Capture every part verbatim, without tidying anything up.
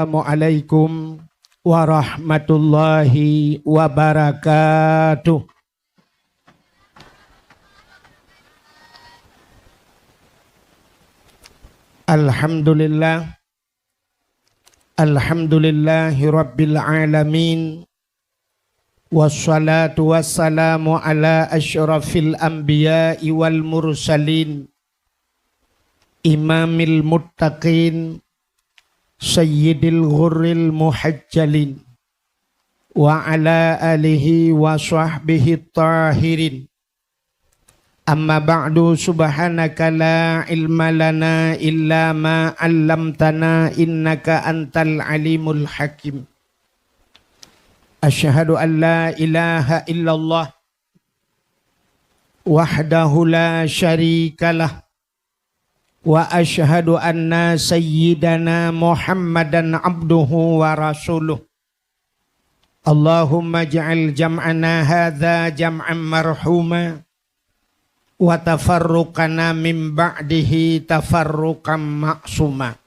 Assalamualaikum warahmatullahi wabarakatuh. Alhamdulillah. Alhamdulillahi rabbil alamin. Wassalatu wassalamu ala asyrafil anbiya'i wal mursalin, imamil muttaqin, sayyidil ghurril muhajjalin, wa ala alihi wa sahbihi tahirin. Amma ba'du, subhanaka la ilma lana illa ma 'allamtana, innaka antal alimul hakim. Asyhadu an la ilaha illallah wahdahu la syarikalah, wa asyhadu anna sayyidana Muhammadan abduhu wa rasuluh. Allahumma ij'al jam'ana hadza jam'an marhuma, wa tafarruqana min ba'dihi tafarruqan ma'suma.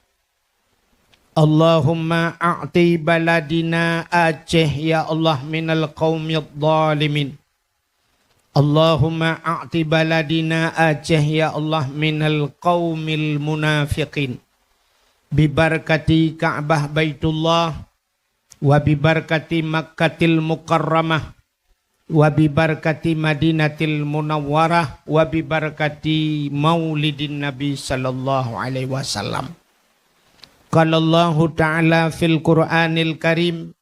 Allahumma a'ti baladina Aceh, ya Allah, minal qaumidh dhalimin. Allahumma a'ti baladina Aceh, ya Allah, minal qaumil munafiqin. Bibarakati Ka'bah Baitullah, wa bibarakati Makkatil Mukarramah, wa bibarakati Madinatil Munawwarah, wa bibarakati Maulidin Nabi sallallahu alaihi wasallam. Qala Allahu ta'ala fil Qur'anil Karim,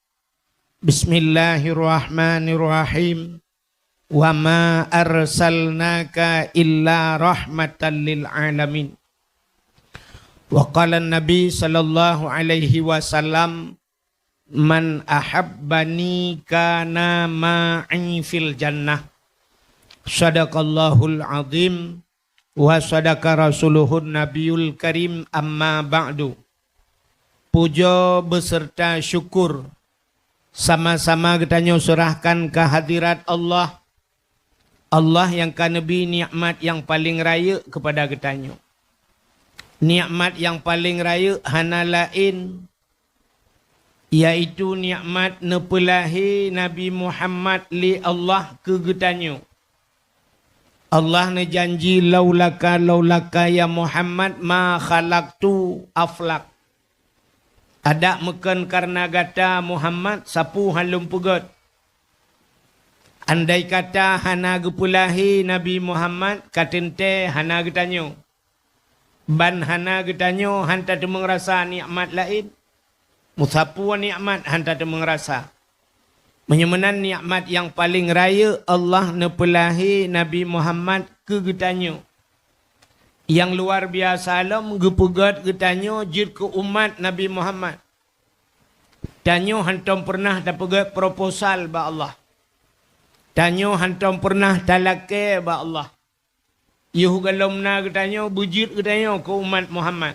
bismillahirrahmanirrahim. Wa ma arsalnaka illa rahmatan lil alamin. Wa qala Nabi sallallahu alaihi wasallam, "Man ahabbani kana ma'i fil jannah." Sadaqallahul azim wa sadaqa rasuluhun nabiyul karim, amma ba'du. Pujoe beserta syukur sama-sama geutanyoe seurahkan keu hadirat Allah. Allah nyang ka neubri nikmat nyang paleng rayeuk keupada geutanyoe. Nikmat nyang paleng rayeuk hana laén, yaitu nikmat neupeulahé Nabi Muhammad lé Allah keu geutanyoe. Allah neujanji, "Laulaka, laulaka ya Muhammad ma khalaqtul aflak." Adak meukheun kareuna gata Muhammad, sapeue han lôn peugét. Andai kata hana geupeulahé Nabi Muhammad, ka teuntée hana geutanyoe. Ban hana geutanyoe han tateumeung rasa nikmat laén. Meusapeue nikmat han tateumeung rasa. Meunyoe meunan nikmat nyang paleng rayeuk Allah neupeulahé Nabi Muhammad keu geutanyoe. Nyang luar biasa lom geupeugét geutanyoe jeuet keu umat Nabi Muhammad. Tanyoe hántom peureunah tapeugét proposal bak Allah. Tanyoe hántom peureunah talakée bak Allah. Yoh gohlom na geutanyoe beujeuet geutanyoe keu umat Muhammad.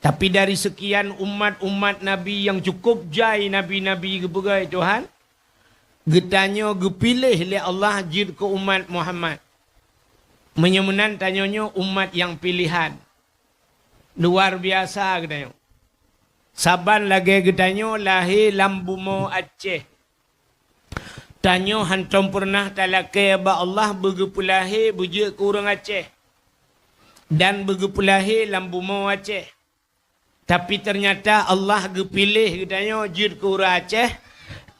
Tapi dari seukian umat-umat nabi nyang cukôp jai nabi-nabi geupeugét Tuhan, geutanyoe geupiléh lé Allah jeuet keu umat Muhammad. Meunyoe meunan tanyoe nyoe umat nyang piléhan. Luar biasa geutanyoe. Saban lagée geutanyoe lahé lam bumoe Aceh. Tanyoe hántom peureunah talakée bak Allah beugeupeulahé beujeuet keu ureuëng Aceh dan beugeupeulahé lam bumoe Aceh. Tapi teunyata Allah geupiléh geutanyoe jeuet keu ureuëng Aceh,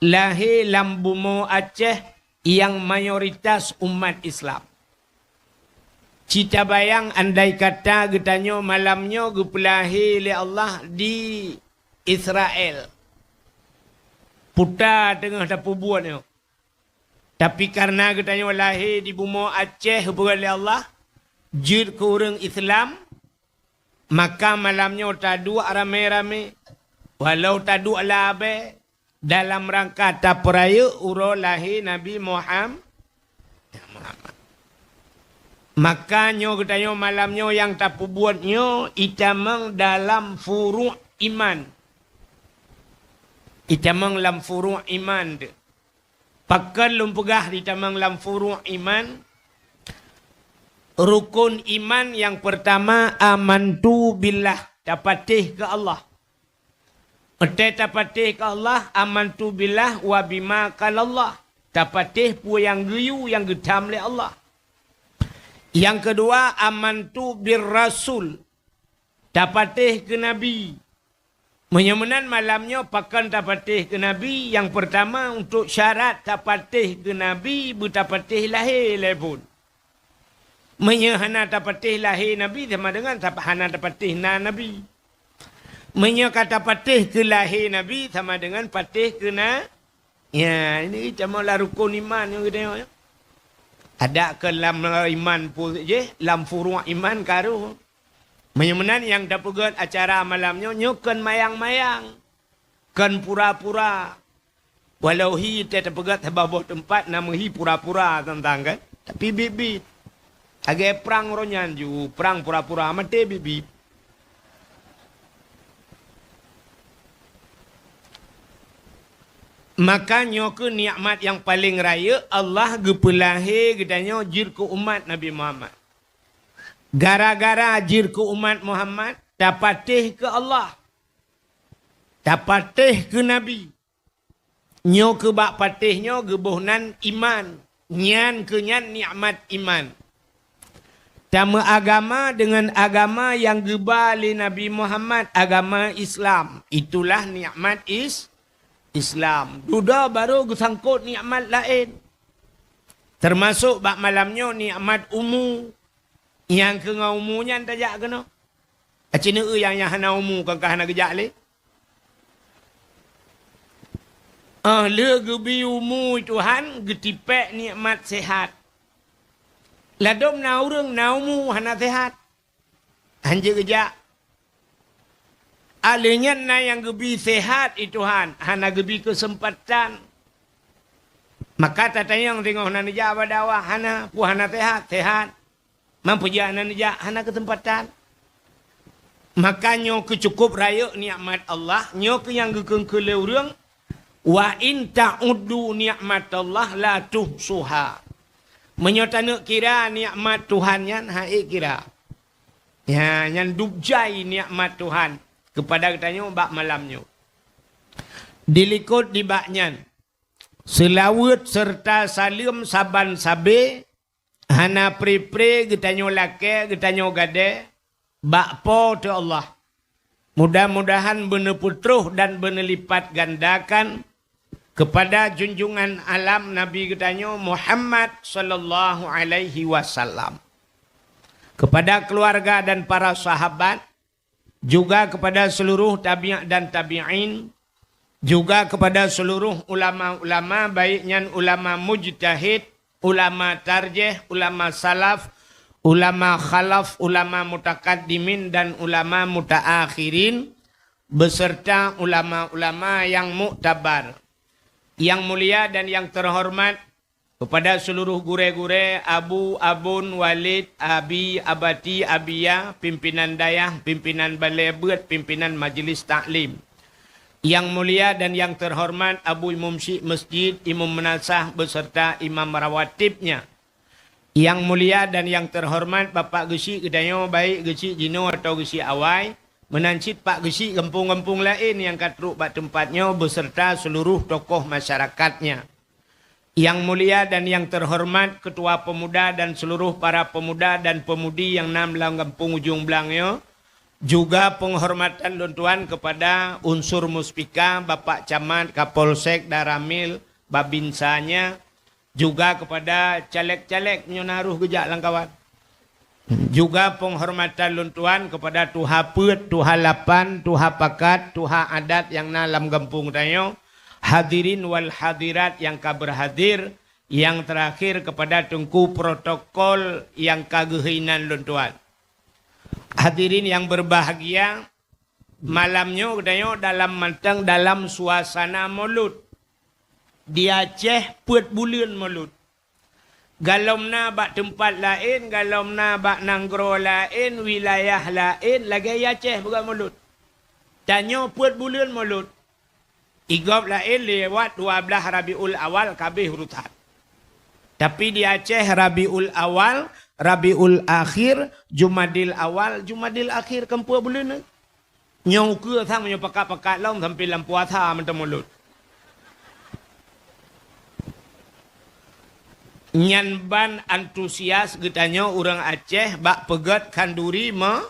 lahé lam bumoe Aceh nyang mayoritas umat Islam. Ci tabayang andai kata geutanyoe malam nyoe geupeulahé lé Allah di Israel. Peue teungoh tapeubuet nyoe. Tapi kareuna geutanyoe lahé di bumoe Aceh geupeugét lé Allah, jeuet keu ureuëng Islam, maka malam nyoe taduek ramé-ramé, walau taduek labée, dalam rangka tapeurayeuk uroe lahé Nabi Muham-, Muhammad. Maka nyoe geutanyoe malam nyoe nyang tapeubuet nyoe itamong dalam furuq iman. Itamong lam furuq iman teuh. Pakon lôn peugah itamong lam furuq iman? Rukon iman nyang peurtama, amantu billah, tapatéh keu Allah. Watée tapatéh keu Allah, amantu billah wa bima qalallah. Tapatéh peue nyang geuyue nyang geutham lé Allah. Nyang keudua, amantu bir rasul. Tapatéh keu Nabi. Meunyoe meunan malam nyoe pakon tapatéh keu Nabi, nyang peurtama untuk syarat tapatéh keu Nabi beutapatéh lahé lé phon. Meunyoe hana tapatéh lahé Nabi sama dengan tap-, hana tapatéh na Nabi. Meunyoe ka tapatéh keu lahé Nabi sama dengan patéh keu na. Ya, ini sama lah rukun iman nyang geutanyoe. Ada ke lam iman pun jih, lam furuq iman karu. Meunyoe meunan nyang tapeugét acara malam nyoe, nyoe kon mayang-mayang. Kon pura-pura. Walau hi teupeugét saboh boh teumpat na meuhi pura-pura teuntang kan. Tapi biet-biet. Lagée prang uroe nyan ju, prang pura-pura maté biet-biet. Maka nyoe keuh nikmat nyang paleng rayeuk Allah geupeulahé geutanyoe jeuet keu umat Nabi Muhammad. Gara-gara jeuet keu umat Muhammad, tapatéh keu Allah. Tapatéh keu Nabi. Nyoe keuh bak patéh nyoe geuboh nan iman. Nyan keuh nyan nikmat iman. Tameuagama deungon agama nyang geuba lé Nabi Muhammad, agama Islam. Itulah nikmat is-, Islam. Dudoe barô geusangkot nikmat laén. Teumasok bak malam nyoe nikmat umu. Nyang keu ngon umu nyan tajak keunoe. Aci neueu nyang, nyang hana umu kan ka hana geujak lé. Ah, lé geubi umu Tuhan geutipék nikmat sehat. Ladôm na ureuëng na umu hana sehat. Hanjeuet geujak. Ah, lé nyan na nyang geubi sehat i Tuhan, hana geubi keuseumpatan. Maka tatanyong singoh na neujak bak dakwah hana, peue hana sehat, sehat. Man peujak na neujak hana keuseumpatan. Maka nyoe keuh cukup rayeuk nikmat Allah, nyoe keuh nyang geukheun keu lé ureuëng, "Wa in ta'uddu nikmatallah la tuhsuha." Meunyoe taneuk kira nikmat Tuhan nyan, han ék kira. Ya, nyan dub jai nikmat Tuhan keupada geutanyoe bak malam nyoe. Dilikot nibak nyan, seulaweuet seureuta saleuem saban sabe, hana pre-pre geutanyoe lakée, geutanyoe gadée, bak Po teu Allah. Mudah-mudahan beuneupeutroh dan beuneulipatgandakan keupada junjungan alam Nabi geutanyoe Muhammad sallallahu alaihi wasallam. Keupada keuluwarga dan para sahabat, juga keupada seuluruh tabi' dan tabi'in, juga keupada seuluruh ulama-ulama, baik nyan ulama mujtahid, ulama tarjih, ulama salaf, ulama khalaf, ulama mutakaddimin dan ulama mutaakhirin, beserta ulama-ulama nyang muktabar. Nyang mulia dan nyang teuhoreumat, keupada seuluruh gurée-gurée, abu, abon, walid, abi, abati, abiya, pimpinan dayah, pimpinan balée beuet, pimpinan majeulis taklim. Nyang mulia dan nyang teuhoreumat Abu Imum Syik Masjid, Imum Meunasah beserta imam rawatibnya. Nyang mulia dan nyang teuhoreumat Bapak Geuchik geutanyoe, baik Geuchik jinoe atawa Geuchik awai, meunan cit Pak Geuchik gampông-gampông laén nyang ka trok bak teumpat nyoe beserta seuluruh tokoh masyarakatnya. Nyang mulia dan nyang teuhoreumat Keutua Peumuda dan seuluruh para peumuda dan peumudi nyang na lam gampông Ujong Blang nyoe, juga peunghormatan lôn tuan keupada unsur muspika, Bapak Camat, Kapolsek, Danramil, Babinsanya, juga keupada caleg-caleg nyoe na roh geujak lam kawan. Juga peunghormatan lôn tuan keupada tuha peuet, tuha lapan, tuha pakat, tuha adat nyang na lam gampông tanyoe, hadirin wal hadirat nyang ka beurhadir, nyang teurakhir keupada teungku protokol nyang ka geuhina lôn tuan. Hadirin nyang beurbahagia, malam nyoe geutanyoe dalam mantong dalam suasana Maulud. Di Aceh peuet buleuen Maulud. Galom na bak teumpat laén, galom na bak nanggroe laén, wilayah laén, lagée Aceh beugét Maulud. Tanyoe peuet buleuen Maulud. Igob laén lewat dua blaih Rabiul Awal ka abéh urosan. Tapi di Aceh Rabiul Awal, Rabiul Akhir, Jumadil Awal, Jumadil Akhir, kon peuet buleuen. Nyoe ukeue sang meunyoe pakat-pakat lom sampoe lam puasa mantong mulod. Nyan ban antusias geutanyoe ureuëng Aceh bak peugét khanduri mo-,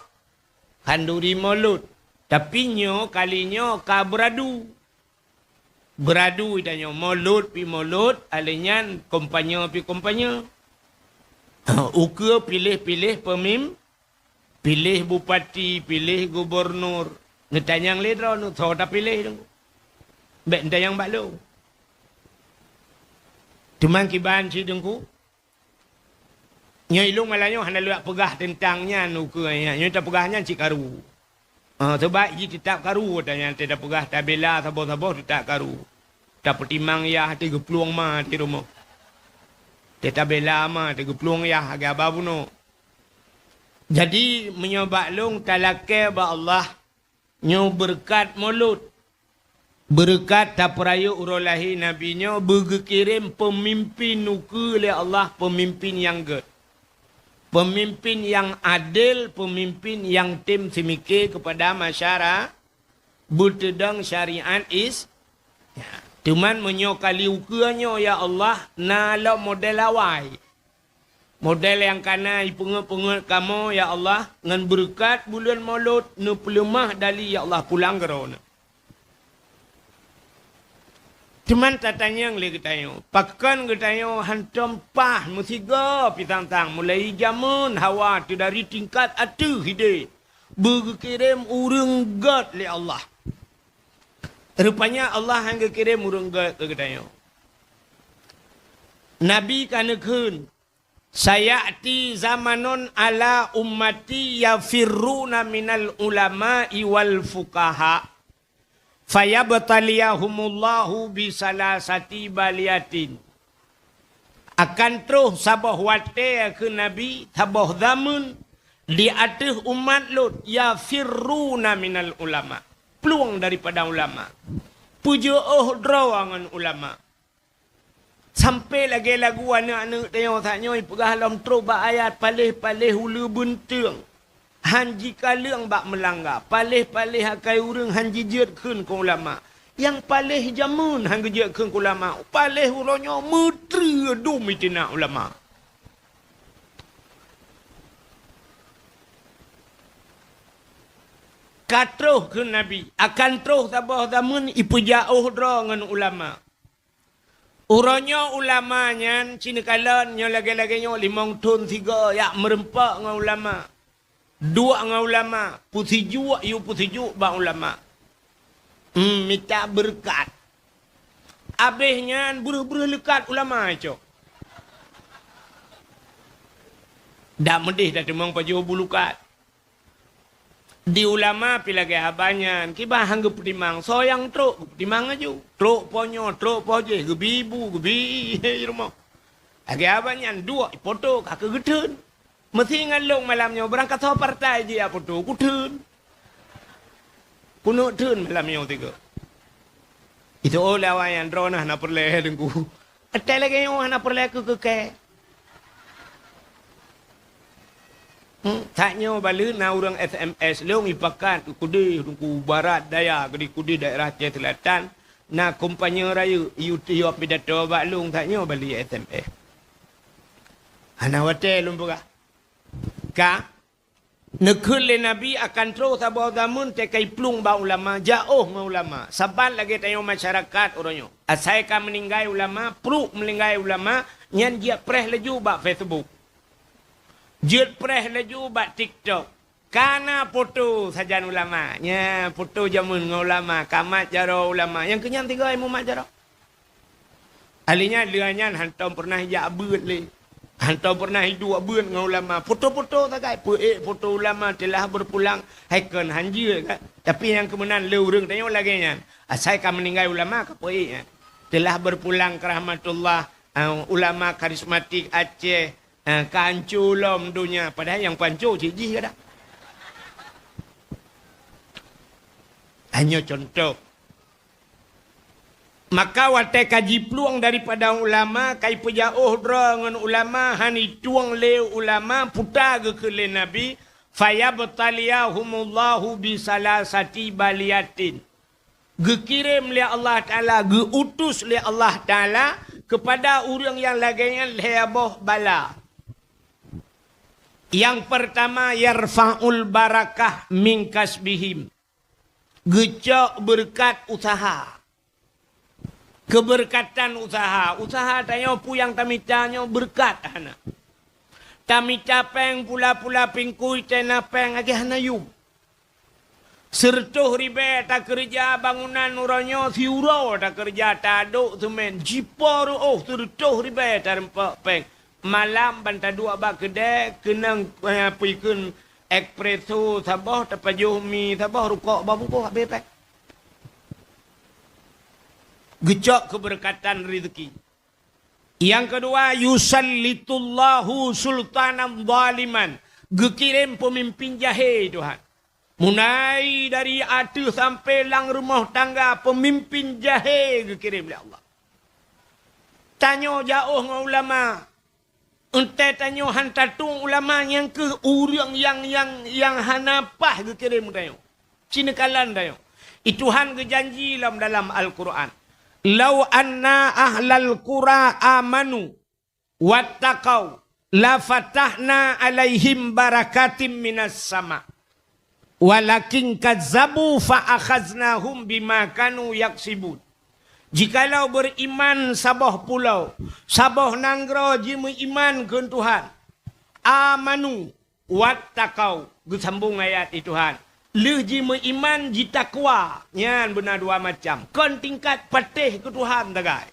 khanduri mulod. Tapi nyoe kali nyoe ka beuradu. Beuradu geutanyoe, mulod pi mulod, alèh nyan kampanye pi kampanye. Ukeue piléh-piléh peumim-, piléh bupati, piléh gubernur. Neutanyong lé droeneuh, soe tapiléh Teungku? Bék neutanyong bak lôn. Teuma kiban cit Teungku, nyoe ilôn malam nyoe hana lôn peugah teuntang nyan ukeue nyan. Nyoe tapeugah nyan cit karu. Ah, sabab jih teutab karu, watèe nyan tapeugah tabela saboh-saboh teutab karu. Tapeutimang yah, tageuplueng ma di rumoh. Tabela ma, tageuplueng yah, lagèe haba bunoe. Jadi, meunyoe bak lôn talakèe bak Allah, nyoe beureukat mulod. Beureukat tapeurayeuk uroe lahé Nabi nyoe beugeukirém peumimpén ukeue lé Allah, peumimpén nyang gèt. Peumimpén nyang adil, peumimpén nyang tem seumike keupada masyara-, beuteudong syariat Is-, ya. Teuma meunyoe kali ukeue nyoe, ya Allah, na lom model awai. Model nyang kana ipeungét-peungét kamoe, ya Allah, ngon beureukat buleuen mulod neupeuleumah dali, ya Allah, pulang keu Droeneuh. Teuma tatanyong lé geutanyoe, pakon geutanyoe hantom paih meusigoe pi sang-sang mulai jameun hawa teudari tingkat ateueh idéh beugeukirém ureuëng gèt lé Allah. Rupanya Allah han geukirém ureuëng gèt keu geutanyoe. Nabi ka neukheun, "Sayati zamanun ala ummati yafirruna minal ulama'i wal fuqaha, fayabtaliyahumullahu bisalasati baliyatin." Akan troh saboh watèe kheun Nabi, saboh zameun di ateueh umat lôn, yafirruna minal ulama, plueng daripada ulama, peujeuôh droe ngon ulama. Sampoe lagèe lagu aneuk-aneuk tanyoe saat nyoe ipeugah lom trok bak ayat, paléh-paléh uleue beunteueng, han jikaleueng bak meulangga, paléh-paléh akai ureuëng han jijeuet kheun keu ulama. Nyang paléh jameun han geujeuet kheun keu ulama, paléh uroe nyoe meutreue dum itina ulama. Ka troh kheun Nabi, akan troh saboh zameun ipeujak ôh droe ngon ulama. Uroe nyoe ulama nyan, ci neukalon nyoe lagèe-lagèe nyoe limong thon sigoe jak meureumpok ngon ulama. Duek ngon ulama, peusijuek yue peusijuek bak ulama. Hmm, mita beureukat. Abéh nyan breuh-breuh leukat ulama cok. Dak meudeh dak teumong pajoh bulukat. Di ulama pi lagèe haba nyan, kiban han geupeutimang, soe nyang trok, geupeutimang laju. Trok po nyoe, trok po jéh, geubi ibu, geubi i rumoh. Lagèe haba nyan, duek ipoto ka keu geutheun. Meusi ngon lôn malam nyoe, beurangkasoe partai jijak poto, kutheun. Kuneuk theun malam nyoe tiga. Itu oh lawan nyang droeneuh hana peureulèe Teungku. Até lagèe nyoe hana peureulèe keu keukée. Hmm, that nyoe balu na ureuëng S M S lôn ipakat kudeh Teungku barat daya, kudeh daerah Aceh Selatan, na kompanye rayeuk YouTube pidato bak lôn, that nyoe balu S M S. Hana watèe lôn peugah. Ka Neukheun lé Nabi akan troh saboh zameun teuka iplueng bak ulama, jak ôh ngon ulama. Saban lagèe tanyoe masyarakat uroe nyoe. Asai ka meuninggai ulama, pruek meuninggai ulama, nyan jeuet preh laju bak Facebook. Jeuet preh laju bak TikTok. Ka na poto sajan ulama. Nya, poto jameun ngon ulama, ka mat jaroe ulama. Nyang keunyan tiga ilmu mat jaroe. Ahli nyan, lheueh nyan hantom peureunah ijak beuet lé. Hantom peureunah iduek beuet ngon ulama. Foto-foto sagai, peuék foto ulama telah berpulang, hai kon han jeuet ka. Tapi nyang keumeunan lé ureuëng tanyoe lagèe nyan. Asai ka meuninggai ulama ka peuék nyan. Telah berpulang ke rahmatullah, ah, ulama karismatik Aceh, ah, ka hanco lom donya. Padahai nyang panco cit jih kadang. Hanyoe contoh. Maka watèe ka jiplueng daripada ulama, ka ipeujak ôh droe ngon ulama, han itueng lé ulama, puta geukheun lé Nabi, Fayabtaliyahumullahu bisalasati baliyatin. Geukirém lé Allah Taala, geuutus lé Allah Taala keupada ureuëng nyang lagée nyan lhée boh bala. Nyang peurtama, yarfa'ul barakah min kasbihim. Geucok beureukat useuha. Keubeureukadan useuha. Useuha tanyoe peue nyang tamita nyoe beureukat hana. Tamita péng pula-pula pingkui tena péng lagée hana yum. Sireutôh ribée takeureuja bangunan uroe nyoe, siuroe takeureuja tadok seumén, jipo reuôh sireutôh ribée tareumpok péng. Malam ban taduek bak keudée, keunong, eh, peue kheun espresso saboh, tapajoh mi saboh, rukok bak bungkôh, habéh péng. Geucok keubeureukadan rezeki. Nyang keudua, yusallitullahu sultanan zaliman. Geukirém peumimpin jahé Tuhan. Mulai dari ateueh sampai lam rumoh tangga, peumimpin jahé geukirém lé Allah. Tanyoe jaôh ngon ulama. Enté tanyoe han tatueng ulama, nyang kheueh ureuëng nyang, nyang, nyang hana paih geukirém tanyoe. Cineukalan tanyoe. I Tuhan geujanji lom dalam Al-Quran, "Lau anna ahlal qura amanu wattaqau, lafatahna alaihim barakatim minas sama. Walakin kazzabu fa akhaznahum bima kanu yaksibun." Jikalau beuriman saboh pulo, saboh nanggroe jimeuiman keu Tuhan, amanu, wattaqau, geusambong ayat i Tuhan. Lheueh jimeuiman, jitakwa, nyan beuna dua macam. Kon tingkat patéh keu Tuhan sagai.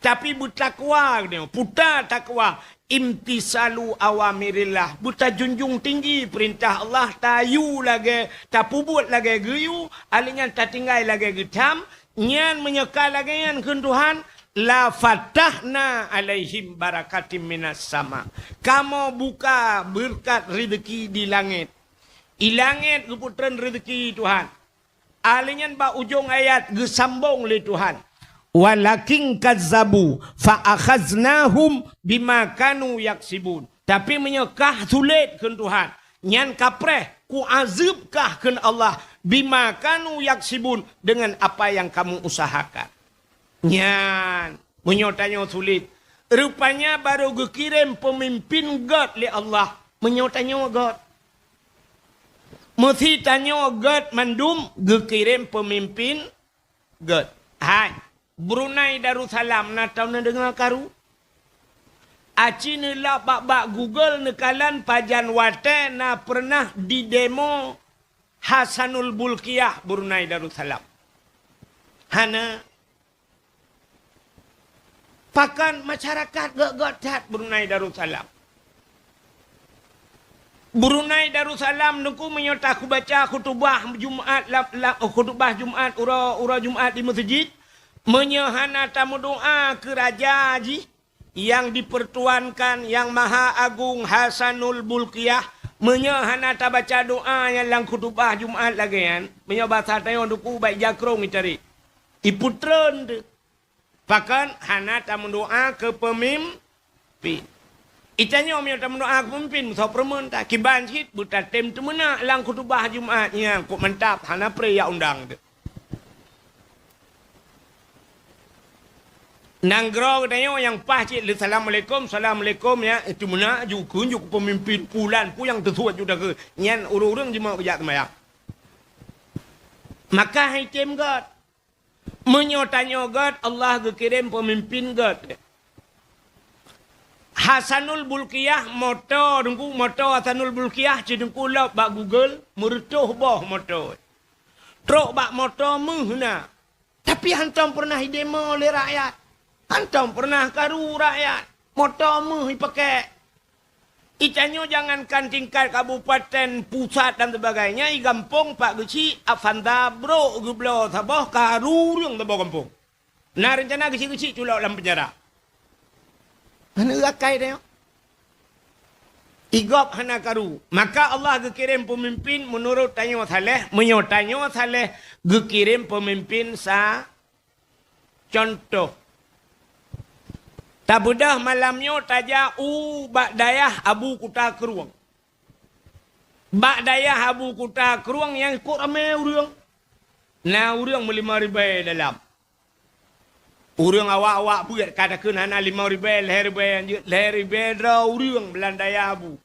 Tapi beutakwa nyoe, peue takwa, imtisalu awamirillah, beutajunjung tinggi peurintah Allah, tayue lagée, tapeubuet lagée geuyue, alheuh nyan tatinggai lagée geutam, nyan meunyoe ka lagée nyan kheun Tuhan, la fatahna alaihim barakatim minas sama. Kamoe buka beureukat rezeki di langét. I langét geupeutreun rezeki Tuhan. Alheuh nyan bak ujong ayat geusambong lé Tuhan, "Walakin kazzabu fa akhaznahum bima kanu yaksibun." Tapi meunyoe kah sulet kheun Tuhan, nyan kapreh, kuazeub kah kheun Allah, "bima kanu yaksibun," dengan apa yang kamu usahakan. Nyan, meunyoe tanyoe sulet, rupanya barô geukirém peumimpin gét lé Allah, meunyoe tanyoe gét. Meusi tanyoe gét mandum geukirém peumimpin gét. Hai, Brunei Darussalam na tau neudeungoe karu? Aci neulak bak-bak Google neukalon pajan watée na peureunah didemo Hasanul Bulkiah Brunei Darussalam. Hana. Pakon masyarakat gét-gét that Brunei Darussalam. Brunei Darussalam nungku meunyoe takubaca khutubah Jumat lam, lam, khutubah Jumat uroe, uroe Jumat di meuseujid, meunyoe hana tameudoá keu raja jih, yang dipertuankan, yang maha agung, Hasanul Bulkiah, meunyoe hana tabaca doá nyang lam khutubah Jumat lagée nyan, meunyoe basa tanyoe duku bak jakrong itarék. Ipeutreun teuh. Pakon hana tameudoá keu peumimpin. Itanyoe meunyoe tameudoá keu peumimpin, meusoe peureumeun ta, kiban cit beutatem teumeunak lam khutubah Jumat nyan, kok mantap, hana pré ya undang teuh. Nanggroe geutanyoe nyang paih cit lé assalamualaikum, assalamualaikum, ya, itu meunak ju kheun ju keu peumimpin pulan, peue nyang teusuet ju takheun. Nyan ureuëng-ureuëng jimeuak geujak seumayang. Maka hai tem gét. Meunyoe tanyoe gét, Allah geukirém peumimpin gét. Hasanul Bulkiah moto, teungku, moto Hasanul Bulkiah, ci teungku lop bak Google, meureutoh boh moto. Trok bak moto meuh na. Tapi hantom peureunah idemo lé rakyat. Hantom peureunah karu rakyat. Moto meuh ipakée. Itanyoe jangankan tingkat kabupaten, pusat dan sebagainya, i gampông pak geuchik, Avanza brok geubloe saboh, karu ureuëng saboh gampông. Na reuncana geuchik-geuchik culok lam penjara. Hana akai tanyoe. Igop hana karu. Maka Allah geukirém peumimpin meunurot tanyoe saleh, meunyoe tanyoe saleh geukirém peumimpin sa Cuntoh, tabeudôh malam nyoe tajak u bak dayah Abu Kuta Krueng. Bak dayah Abu Kuta Krueng nyang ikot ramé ureuëng. Na ureuëng meulimong ribée dalam. Ureuëng awak-awak beuet ka takheun hana limong ribée, lhée ribée nyang jeuet, lhée ribée droe ureuëng beulandayah Abu.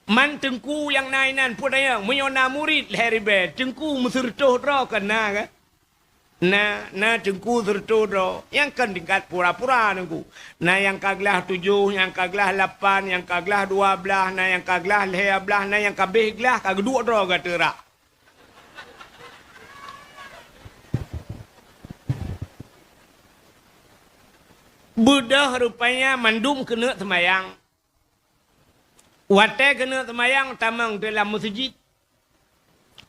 Man teungku nyang na inan peue tanyong, meunyoe na murit lhée ribée, teungku meusireutôh droe kan na kan? Na, na teungku sireutôh droe. Nyang kon tingkat pura-pura teungku. Na nyang ka glah tujoh, nyang ka glah lapan, nyang ka glah dua blaih, na nyang ka glah lhée blaih, na nyang ka abéh glah ka geuduek droe gata rak. Beudôh rupanya mandum keuneuk seumayang. Watée keuneuk seumayang tamong di lam meuseujid.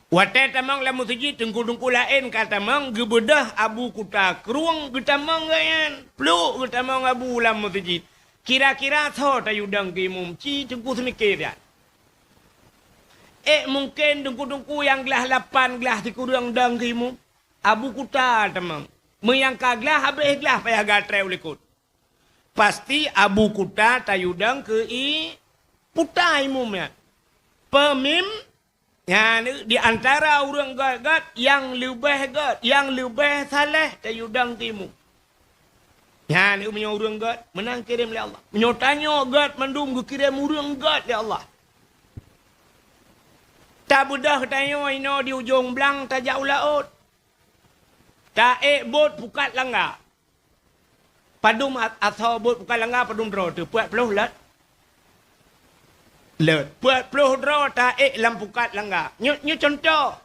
Watée tamong lam meuseujid, teungku-teungku laén ka tamong, geubeudôh Abu Kuta Krueng geutamong gobnyan. Pluek geutamong Abu lam meuseujid. Kira-kira soe tayue dong keu imum, ci teungku seumike siat. Ék mungken teungku-teungku nyang glah lapan glah sikureueng dong keu imum? Abu Kuta tamong. Meunyo nyang ka glah habéh glah payah geuatrée u likot. Pasti Abu Kuta tayue dong keu i Puta imum nyan. Peumim, nyan di antara ureuëng gét-gét nyang leubeh gét, nyang leubeh saleh tayue dong keu imum. Nyan meunyoe ureuëng gét, meunan kirém lé Allah. Meunyoe tanyoe gét mandum geukirém ureuëng gét lé Allah. Tabeudôh tanyoe inoe di ujong blang tajak u laôt. Taék bot pukat langga. Padum a-, asoe bot pukat langga padum droe teuh? Peuet ploh lôt? Lôt. Peuet ploh droe taék lam pukat langga. Nyoe, nyoe cuntoh.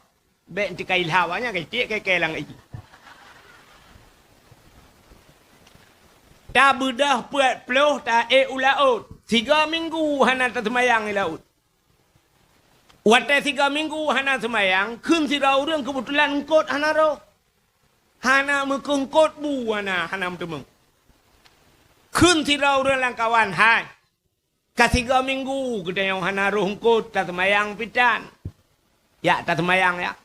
Bék tika ilham awaknyan ka itiek keu-keu lam ié. Tabeudôh peuet ploh taék u laôt. Sigoe minggu hana taseumayang i laôt. Watée sigoe minggu hana seumayang, kheun sidroe ureuëng keubeutulan eungkot hana rhoh. Hana meukeungkot bu hana, hana meuteumong. Kheun sidroe ureuëng lamkawan, "Hai, ka sigoe minggu geutanyoe hana rhoh eungkot taseumayang pitan. Jak taseumayang jak.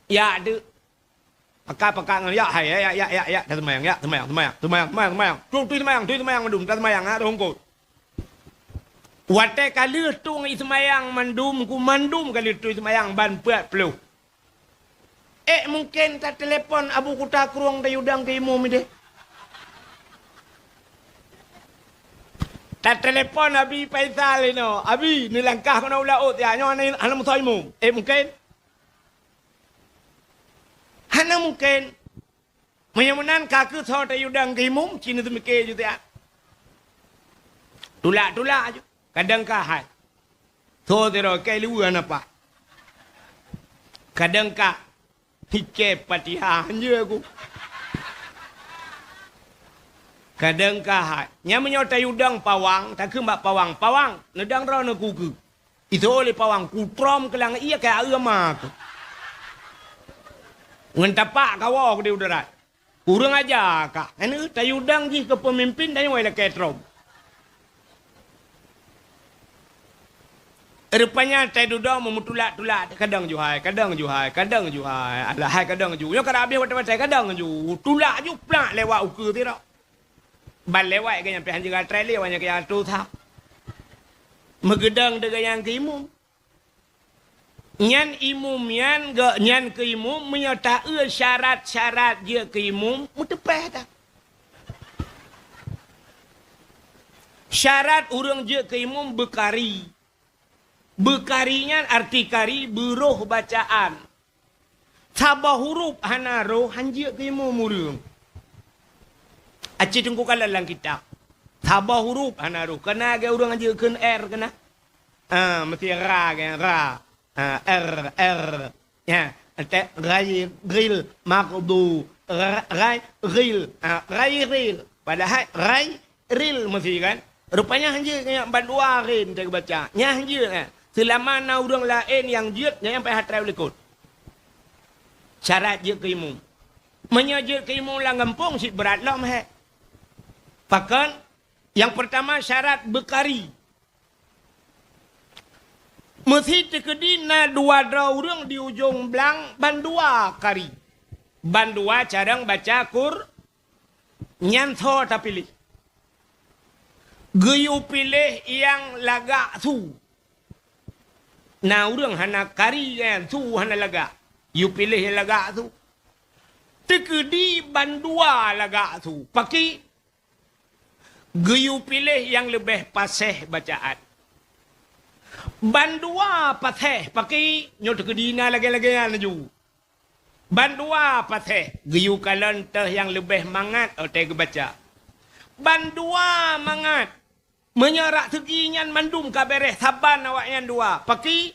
Jak teuk." Pakat-pakat ngon jak, hai, jak, jak, jak, jak, jak, taseumayang, jak, seumayang, seumayang, seumayang, seumayang, seumayang. Tueng tui seumayang, tui seumayang mandum, taseumayang, jak rhoh eungkot. Watée ka lheueh tueng i seumayang mandum, ku mandum ka lheueh tueng i seumayang ban peuet ploh. Ék mungken tateulepon Abu Kuta Krueng tayue dong keu imum ideh? Tateulepon Abi Faisal inoe, "Abi, neulangkah keunoe u laôt ya, nyoe hana, hana meusoe imum." Ék mungken? Hana mungken. Meunyoe meunan, ka kheueh soe tayue dong keu imum, ci neuseumike ju siat. Tulak-tulak ju. Kadang ka hai. Soe sidroe keu luweue hana pat. Kadang ka. Hikée Fatihah hanjeuet ku. Kadang ka hai. Nyan meunyoe tayue dong pawang, takheun bak pawang, "Pawang, neudong droeneuh ku keu." Iseuôt lé pawang, kutrom keulang ié keu aeu ma keu. Ngon tapak kawoe keudeh u darat. Kureueng aja kah. Nyan tayue dong jih keu peumimpin, tanyoe lakée trom. Rupanya teududoe meumeutulak-tulak, kadang ju hai, kadang ju hai, kadang ju hai. Alah hai kadang ju. Nyoe ka abéh watée-watée kadang ju. Tulak ju plak lewat ukeue sidroe. Ban lewat geuh nyan pih han jeuet geuatrée lé awaknyan keu nyang atoe saf. Meugeudong deungon nyang keu imum. Nyan imum nyan geuh nyan keu imum meunyoe taeu syarat-syarat jeuet keu imum meuteupéh that. Syarat ureuëng jeuet keu imum beukari. Beukari nyan arti kari beuroh bacaan. Saboh huruf hana roh, han jeuet keu imum ureuëng. Aci teungku kalon lam kitab. Saboh huruf hana roh. Kana lagée ureuëng han jeuet kheun R kana. Ah, meusti ra kan, ra. Ah, R, R. Ya, ente ghairil maghdu-, gha-, ghairil. Ah, ghairil. Padahai ghairil meusti kan. Rupanya han jeuet nyan bandua rin teubaca. Nyan han jeuet, eh. Seulama na ureuëng laén nyang jeuet, nyan nyang payah atra u likot. Syarat jeuet keu imum. Meunyoe jeuet keu imum lam gampông, cit brat lom, hé. Pakon? Nyang peurtama syarat beukari. Meusti teukeudi na dua droe ureuëng di ujong blang bandua kari. Bandua carông baca Qur-, nyan soe tapiléh. Geuyue piléh nyang lagak su. Na ureuëng hana kari nyan, su hana lagak. Yue piléh nyang lagak su. Teukeudi bandua lagak su. Pakri? Geuyue piléh nyang leubeh paséh bacaan. Bandua paséh, pakri? Nyoe teukeudi na lagée-lagée nyan laju. Bandua paséh, geuyue kalon teuh nyang leubeh mangat watée geubaca. Bandua mangat, meunyoe rak seugi nyan mandum ka béréh saban awaknyan dua, pakri?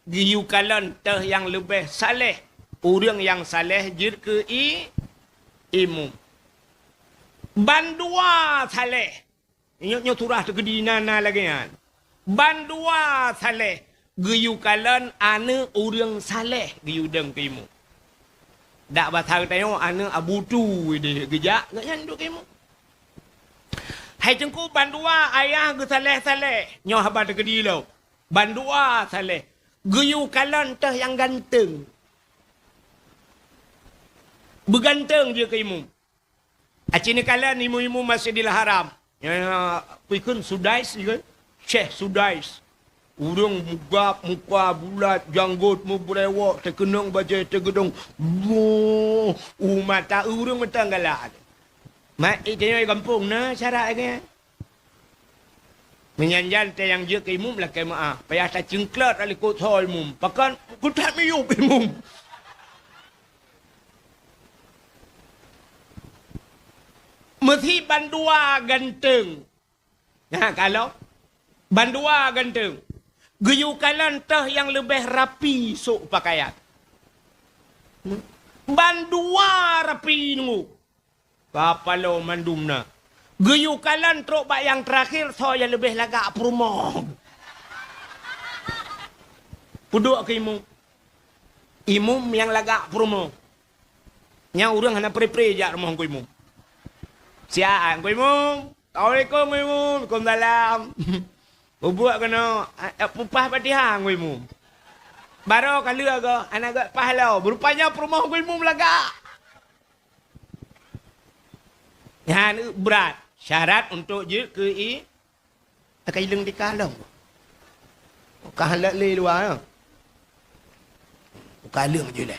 Geuyue kalon teuh nyang leubeh saléh, ureuëng nyang saléh jeuet keu i-, imum. Bandua saléh, Nyoe, nyoe surah teukeudi na, na lagée nyan. Bandua saléh, geuyue kalon aneuëk ureuëng saléh geuyue dong keu imum. Dak basa geutanyoe aneuëk Abu Tu deh geujak, gobnyan duek keu imum. Hai Teungku, bandua ayah geusaléh-saléh, nyoe haba teukeudi lom. Bandua saléh, geuyue kalon teuh nyang ganteng. Beuganteng jeuet keu imum. Aci neukalon imum-imum Masjidil Haram. Nyan, peue kheun Sudais, ikheun? Syekh Sudais. Ureuëng mugab, muka bulat, janggot meubrewok, teukeunong bajée teugeudong. Boh, u mata ureuëng mantong galak. Mak, i tanyoe gampông na syarat nyan. Meunyan jan teuh nyang jeuet keu imum lakée meuáh, payah tacingklot lam likot soe imum. Pakon? Keu that miyueb imum. Meusi bandua ganteng. Nah, kalau bandua ganteng, geuyue kalon teuh nyang leubeh rapi sôk pakaian. Bandua rapi nunggu. Kapalo mandum na. Geuyue kalon trok bak nyang teurakhir, soe nyang leubeh lagak peurumoh. Peuduek keu imum. Imum nyang lagak peurumoh. Nyang ureuëng hana pre-pre jak rumoh Teungku Imum. Siat, Teungku Imum. Assalamualaikum, Teungku Imum. Waalaikumsalam. Bubuet keunoe, a, a, peupah Fatihah, Teungku Imum. Barô ka lheueh goh, hana gét pah lom. Rupanya peurumoh Teungku Imum lagak. Nyan brat. Syarat untuk jeuet keu i-, Akai ileueng di kalong. Ka lé lé luwa, ya. Ka leueng ju lé.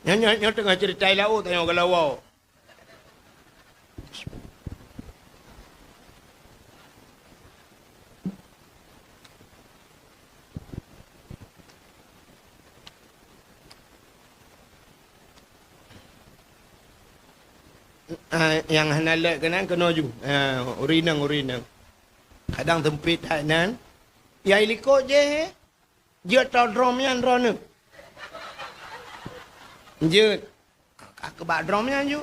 Nyoe, nyoe, nyoe teungoh ceurita i laôt, tanyoe geulawa. Ah, nyang hana lét keunan keunoe ju. Ah, ureueng inong, ureueng inong. Kadang seumpit that nan. Yai likot jih, eh. Jeuet tao drom nyan droeneuh. Jeuet. Ka keubak drom nyan ju.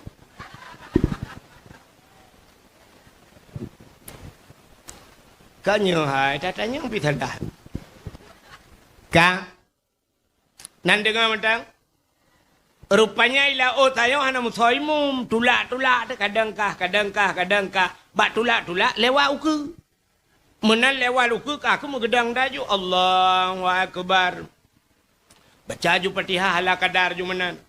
Ka nyoe hai, tatanyong pih salah. Ka. Nan deungoe mantong. Rupanya i laôt tanyoe hana meusoe imum, tulak-tulak teuh, kadang kah, kadang kah, kadang kah. Bak tulak-tulak lewat ukeue. Meunan lewat ukeue ka keuh meugeudang daju, Allahu Akbar. Baca ju Fatihah ala kadar ju meunan.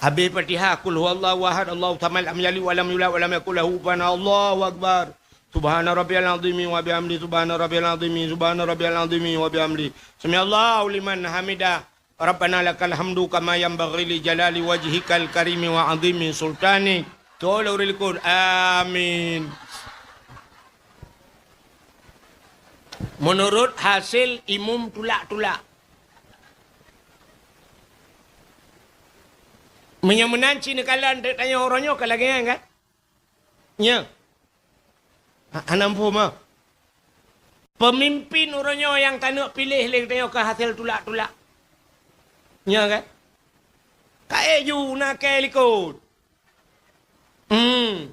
Habéh Fatihah, Qul huwallahu ahad, Allahu samad, lam yalid wa lam yulad wa lam yakul lahu kufuwan ahad, Allahu Akbar. Subhana rabbiyal azimi wa bihamdi, subhana rabbiyal azimi, subhana rabbiyal azimi wa bihamdi. Sami'allahu liman hamidah. Rabbana lakal hamdu kama yanbaghi li jalali wajhikal karimi wa azimi sultanik. Tolong rilikun. Amin. Menurut hasil imum tulak-tulak. Meunyoe meunan cit neukalon tanyoe uroe nyoe ka lagée nyan kan? Nya. Ha, hana muphom, ha? Peumimpin uroe nyoe nyang taneuk piléh lé geutanyoe ka hasé tulak-tulak. Nya kan? Ka ék ju na kée likot. Hmm.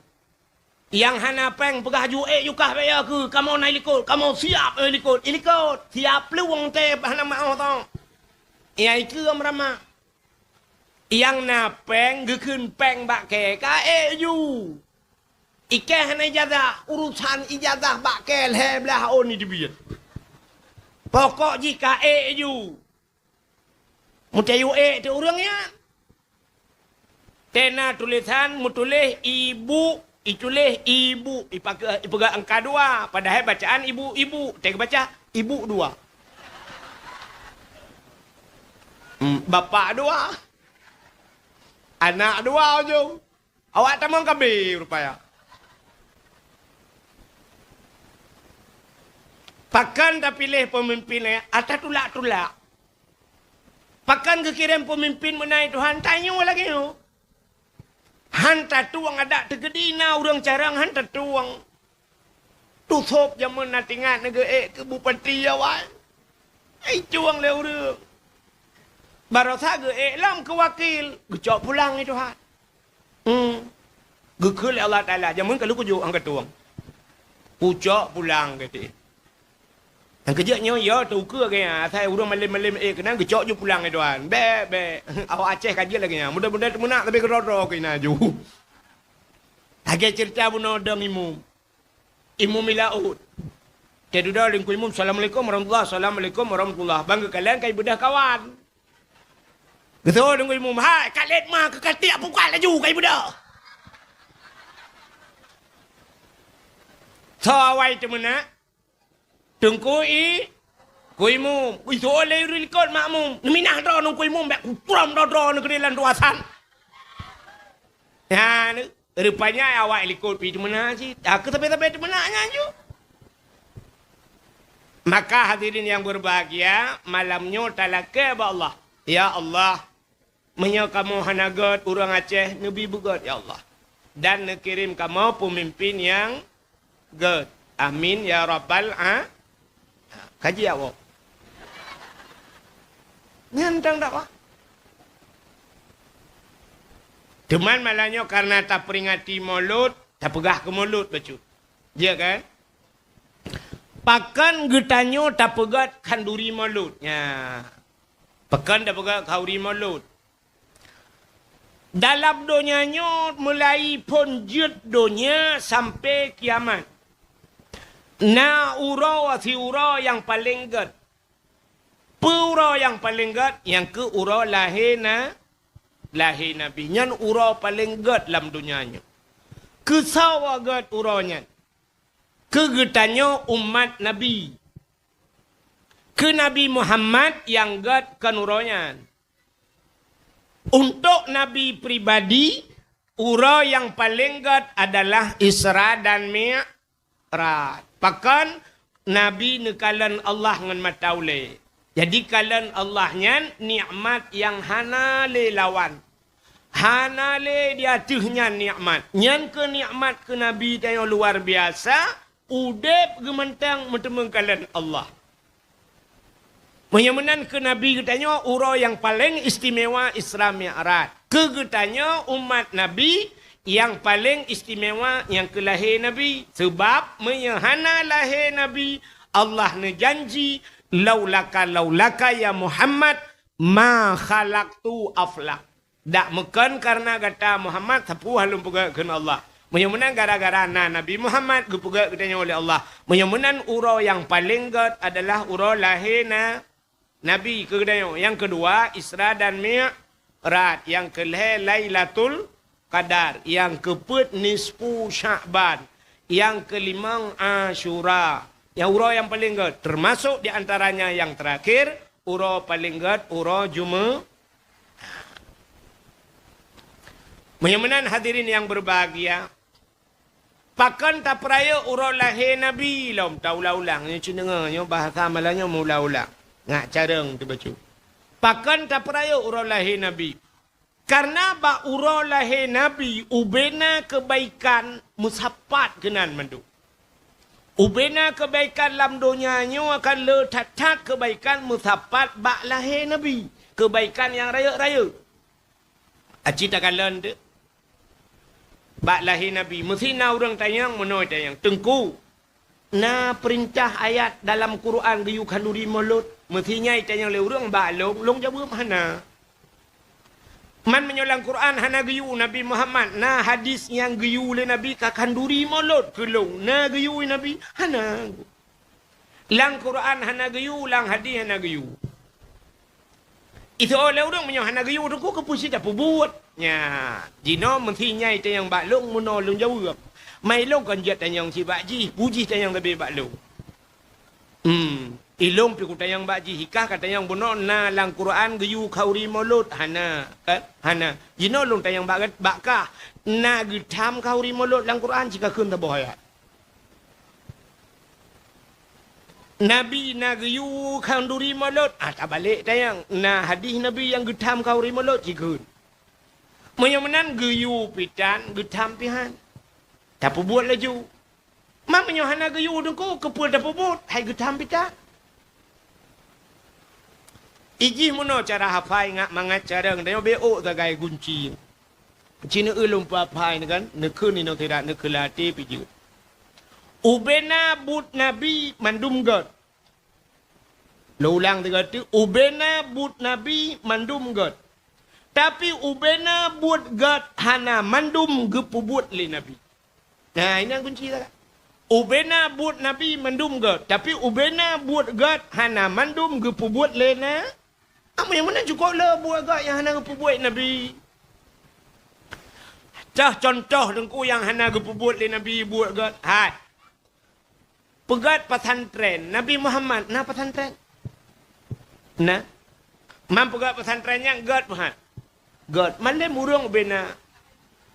Nyang hana péng peugah ju ék ju kah baya keu kamoe na likot, kamoe siap, eh, likot. I likot, siap plueng tée hana maoh tong. Nyang ikeu meuramak. Nyang na péng geukheun péng bak kée ka ék ju. Ikée hana ijazah, urusan ijazah bak kée lhée blaih ôn jiteubiet. Pokok jih ka ék ju. Meutayue ék teuh ureuëng nyan. Tena tulésan meutuléh ibu Ituléh ibu, ipake-, ipeugah angka dua, padahai bacaan ibu-ibu. Teubaca ibu dua. Hmm, bapak dua. Anak dua ujong. Awak tamong kabeh rupaya. Pakon tapiléh peumimpin, eh, ata tulak-tulak. Pakon geukirém peumimpin meunan, Tuhan, tanyoe lagée nyoe. Han tatueng adak teukeudi na ureuëng carông, han tatueng. Tusôb jameun na teuingat neugeuék keu bupati awai. Ai cueng lé ureuëng. Barosa geuék lom keu wakil, geucok pulang lé Tuhan. Hmm. Geukheun lé Allah Taala, jameun ka lheueh kujok han katueng. Kucok pulang keu ti. Nyang keujeuet nyoe, yo, teukeue lagée nyan, asai ureuëng malém-malém ék keunan geucok ju pulang lé Tuhan. Bék, bék. Awak Aceh ka jeuet lagée nyan. Mudah-mudahan teumeunak tapi keudroe-droe keunan ju. Lagée ceurita bunoe dong imum. Imum i laôt. Teududoe lam keu imum, "Assalamualaikum warahmatullah, assalamualaikum warahmatullah." Ban geukalon ka ibeudoh kawan. Geuseuôt lam keu imum, "Hai, ka lét ma keu katiek pukat laju ka ibeudoh." Soe awai teumeunak? Teungku i, keu imum. Iseuôt lé ureuëng likot makmum. Neuminah droeneuh keu imum, bék kutrom droe-droe neuh keudéh lam dua san. Nyan, rupanya awak likot pih teumeunak cit. Ka keu sabe-sabe teumeunak nyan ju. Maka hadirin yang berbahagia, malam nyoe talakée bak Allah. Ya Allah, meunyoe kamoe hana gét ureuëng Aceh, neubi beugét, ya Allah. Dan neukirém kamoe peumimpin nyang gét. Amin, ya rabbal a-, kaji awak. Nyan tang dakwah. Teuma malam nyoe kareuna taperingati Maulud, tapeugah keu Maulud bacut. Ya kan? Pakon geutanyoe tapeugét khanduri Maulud? Nya. Pakon tapeugét khanduri Maulud? Dalam donya nyoe, mulai phon jeuet donya sampai kiamat, na uroe siuroe nyang paleng gét. Peue uroe nyang paleng gét? Nyang keuh uroe lahé na-, lahé Nabi. Nyan uroe paleng gét lam donya nyoe. Keusoe gét uroe nyan? Keu geutanyoe umat Nabi. Keu Nabi Muhammad nyang gét kon uroe nyan. Untuk Nabi pribadi, uroe nyang paleng gét adalah Isra dan Mi'raj. Pakon? Nabi neukalon Allah ngon mata ulée. Jadi kalon Allah nyan nikmat nyang hana lé lawan. Hana lé di ateueh nyan nikmat. Nyan keuh nikmat keu Nabi tanyoe luar biasa, udeb geumantong meuteumeung kalon Allah. Meunyoe meunan keu Nabi geutanyoe uroe nyang paleng istimewa Isra Mi'raj. Keu geutanyoe umat Nabi nyang paleng istimewa nyang keu lahé Nabi. Seubab meunyoe hana lahé Nabi, Allah neujanji, "Laulaka, laulaka ya Muhammad, ma khalaqtu aflak." Dak meukon kareuna gata Muhammad sapeue hana lôn peugét kheun Allah. Meunyoe meunan gara-gara na Nabi Muhammad geupeugét geutanyoe lé Allah. Meunyoe meunan uroe nyang paleng gét adalah uroe lahé na Nabi keu geutanyoe. Nyang keudua Isra dan Mi'raj, nyang keulhée Lailatul Qadar, nyang keupeuet nisfu Sya'ban, nyang keulimong Asyura. Nyang uroe nyang paleng gét, teumasok di antaranya nyang teurakhir, uroe paleng gét uroe Jume-, Meunyoe meunan hadirin nyang berbahagia, pakon tapeurayeuk uroe lahé Nabi lom taulang-ulang? Nyoe cit deungoe, nyoe bahasa malam nyoe meuulang-ulang. Ngat carông teubacut. Pakon tapeurayeuk uroe lahé Nabi? Kareuna bak uroe lahé Nabi ubena keubaikan meusapat keunan mandum. Ubena keubaikan lam donya nyoe akan le that-that keubaikan meusapat bak lahé Nabi. Keubaikan nyang rayeuk-rayeuk. Aci takalon teuk. Bak lahé Nabi, meusi na ureuëng tanyong, meunoe tanyong, "Teungku, na peurintah ayat dalam Quran geuyue khanduri Maulud?" Meusi nyan itanyong lé ureuëng bak lôn, lôn jaweueb hana. Man meunyoe lam Quran hana geuyue Nabi Muhammad, na hadis nyang geuyue lé Nabi ka khanduri Maulud keu lôn, na geuyue Nabi? Hana. Lam Quran hana geuyue, lam hadis hana geuyue. Iseuôt lé ureuëng meunyoe hana geuyue teungku keupeue cit tapeubuet. Nya, jinoe meusi nyan itanyong bak lôn meunoe lôn jaweueb. Ma ilôn kon jeuet tanyong sibak jih, peue jih tanyong leubeh bak lôn. Hmm, ilôn pih kutanyong bak jih, hikah katanyong bunoe na lam Quran geuyue khanuri Maulud, hana, kan? Hana. Jinoe lôn tanyong bak, bak kah, na geutham khanuri Maulud lam Quran, ci kakheun saboh ayat. Nabi na geuyue khanuri Maulud, ah, tabalek tanyong, na hadih Nabi nyang geutham khanuri Maulud, ci kheun. Meunyoe meunan geuyue pih tan, geutham pih han. Tapeubuet laju. Ma meunyoe hana geuyue Teungku, keupeue tapeubuet? Hai geutham pih tan. Ijih meunoe cara hafai ngat mangat carông, tanyoe beuôk sagai gunci. Ci neueu lôn peuhafai nyoe kan, neukheun inoe sira, neukheun lam até pih jeuet. Ubena buet Nabi mandum gét. Lôn ulang sigoe teuk, ubena buet Nabi mandum gét. Tapi ubena buet gét hana mandum geupeubuet lé Nabi. Nah, inan kunci sagai. Ubena buet Nabi mandum gét, tapi ubena buet gét hana mandum geupeubuet lé Na-, Amu nyang meunan cukôp le buet gét nyang hana geupeubuet Nabi. Tah contoh Teungku nyang hana geupeubuet lé Nabi buet gét. Hai. Peugét pesantren, Nabi Muhammad na pesantren? Na. Man peugét pesantren nyan gét meuhat. Gét. Mandum ureuëng ubena.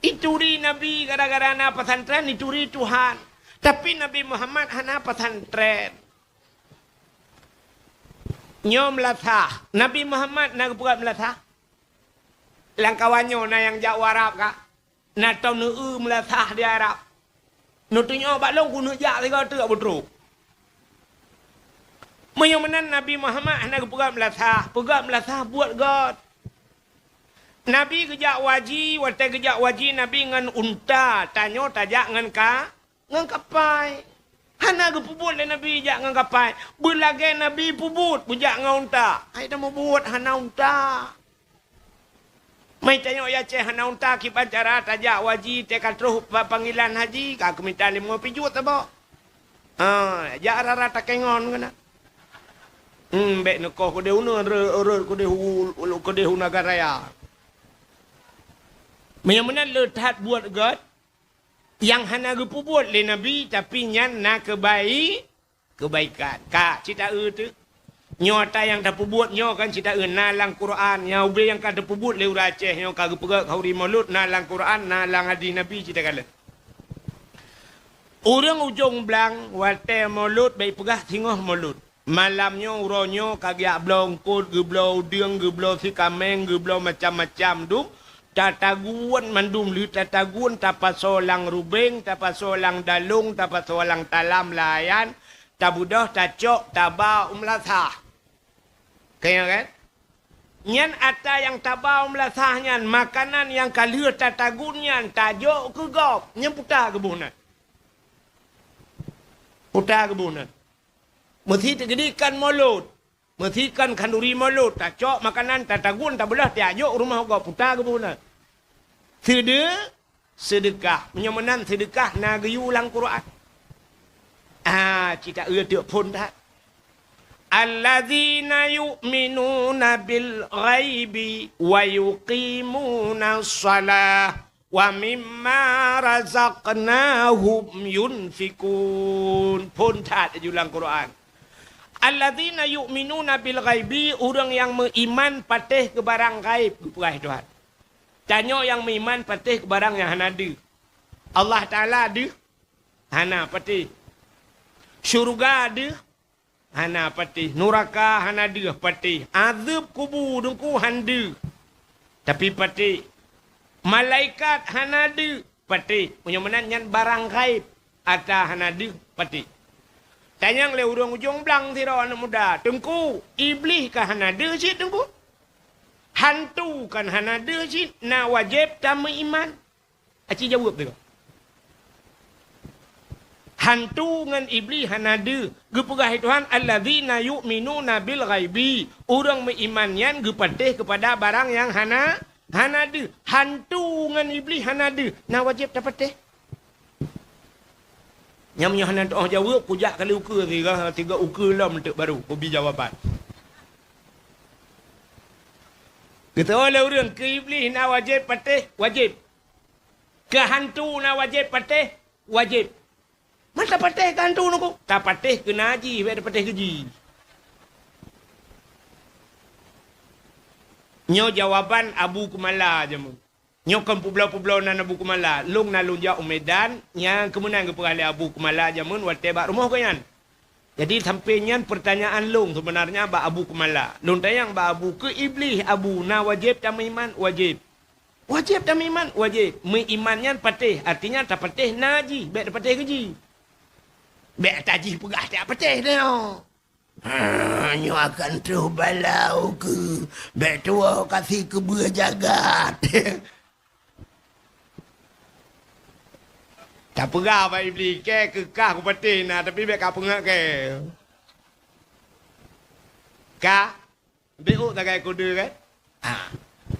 Ituri Nabi gara-gara na pesantren, ituri Tuhan. Tapi Nabi Muhammad hana pesantren. Nyoe meulasah. Nabi Muhammad na geupeugét meulasah? Lam kawan nyoe na nyang jak u Arab ka? Na tom neueu meulasah di Arab. Neutunyok bak lôn keuneuk jak sigoe teuk beutrok. Meunyoe meunan Nabi Muhammad hana geupeugét meulasah, peugét meulasah buet gét. Nabi geujak u haji, watée geujak u haji Nabi ngon unta, tanyoe tajak ngon ka, ngon kapai. Hana geupeubuet lé Nabi jak ngon kapai. Beulagée Nabi peubuet, beujak ngon unta. Hai tameubuet hana unta. Mai tanyoe i Aceh hana unta kiban cara tajak u haji, teuka troh pa-, panggilan haji, ka keumita limong pijuet saboh. Ha, jak rara takengon keunan. Hmm, bék neukoh keudeh uneuen, rot, rot keudeh u, keudeh u Nagan Raya. Meunyoe meunan le that buet gét, nyang hana geupeubuet lé Nabi, tapi nyan na keubai-, keubaikan. Ka, cit taeu teuk. Nyoe ata nyang tapeubuet nyoe kan cit taeu na lam Quran, nyang ubé nyang ka tapeubuet lé ureuëng Aceh nyoe ka geupeugét khanuri Maulud na lam Quran, na lam hadih Nabi cit takalon. Ureuëng ujong blang watée Maulud bék peugah singoh Maulud. Malam nyoe, uroe nyoe ka geujak bloe eungkot, geubloe udeueng, geubloe sikaméng, geubloe macam-macam dum. Tatagun mandum lheueh tatagun, tapasoe lam rubeng, tapasoe lam dalông, tapasoe lam talam layan, tabeudôh, tacok, taba u meulasah. Ka nyan kan? Nyan ata nyang taba u meulasah nyan, makanan nyang ka lheueh tatagun nyan tajok keu gob, nyan puta geuboh nan. Puta geuboh nan. Meusi teukeudi kan Maulud. Meusi kan khanuri Maulud, tacok makanan, tatagun, tabeudôh, tajok u rumoh gob, puta geuboh nan. Seudeu-, seudeukah. Meunyoe meunan seudeukah na geuyue lam Quran. Ah, cit taeu teuk phon that. Alladzina yu'minuna bil ghaibi wa yuqimunas shalah. Wa mimma razaqnahum yunfikun. Phon that laju lam Quran. Alladzina yu'minuna bil ghaibi, ureuëng nyang meuiman patéh keu barang gaib, geupeugah Tuhan. Tanyoe nyang meuiman patéh keu barang nyang hana deuh. Allah Taala deuh? Hana, patéh. Syeuruga deuh? Hana patéh. Nuraka hana deuh, patéh. Azeueb kubu Teungku han deuh, tapi patéh. Malaikat hana deuh, patéh. Meunyoe meunan nyan barang gaib, ata hana deuh, patéh. Tanyong lé ureuëng ujong blang sidroe aneuëk muda, "Teungku, Iblih ka hana deuh cit, Teungku? Hantu kan hana deuh cit, na wajéb tameuiman?" Aci jaweueb teuka. Hantu ngon Iblih hana deuh. Geupeugah lé Tuhan, "Alladzina yu'minuna bil ghaibi." Ureuëng meuiman nyan geupatéh keupada barang nyang hana, hana deuh. Hantu ngon Iblih hana deuh. Na wajéb tapatéh. Nyang meunyoe hana teuoh jaweueb, kujak kali ukeue siga, siga ukeue lom teuk baru kubi jawaban. Geuteupeue lé ureuëng keu Iblih na wajéb patéh, wajéb. Keu hantu na wajéb patéh, wajéb. Man tapatéh keu hantu nyoe ku? Tapatéh keu na jih, bék tapatéh keu jih. Nyoe jawaban Abu Keumala jameun. Nyoe kon peubloe-peubloe nan Abu Keumala. Lôn na lôn jak u Medan, nyang keumeunan geupeugah lé Abu Keumala jameun watée bak rumoh geuh nyan. Jadi, sampé nyan peurtanyaan lôn seubeunarnya bak Abu Keumala. Lôn tanyong bak Abu, keu Iblih, Abu, na wajéb tameuiman? Wajéb. Wajéb tameuiman? Wajéb. Meuiman nyan patéh, artinya tapatéh na jih, bék tapatéh keu jih. Bék tajih peugah tajak patéh nyoe. Ha, nyoe akan troh bala ukeue, bék tuwoe kasih keubeueh jagat. Tapeugah bak Iblih, kée keu kah kupatéh na, tapi bék kapeungeut kée. Ka, bék ôk sagai kode kan? Ha.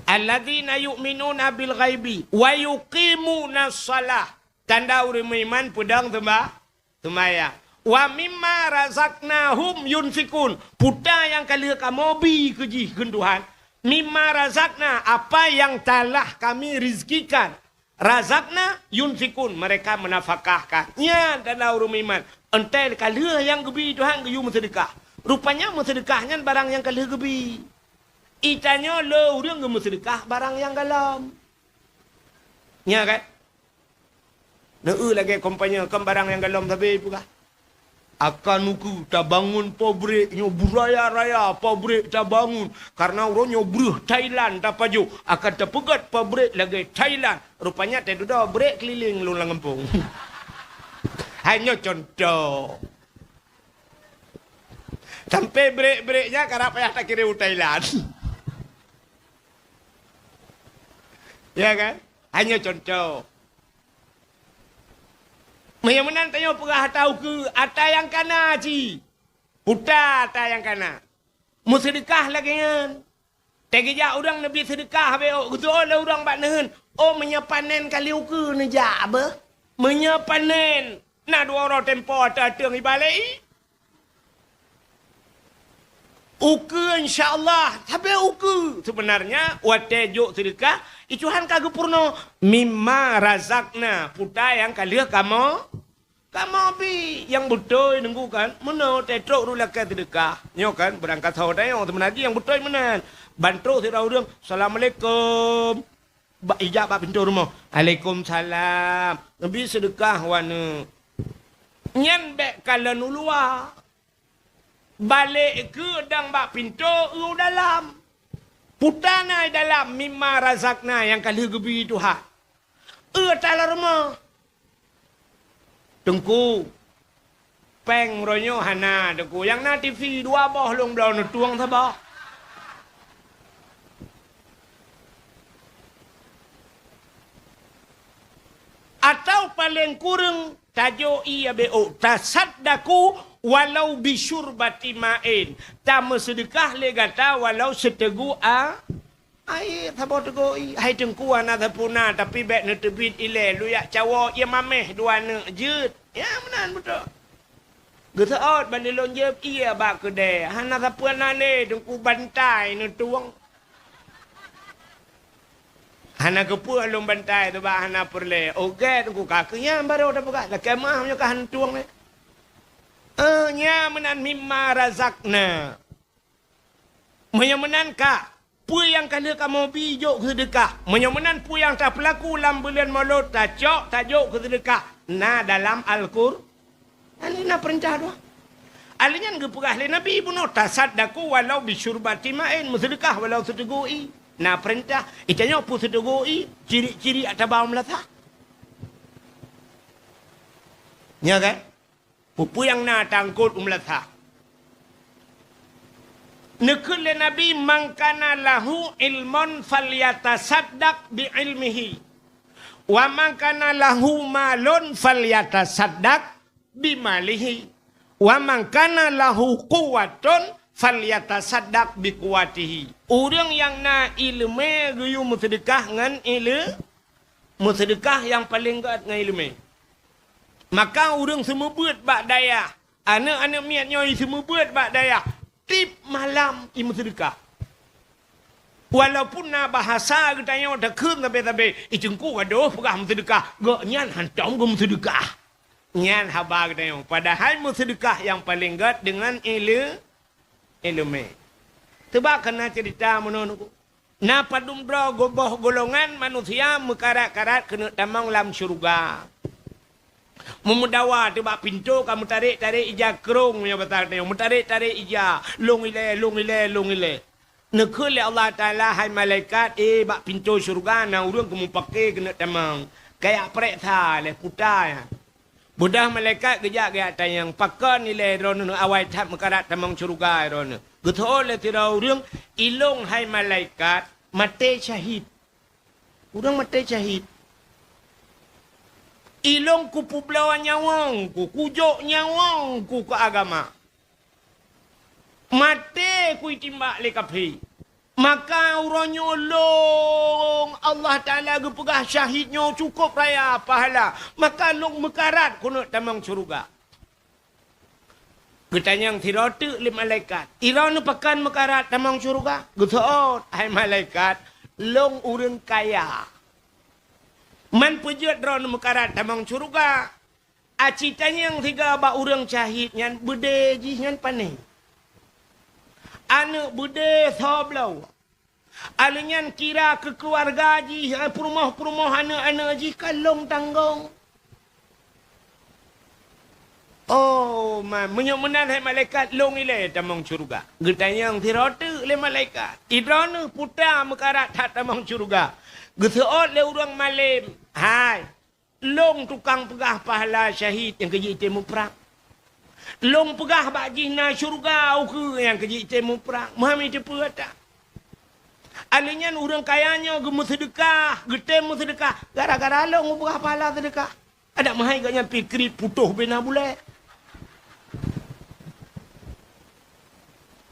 Alladzina yu'minuna bil ghaibi wa yuqimunas shalah. Tanda ureuëng meuiman peudong seumba-, seumayang. Wa mimma razaqnahum yunfikun. Peue nyang ka lheueh kamoe bi keu jih kheun Tuhan. Mimma razaqna, apa yang telah Kami rizkikan. Razaqna yunfikun, mereka menafkahkan. Nyan tanda ureuëng meuiman. Entée ka lheueh nyang geubi Tuhan geuyue meuseudeukah. Rupanya meuseudeukah nyan barang nyang ka lheueh geubi. Itanyoe le ureuëng geumeuseudeukah barang nyang galom. Nya kan? Neu lagée kompanye, kon barang nyang galom sabe peugah. Akan ukeue tabangun pabrik nyoe beuraya-raya pabrik tabangun, karena uroe nyoe breuh Thailand tapajoh, akan tapeugét pabrik lagée Thailand. Rupanya teududoe brek keliling lôn lam gampông. Hai nyoe contoh. Sampai brek-brek nyan karab payah takirém u Thailand. Ya kan? Hai nyoe contoh. Meunyoe meunan tanyoe peugah ata ukeue, ata nyang kana cit. Puta ata nyang kana. Meuseudeukah lagée nyan. Teugeujak ureuëng neubi seudeukah bék ôk, geuseuôt lé ureuëng bak neuheun, "Oh, meunyoe panen kali ukeue neujak beuh? Meunyoe panen, na dua uroe tempo ateueng ibalek i." Ukeue, insya Allah, sabe ukeue. Seubeunarnya, watée jok seudeukah, i Tuhan ka geupeurunoe, "Mimma razaqna," puta nyang ka lheueh kamoe, kamoe bi. Nyang beutôi Teungku kan, meunoe teutrok rot lakée seudeukah. Nyoe kan, beurangkat saho tanyoe, seubeuna jih nyang beutôi meunan. Ban trok sidroe ureuëng, "Assalamualaikum." Bak ijak bak pintoe rumoh. "Alaikumsalam." Neubi seudeukah u aneuk. Nyan bék kalon u luwa. Balek keu dang bak pintoe u dalam. Puta na i dalam mimma razaqna nyang ka lheueh geubi Tuhan. Eu ata lam rumoh. Teungku, péng uroe nyoe hana, Teungku. Nyang na T V dua boh lôn bloe neutueng saboh. Atau paleng kureueng tajok ié bék ôk, tasaddaqu walau bisyurbati ma'in. Tameuseudeukah lé gata walau siteugô a-, Hai, saboh teugô ié, hai Teungku hana sapeue na, tapi bék neuteubiet ilée, lôn jak cawoe ié maméh dua neuk jeuet. Ya, meunan beutôi. Geuseuôt bandum lôn jeuet ié bak keudée, hana sapeue na lé Teungku bantai neutueng. Hana keupeue lôn bantai teubak hana peureulée. Ogét Teungku ka keu nyan barô tapeugah, lakée meuah meunyoe ka hana tueng lé. Eh, nyan meunan mimma razaqna. Meunyoe meunan ka, peue nyang ka lheueh kamoe bi jok keu seudeukah. Meunyoe meunan peue nyang tapeulaku lam buleuen Molot, tacok, tajok keu seudeukah, na dalam Alqur-, nyan na peurintah dua. Alheuh nyan geupeugah lé Nabi bunoe, "Tasaddaqu walau bisyurbati ma'in," meuseudeukah walau siteugô ié. Na peurintah, itanyoe peue siteugô ié, cirik-cirik atawa meulasa. Nya kan? Peue-peue nyang na tangkot u meulasa. Neukheun lé Nabi, "Man kana lahu ilmun falyatasaddaq bi ilmihi, wa man kana lahu malun falyatasaddaq bi malihi, wa man kana lahu quwwatun falyatasaddaq bi quwwatihi." Ureuëng nyang na iéleumé geuyue meuseudeukah ngon iéle-, meuseudeukah nyang paleng gét ngon iéleumé. Maka ureuëng seumeubeuet bak dayah, aneuëk-aneuëk miet nyoe seumeubeuet bak dayah, tiep malam i meuseudeukah. Walaupun na bahasa geutanyoe takheun sabe-sabe, "Ih, Teungku gadôh peugah meuseudeukah," gobnyan hántom geumeuseudeukah. Nyan haba geutanyoe. Padahai meuseudeukah nyang paleng gét deungon ile-, ileumé. Teuba kana ceurita meunoe, Teungku. Na padum droe geuboh golongan manusia meukarat-karat keuneuk tamong lam syeuruga. Meumeudawa teubak pintoe ka meutarek-tarek ija krông, meunyoe basa geutanyoe, meutarek-tarek ija, lôn ilée, lôn ilée, lôn ilée. Neukheun lé Allah Taala, "Hai malaikat, eh, bak pintoe syeuruga na ureuëng keumeupake keuneuk tamong. Kajak preksa lé puta nyan." Beudôh malaikat geujak geujak tanyong, "Pakon ilée droeneuh awai that meukarat tamong syeuruga droeneuh?" Geuseuôt lé sidroe ureuëng, "Ilông hai malaikat, maté syahid." Ureuëng maté syahid. "Ilông kupeubloe nyawöng ku, kujok nyawöng ku keu agama. Maté kuitimbak lé kafé. Maka uroe nyoe lông Allah Taala geupeugah syahid nyoe cukôp raya pahala. Maka lông meukarat keuneuk tamong syeuruga." Geutanyong sidroe teuk lé malaikat, "Droeneuh pakon meukarat tamong syeuruga?" Geuseuôt, "Hai malaikat, lông ureuëng kaya. Man peujeuet droeneuh meukarat tamong syeuruga?" Aci tanyong siga bak ureuëng syahid nyan, beudé jih nyan pané. Aneuëk beudé soe bloe. Alheuh nyan kira keu keuluwarga jih, eh, peurumoh-peurumoh aneuëk-aneuëk jih ka lông tanggong. Oh, ma, meunyoe meunan hai malaikat, lông ilée tamong syeuruga. Geutanyong sidroe teuk lé malaikat, "Droeneuh puta meukarat that tamong syeuruga?" Geuseuôt lé ureuëng malém, "Hai, lông tukang peugah pahala syahid nyang keujitem muprang. Lông peugah bak jih na syeuruga ukeue nyang keujitem muprang. Meuhami teupeue ata." Alheuh nyan ureuëng kaya nyoe geumeuseudeukah, geutem meuseudeukah gara-gara lông geupeugah pahala seudeukah. Adak meuhai gobnyan pikri putôh bina bulée.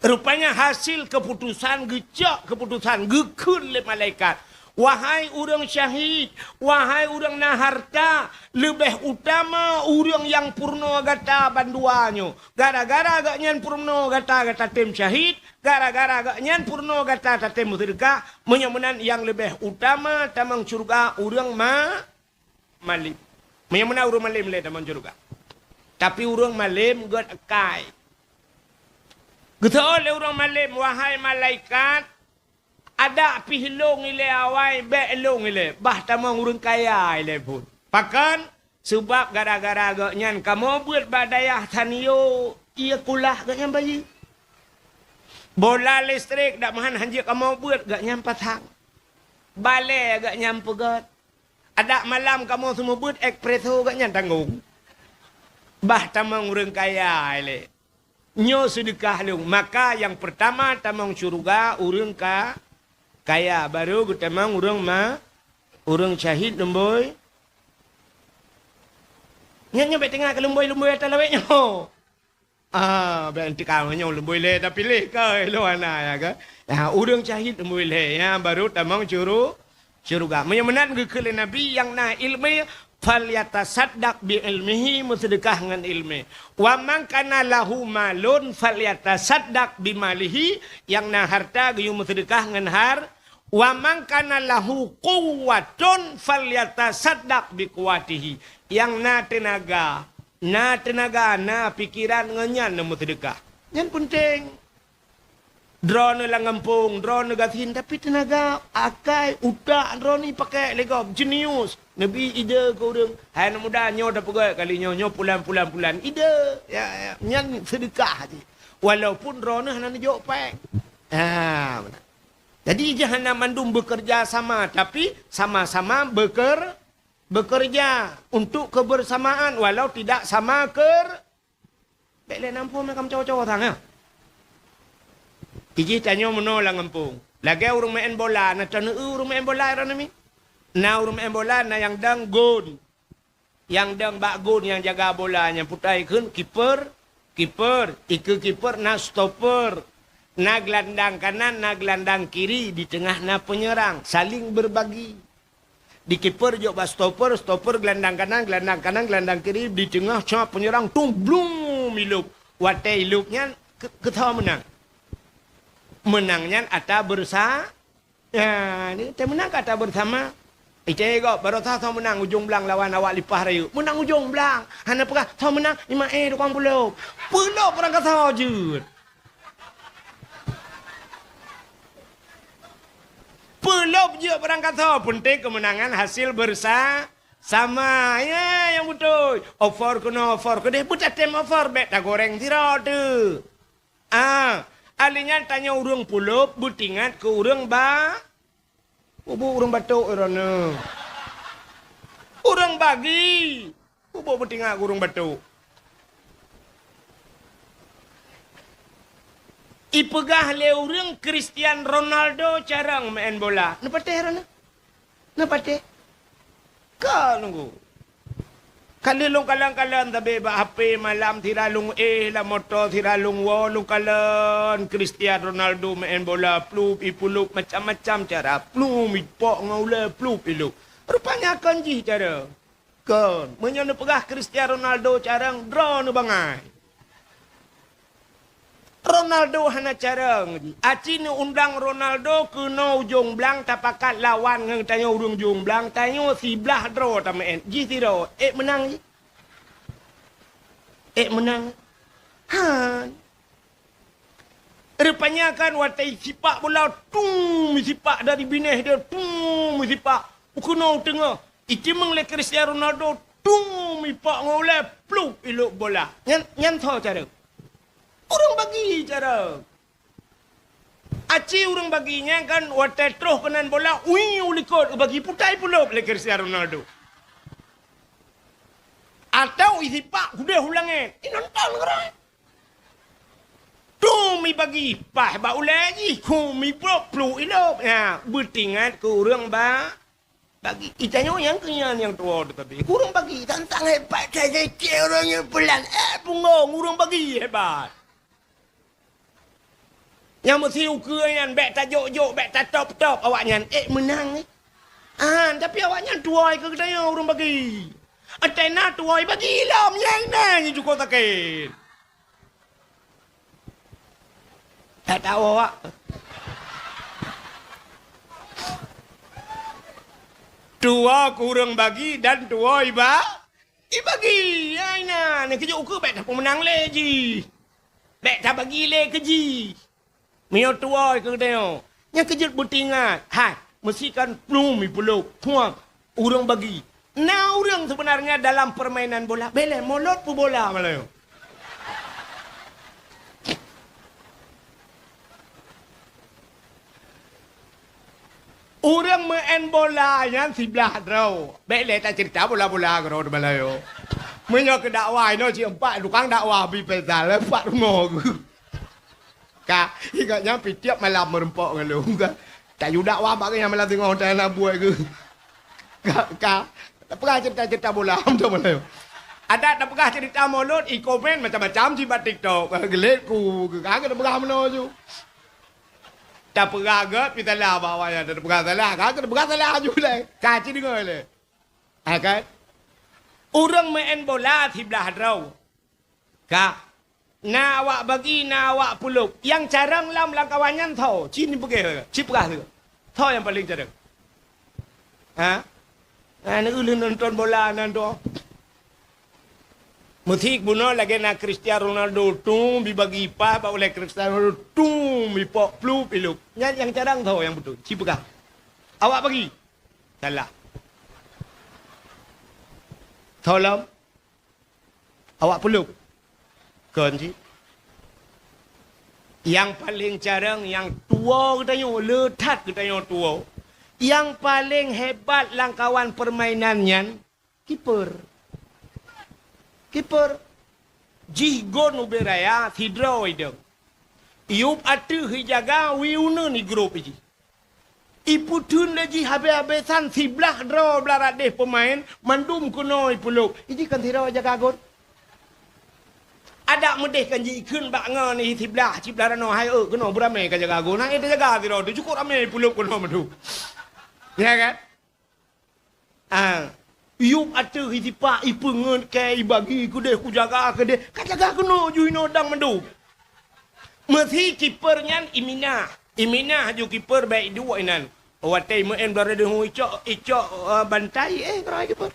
Rupanya hasil keuputosan, geucok keuputosan, geukheun lé malaikat, "Wahai ureuëng syahid, wahai ureuëng na hareuta, leubeh utama ureuëng nyang peurunoe gata bandua nyoe. Gara-gara gobnyan peurunoe gata, gata tem syahid, gara-gara gobnyan peurunoe gata, tatem meuseudeukah. Meunyoe meunan nyang leubeh utama tamong syeuruga ureuëng ma-, malém. Meunyoe meunan ureuëng malém lé tamong syeuruga. Tapi ureuëng malém gét akai." Geuseuôt lé ureuëng malém, "Wahai malaikat, adak pih lông ilée awai, bék lông ilée, bah tamong ureuëng kaya ilée phon. Pakon? Seubab gara-gara gobnyan kamoe beuet bak dayah Sanyo, ié kulah gobnyan bayeue. Bola listrik dak meuhan hanjeuet kamoe beuet, gobnyan pasang. Balée gobnyan peugét. Adak malam kamoe seumeubeuet, espresso gobnyan tanggong. Bah tamong ureuëng kaya ilée. Nyoe seudeukah lông." Maka nyang peurtama tamong syeuruga ureuëng ka-, kaya, barô geutamong ureuëng ma-, ureuëng syahid lumbôi. Nyan nyoe bék teungoh keu lumbôi-lumbôi ata lawét nyoe. Ah, bék teuka nyoe lumbôi lé tapiléh keu lôn hana ya ke. Ya, ureuëng syahid lumbôi lé ya, barô tamong syuru-, syeuruga. Meunyoe meunan geukheun lé Nabi nyang na iéleumé, "Falyatasaddaq bi ilmihi," meuseudeukah ngon iéleumé. "Wa man kana lahu malun falyatasaddaq bi malihi," nyang na hareuta geuyue meuseudeukah ngon har-, "Wa man kana lahu quwwatun falyatasaddaq bi quwwatihi." Nyang na teunaga, na teunaga, na pikeran ngon nyan na meuseudeukah. Nyan peunteng. Droeneuh lam gampông, droeneuh gasien, tapi teunaga, akai, utak droeneuh pake lé gob, jenius. Neubi ide keu ureuëng, hai aneuk muda, nyoe tapeugét kali nyoe, nyoe pulan, pulan, pulan. Ide, ya, ya, nyan seudeukah jih. Walaupun droeneuh hana neujok péng. Ha, meunan. Jadi, jih hana mandum bekerja sama, tapi sama-sama beker-, bekerja untuk kebersamaan, walau tidak sama ker-, Bék lé nam phon meukancok-cok sang, ya. Ijih tanyoe meunoe lam gampông. Lagée ureuëng meu'en bola, na taneu ureuëng meu'en bola droeneuh mi. Na ureuëng meu'en bola, na nyang dong gôn. Nyang dong bak gôn nyang jaga bola nyan putai kheun kiper, kiper, ikeue kiper na stopper. Na gelandang kanan, na gelandang kiri, di teungoh na penyerang, saling berbagi. Di kiper jok bak stopper, stopper gelandang kanan, gelandang kanan, gelandang kiri, di teungoh cok penyerang tung blum ilop. Watée ilop nyan ke-, keuthoe meunang. Meunang nyan ata beureusa-, Ya, ni teumeunang kata bersama. Ite gob, barosa soe meunang ujong blang lawan awak Lipah Rayeuk. Meunang ujong blang. Hana peugah, soe meunang, Imaé tukang pulop. Pulop barang kasoe jeuet. Pulop jeuet barang kasoe. Penting kemenangan hasil bersa-, sama. Ya, nyang beutôi. Offer keunoe, offer keudeh. Beutatem offer, bèk tagoreng sidroe teuk. Ah, ali nyan tanyoe ureueng pulop beutingat keu ureueng ba-, Ubak ureueng batok droeneuh. Ureueng bagi. Ubak beutingat keu ureueng batok. Ipeugah lé ureueng Cristiano Ronaldo carông meu'en bola. Neupatéh droeneuh? Neupatéh? Ka nunggu. Ka lheueh lôn kalon-kalon sabe bak H P malam, sira lôn éh lam moto, sira lôn woe, lôn kalon Cristiano Ronaldo meu'en bola, plup, ipulup, macam-macam cara, plup, ipok ngon ulèe, plup, ilup. Rupanya kon jih cara. Kon, meunyoe neupeugah Cristiano Ronaldo carông, droeneuh bangai. Ronaldo hana carông jih. Aci neuundang Ronaldo keunoe ujong blang tapakat lawan ngon tanyoe ureueng ujong blang, tanyoe siblah droe tameu'en. Jih sidroe, ék meunang jih? Ék meunang? Han. Rupanya kan watèe sipak bola, tum, sipak dari binéh dia, tum, sipak. Keunoe teungoh. Itimeng lé Cristiano Ronaldo, tum, ipak ngon ulèe, plup, ilop bola. Nyan, nyan soe carông? Ureueng bagi carông. Aci ureueng bagi nyan kan watèe troh keunan bola, ui, u likot, bagi putai pulop lé Cristiano Ronaldo. Atau isipak udeh u langèt. Inonton keurah. Tum ibagi, paih bak ulèe jih, kum iplup, plup ilop. Nyan, beutingat keu ureueng ba-, Bagi. Itanyoe nyang keu nyan nyang tuwoe teuh sabe. Ureueng bagi, tantang hebat sagai cit ureueng nyan peulan. Eh, punggong, ureueng bagi hebat. Nyang meusi ukeue nyan bèk tajok-jok, bèk tatop-top awaknyan. Eh, meunang, eh. Ah, tapi awaknyan tuwoe keu geutanyoe ureueng bagi. Até na tuwoe bagi lom, nyang na nyang cukôp sakét. Tak tahu awak. Tuwoe keu ureueng bagi dan tuwoe iba-, ibagi. Ya, inan. Nyang keujeuet ukeue bèk tapeumeunang lé jih. Bèk tabagi lé keu jih. Meunyoe tuwoe keu geutanyoe, nyang keujeuet beutingat, hai, meusikan pluem ipulop, puang, ureueng bagi. Na ureueng seubeunarnya dalam peurmainan bola, bèk lé molot peubola malam nyoe. Ureueng meu'en bola nyan siblah droe. Bèk lé taceurita bola-bola keudroe di malam nyoe. Meunyoe keu dakwah inoe cit empat tukang dakwah bri Faisal, empat rumoh geuh. Ka, ingat nyan pih tiep malam meureumpok ngon lôn ka. Tayue dakwah bak geuh nyan malam singoh, tai na buet geuh. Ka, ka. Tapeugah ceurita-ceurita bola, beutôi malam nyoe. Adak tapeugah ceurita molot, ikomen macam-macam cit bak TikTok. Geulet ku, ka, ka tapeugah meunoe ju. Tapeugah gèt pih salah bak awaknyan, tapeugah salah, ka, ka tapeugah salah ju lé. Ka, ci deungö lé. Ha, kan? Ureueng meu'en bola siblah droe. Ka. Na awak bagi, na awak pulop. Nyang carông lom lam kawan nyan soe? Ci neupeugah, ci peugah lé. Soe nyang paleng carông? Ha? Ha, na ureueng nonton bola nan tu. Meusi bunoe lagèe na Cristiano Ronaldo, tum, bibagi pas bak ulèe Cristiano Ronaldo, tum, bipok plup, ilop. Nyan nyang carông soe nyang beutôi? Ci peugah. Awak bagi? Salah. Soe lom? Awak pulop? Kon cit. Nyang paleng carông, nyang tuwoe geutanyoe, le that geutanyoe tuwoe. Nyang paleng hebat lam kawan peurmainan nyan, kiper. Kiper. Jih gon ubé raya, sidroe idong. Iyup ateueh ijaga, wie uneuen igrôp jih. Ipeutheun lé jih habéh-habésan siblah droe blarat deh peumaén, mandum keunoe ipulop. Iji kan sidroe jaga gon. Adak meudeh kan jiikheun bak ngon ié siblah, siblah ranoe hai eu keunoe beuramé ka jaga gon. Hai teujaga sidroe teuh cukôp ramé ipulop keunoe mandum. Ya kan? Ah, iyup ateueh isipak, ipeungeut kèe, ibagi keudeh, kujaga keudeh, ka jaga keunoe ju inoe dang mandum. Meusi kiper nyan iminah, iminah ju kiper bèk iduek inan. Watèe imeu'en bloe deuh icok, icok, eh, bantai, eh, keudroe kiper.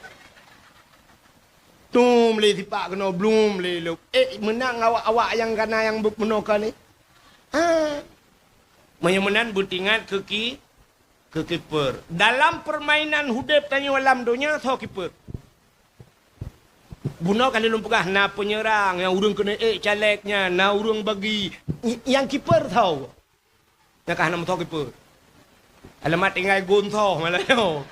Tum lé sipak keunoe, blum lé lôb. Eh, meunang awak-awak nyang kana nyang beupunoe ka ni. Ha. Meunyoe meunan beutingat keu ki-, keu kiper. Dalam permainan udeb tanyoe lam donya, soe kiper? Bunoe ka lôn peugah, na penyerang, nyang ureueng keuneuk ék caleg nyan, na ureueng bagi. Ny-, nyang kiper soe? Nyang ka hana meusoe kiper. Alamat tinggai gon soe malah nyoe.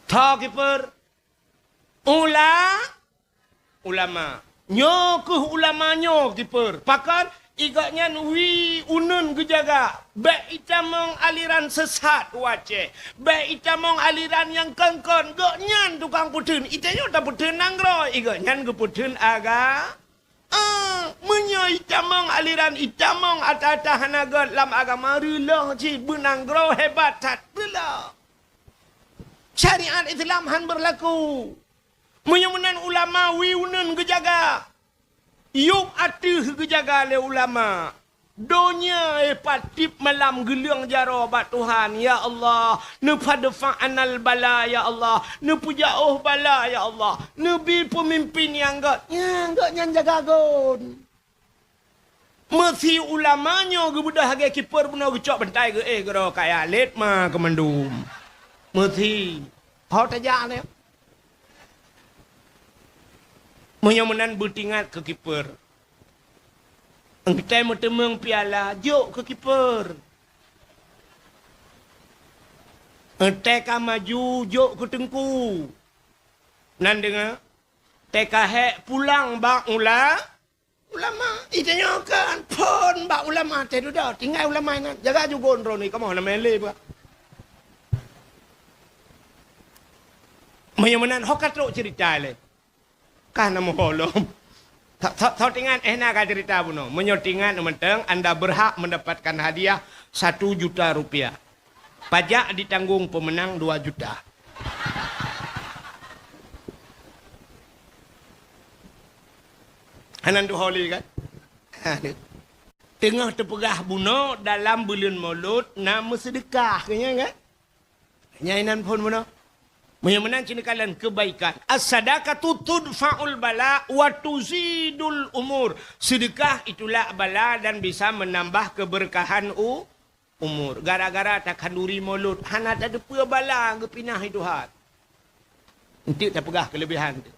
Soe kiper? Ula-, ulama. Nyoe keuh ulama nyoe kiper. Pakon? Igobnyan wie uneuen geujaga. Bèk itamong aliran sesat u Aceh. Bèk itamong aliran nyang kon-kon. Gobnyan tukang peutheun. Itanyoe tapeutheun nanggroe. Igobnyan geupeutheun aga-, Ah, meunyoe itamong aliran, itamong ata-ata hana göt lam agama, reuloh cit, beunanggroe hebat that, reuloh. Syariat Islam han beurlaku. Meunyoe meunan ulama wie uneuen geujaga, yub ateueh geujaga lé ulama. Donya, eh, pat tiep malam geuleueng jaroe bak Tuhan, "Ya Allah, neufadfa anal bala, ya Allah, neupeujaoh bala, ya Allah, neubi peumimpin nyang göt, nyang göt nyan jaga gon." Meusi ulama nyoe geubeudôh lagèe kiper bunoe geucok bantai geuéh keudroe kaya lét ma keumandum. Meusi. Ho tajak lé. Meunyoe meunan beutingat keu kiper. Engkai meuteumeung piala, jok keu kiper. Engkai ka maju, jok keu teungku. Nan deungö, teuka hék pulang bak ula-, ulama. Itanyoe kan phon bak ulama teuh dudoe, tinggai ulama inan. Jaga jugon droeneuh, kamoe hana meuhé lé bah. Meunyoe meunan, ho ka trok ceurita lé. Ka na meuho lom. Tho-, tho-, tho tingat, eh, na ka ceurita bunoe. Meunyoe tingat mantong, anda berhak mendapatkan hadiah satu juta rupiah. Pajak ditanggung pemenang dua juta. Hana tuho lé kan? Teungoh teupeugah bunoe dalam buleuen Molot na meuseudeukah, keu nyan kan? Nyan inan phon bunoe. Meunyoe meunan cit neukalon keubaikan. As-sadaqatu tudfa'ul bala wa tuzidul umur. Sedekah itulak bala dan bisa menambah keberkahan u-, umur. Gara-gara takhanduri Molot, hana tateupeue bala geupinah i Tuhan. Enteuk tapeugah keulebihan teuh.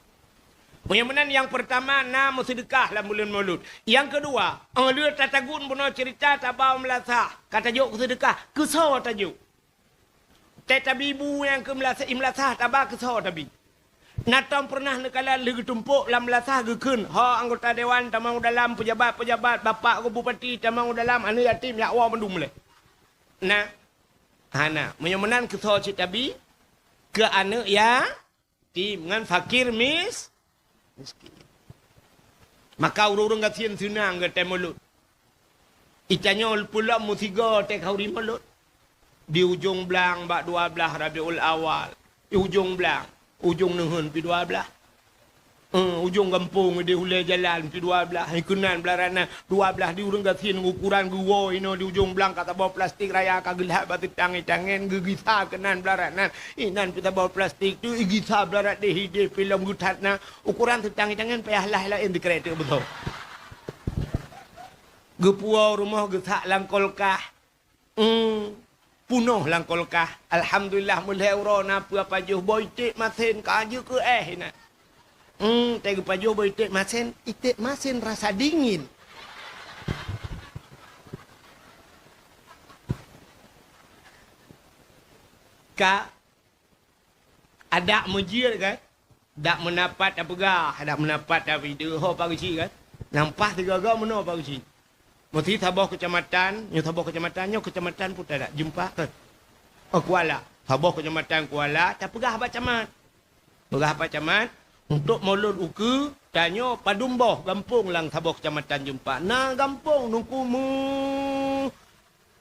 Meunyoe meunan nyang peurtama na meuseudeukah lam buleuen Molot. Nyang keudua, óh lheueh tatagun bunoe ceurita taba u meulasah, ka tajok keu seudeukah, keu soe tajok? Tée tabi bu nyang keu meulasah, i meulasah taba keu soe tabi? Na tom peureunah neukalon lheueh geutumpok lam meulasah geukheun, "Ho anggota dewan tamong u dalam, peujabat-peujabat, bapak geuh bupati tamong u dalam, aneuk yatim jak woe mandum lé." Na? Hana. Meunyoe meunan keu soe cit tabi? Keu aneuk ya-, Yatim ngon fakir mis-, miskin. Maka ureuëng-ureuëng gasien seunang geutem Molot. Itanyoe peulom meusigoe tée khanduri Molot. Di ujong blang bak dua blaih Rabiul Awal. Di ujong blang, ujong neuheun pi dua blaih. Eh, ujong gampông di ulée jalan pi dua blaih. Keunan blaih ranan. Dua blaih di ureuëng gasien ukoran geuwoe inoe di ujong blang ka saboh plastik raya ka geulhat bak teutangén-tangén geugisa keunan blaih ranan. Inan pi saboh plastik tu igisa blaih rat deh ideh pi lom geuthat na. Ukoran teutangén-tangén payah lah laén di krek teuk beutôi. Geupuwoe rumoh geusak lam kulkah. Hmm. Punoh lam kulkah. Alhamdulillah meulhée uroe na peue pajoh boh iték masen ka jeuet keu éh inan. Hmm, tée geupajoh boh iték masen, iték masen rasa dingin. Ka adak meujeuet kan? Dak meunapat tapeugah, dak meunapat tapideue ho paguci kan? Nang paih sigoe-goe meunoe paguci. Meusi saboh keucamatan, nyoe saboh keucamatan, nyoe keucamatan peue tadak jumpa kan? Oh, Kuala. Saboh keucamatan Kuala tapeugah bak camat. Peugah bak camat, untuk Molot ukeue, tanyoe padum boh gampông lam saboh keucamatan jumpa. Na gampông nungku meu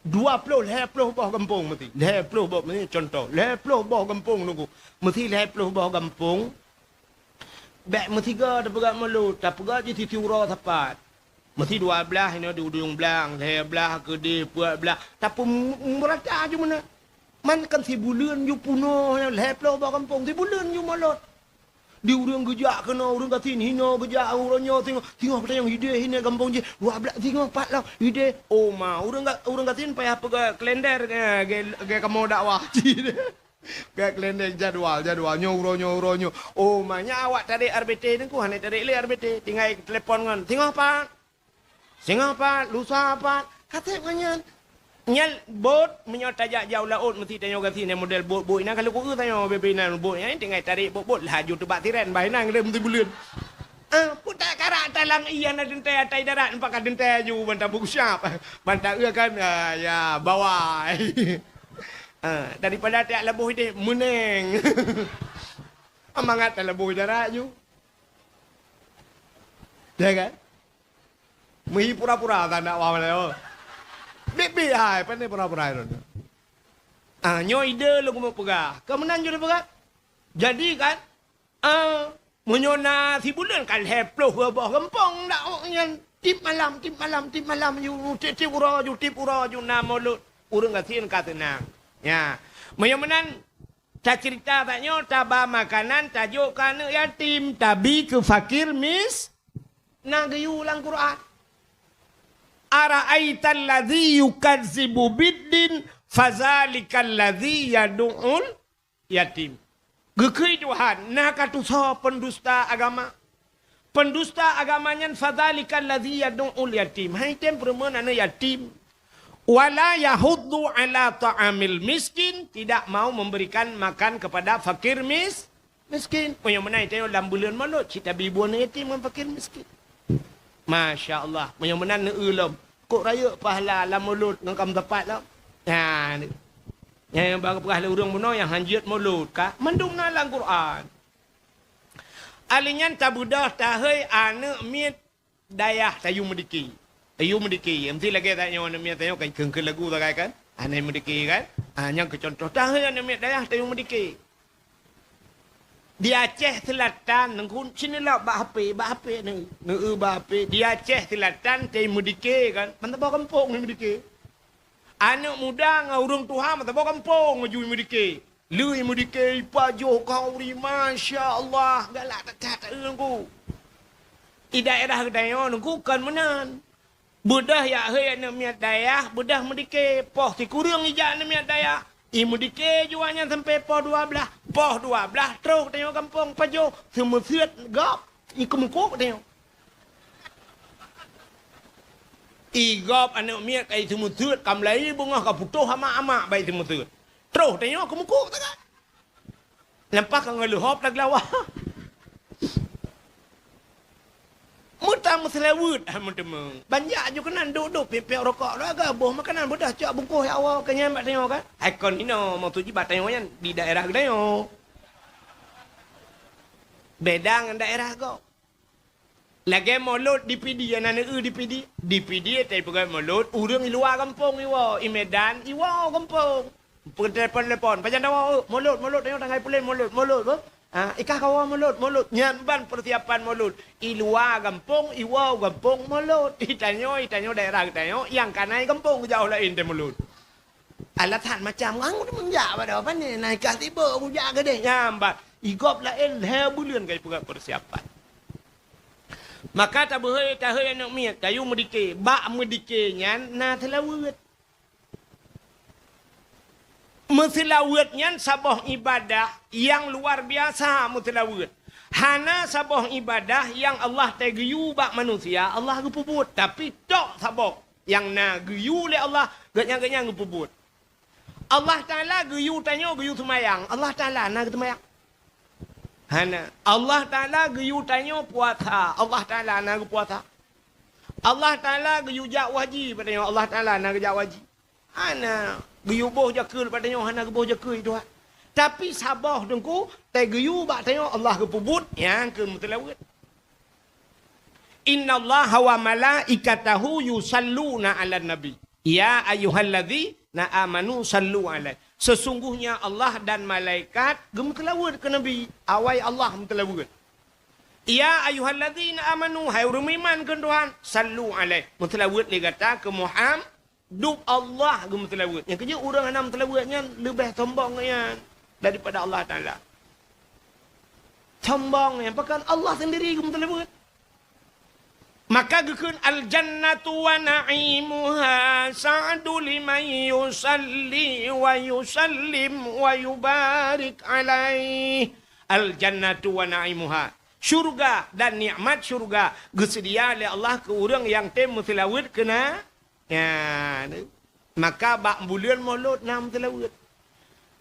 dua ploh, lhée ploh boh gampông meuti. Lhée ploh boh meuti, contoh. Lhée ploh boh gampông nungku. Meusi lhée ploh boh gampông. Bék meusigoe tapeugah Molot, tapeugah jih sisi uroe sapat. Meusi dua blaih inoe di ujong blang, lhèe blaih keudeh, peuet blaih. Tapi mu-, meurata ju meunan. Man kan sibuleuen ju punoh, lhèe ploh boh gampông, sibuleuen ju molot. Di ureueng geujak keunoe, ureueng gasien hinoe geujak, uroe nyoe singoh, singoh peutanyong ideh hinoe gampông jih, dua blaih singoh pat lom ideh. Oh ma, ureueng ga-, ureueng gasien payah peugah kalender, eh, ge-, ge-, kamoe dakwah. Pihak klinik jadwal, jadwal. Nyoe uroe nyoe, uroe nyoe. Oh, ma nyan awak tarek R B T teungku, hana tarek lé R B T. Tinggai telepon ngon, "Singoh pat? Singoh pat? Lusa pat?" Ka sép ngon nyan. Nyan bot, meunyoe tajak-jak u laôt, meusi tanyoe gasien model bot-bot inan, ka lheueh kueu tanyoe bebe inan bot nyan, tinggai tarek bot-bot, laju teubak tiren, bah inan lé meusi buleuen. Ah, peue tak karak talang ié na teuntèe atai darat, nampak ka teuntèe aju, ban tabuet geusyap. Ban taeu kan, ah, ya, bawai. Ah, daripada tajak laboh ideh, meuneng. Mangat talaboh darat ju. Ya kan? Meuhi pura-pura tan dakwah malèe. Bit-bit hai, pane pura-pura itu. Ah, nyoe ideh lôn keumeung peugah. Ka meunan ju lôn peugah. Jadi kan, ah, meunyoe na sibuleuen kan lhèe ploh boh gampông dak awak nyan. Tiep malam, tiep malam, tiep malam ju, tiep-tiep uroe ju, tiep uroe ju na mulod. Ureueng gasien ka seunang. Ya. Meunyoe meunan, taceurita tanyoe, taba makanan, tajok keu aneuk yatim, tabi keu fakir mis-, na geuyue lam Quran. "Ara'aital ladzi yukazzibu biddin, fadzalikal ladzi yadu'ul yatim." Geukheun Tuhan, na ka tusoe pendusta agama. Pendusta agama nyan, "Fadzalikal ladzi yadu'ul yatim." Hai tem peureumeun aneuk yatim. "Wala yahuddu ala ta'amil miskin," tidak mau memberikan makan kepada fakir mis-, miskin. Meunyoe meunan tanyoe lam buleuen mulod, cit tabi buet aneuk yatim ngon fakir miskin. Masya Allah, meunyoe meunan neueu lom. Kok rayeuk pahala lam mulod ngon kam dapat lom. Ha, ni. Nyang bang peugah lé ureueng bunoe nyang hanjeuet mulod ka. Mandum na lam Quran. Ali nyan tabeudôh tahei aneuk miet dayah tayue meudike. Tayue meudike. Meusti lagèe tanyoe aneuk miet tanyoe kan kheun-kheun lagu sagai kan? Aneuk meudike kan? Ah, nyang keu contoh tahei aneuk miet dayah tayue meudike. Di Aceh Selatan, ngon cine lok bak H P, bak H P ni. Neu bak H P. Di Aceh Selatan, tayue meudike kan? Mantong boh gampông meudike. Aneuk muda ngon ureueng tuha mantong boh gampông ju meudike. Lheueh meudike ipajoh khanduri, masya Allah, galak that-that ureueng ku. Di daerah geutanyoe nungku kon meunan. Beudôh jak hei aneuk miet dayah, beudôh meudike, poh sikureueng ijak aneuk miet dayah. I meudike jua nyan sampoe poh dua blaih, poh dua blaih troh tanyoe gampông pajoh, seumeuseuet gob, i keumukuk tanyoe. I gob aneuk miet ka i seumeuseuet, ka meulayi beungoh ka putôh amak-amak bak i seumeuseuet. Troh tanyoe keumukuk taga. Leupah ka ngon leuhop tageulawa. Meutameuseulaweuet han meuteumé. Banjak ju keunan duek-duek piep-piep rukok. Lagèe boh makanan beudôh cok bungkôh ya Allah keu nyan bak tanyoe kan. Hai kon inoe maksud jih bak tanyoe nyan di daerah geutanyoe. Beda ngon daerah gob. Lagèe mulod di Pidie, na neu di Pidie. Di Pidie tai peugah mulod, ureueng i luwa gampông iwoe, i Medan iwoe gampông. Peutelepon-telepon, pajan dawa, "Oh, mulod, mulod, tanyoe tanggai pulen mulod, mulod, beuh." Ah, ikah kawa mulod, mulod. Nyan ban persiapan mulod. I luwa gampông, iwoe gampông mulod. I tanyoe, i tanyoe daerah geutanyoe, nyang ka na i gampông jaoh laén teuh mulod. Alasan macam, "Ang meunjak pada apa ni? Naikah tiba kujak keudeh." Nyan ban. I gob laén lhèe buleuen ka ipeugah persiapan. Maka tabeuhôi, tahôi aneuk miet, tayue meudike. Bak meudike nyan na seulaweuet. Meuseulaweuet nyan saboh ibadah nyang luar biasa meuseulaweuet. Hana saboh ibadah nyang Allah tageuyue bak manusia, Allah geupeubuet. Tapi tok saboh nyang na geuyue lé Allah, gobnyan-gobnyan geupeubuet. Allah Taala geuyue tanyoe geuyue seumayang. Allah Taala na geuseumayang? Hana. Allah Taala geuyue tanyoe puasa. Allah Taala na geupuasa? Allah Taala geuyue jak haji bak tanyoe. Allah Taala na geujak haji? Hana. Geuyue boh jakeuet bak tanyoe? Hana geuboh jakeuet Tuhan. Tapi saboh teungku, tageuyue bak tanyoe Allah geupeubuet nyang keu meuseulaweuet. "Innallaha wa malaikatahu yusalluna 'alan nabi. Ya ayyuhalladzina amanu sallu 'alaihi." Sesungguhnya Allah dan malaikat geumeuseulaweuet keu Nabi. Awai Allah meuseulaweuet. "Ya ayyuhalladzina amanu," hai ureuëng meuiman kheun Tuhan, "sallu alaihi," meuseulaweuet lé gata keu Muham-, dub Allah geumeuseulaweuet. Nyang keujeuet ureuëng hana meuseulaweuet nyan leubeh sombong nyan daripada Allah Taala. Sombong nyan, pakon Allah sendiri geumeuseulaweuet. Maka geukheun, "Al jannatu wa na'imuha sa'du liman yusalli wa yusallim wa yubarik alaih." Al jannatu wa na'imuha. Syurga dan nikmat syurga geuseudia lé Allah keu ureuëng nyang tem meuseulaweuet keu na-, nyan. Maka bak buleuen Molot na meuseulaweuet.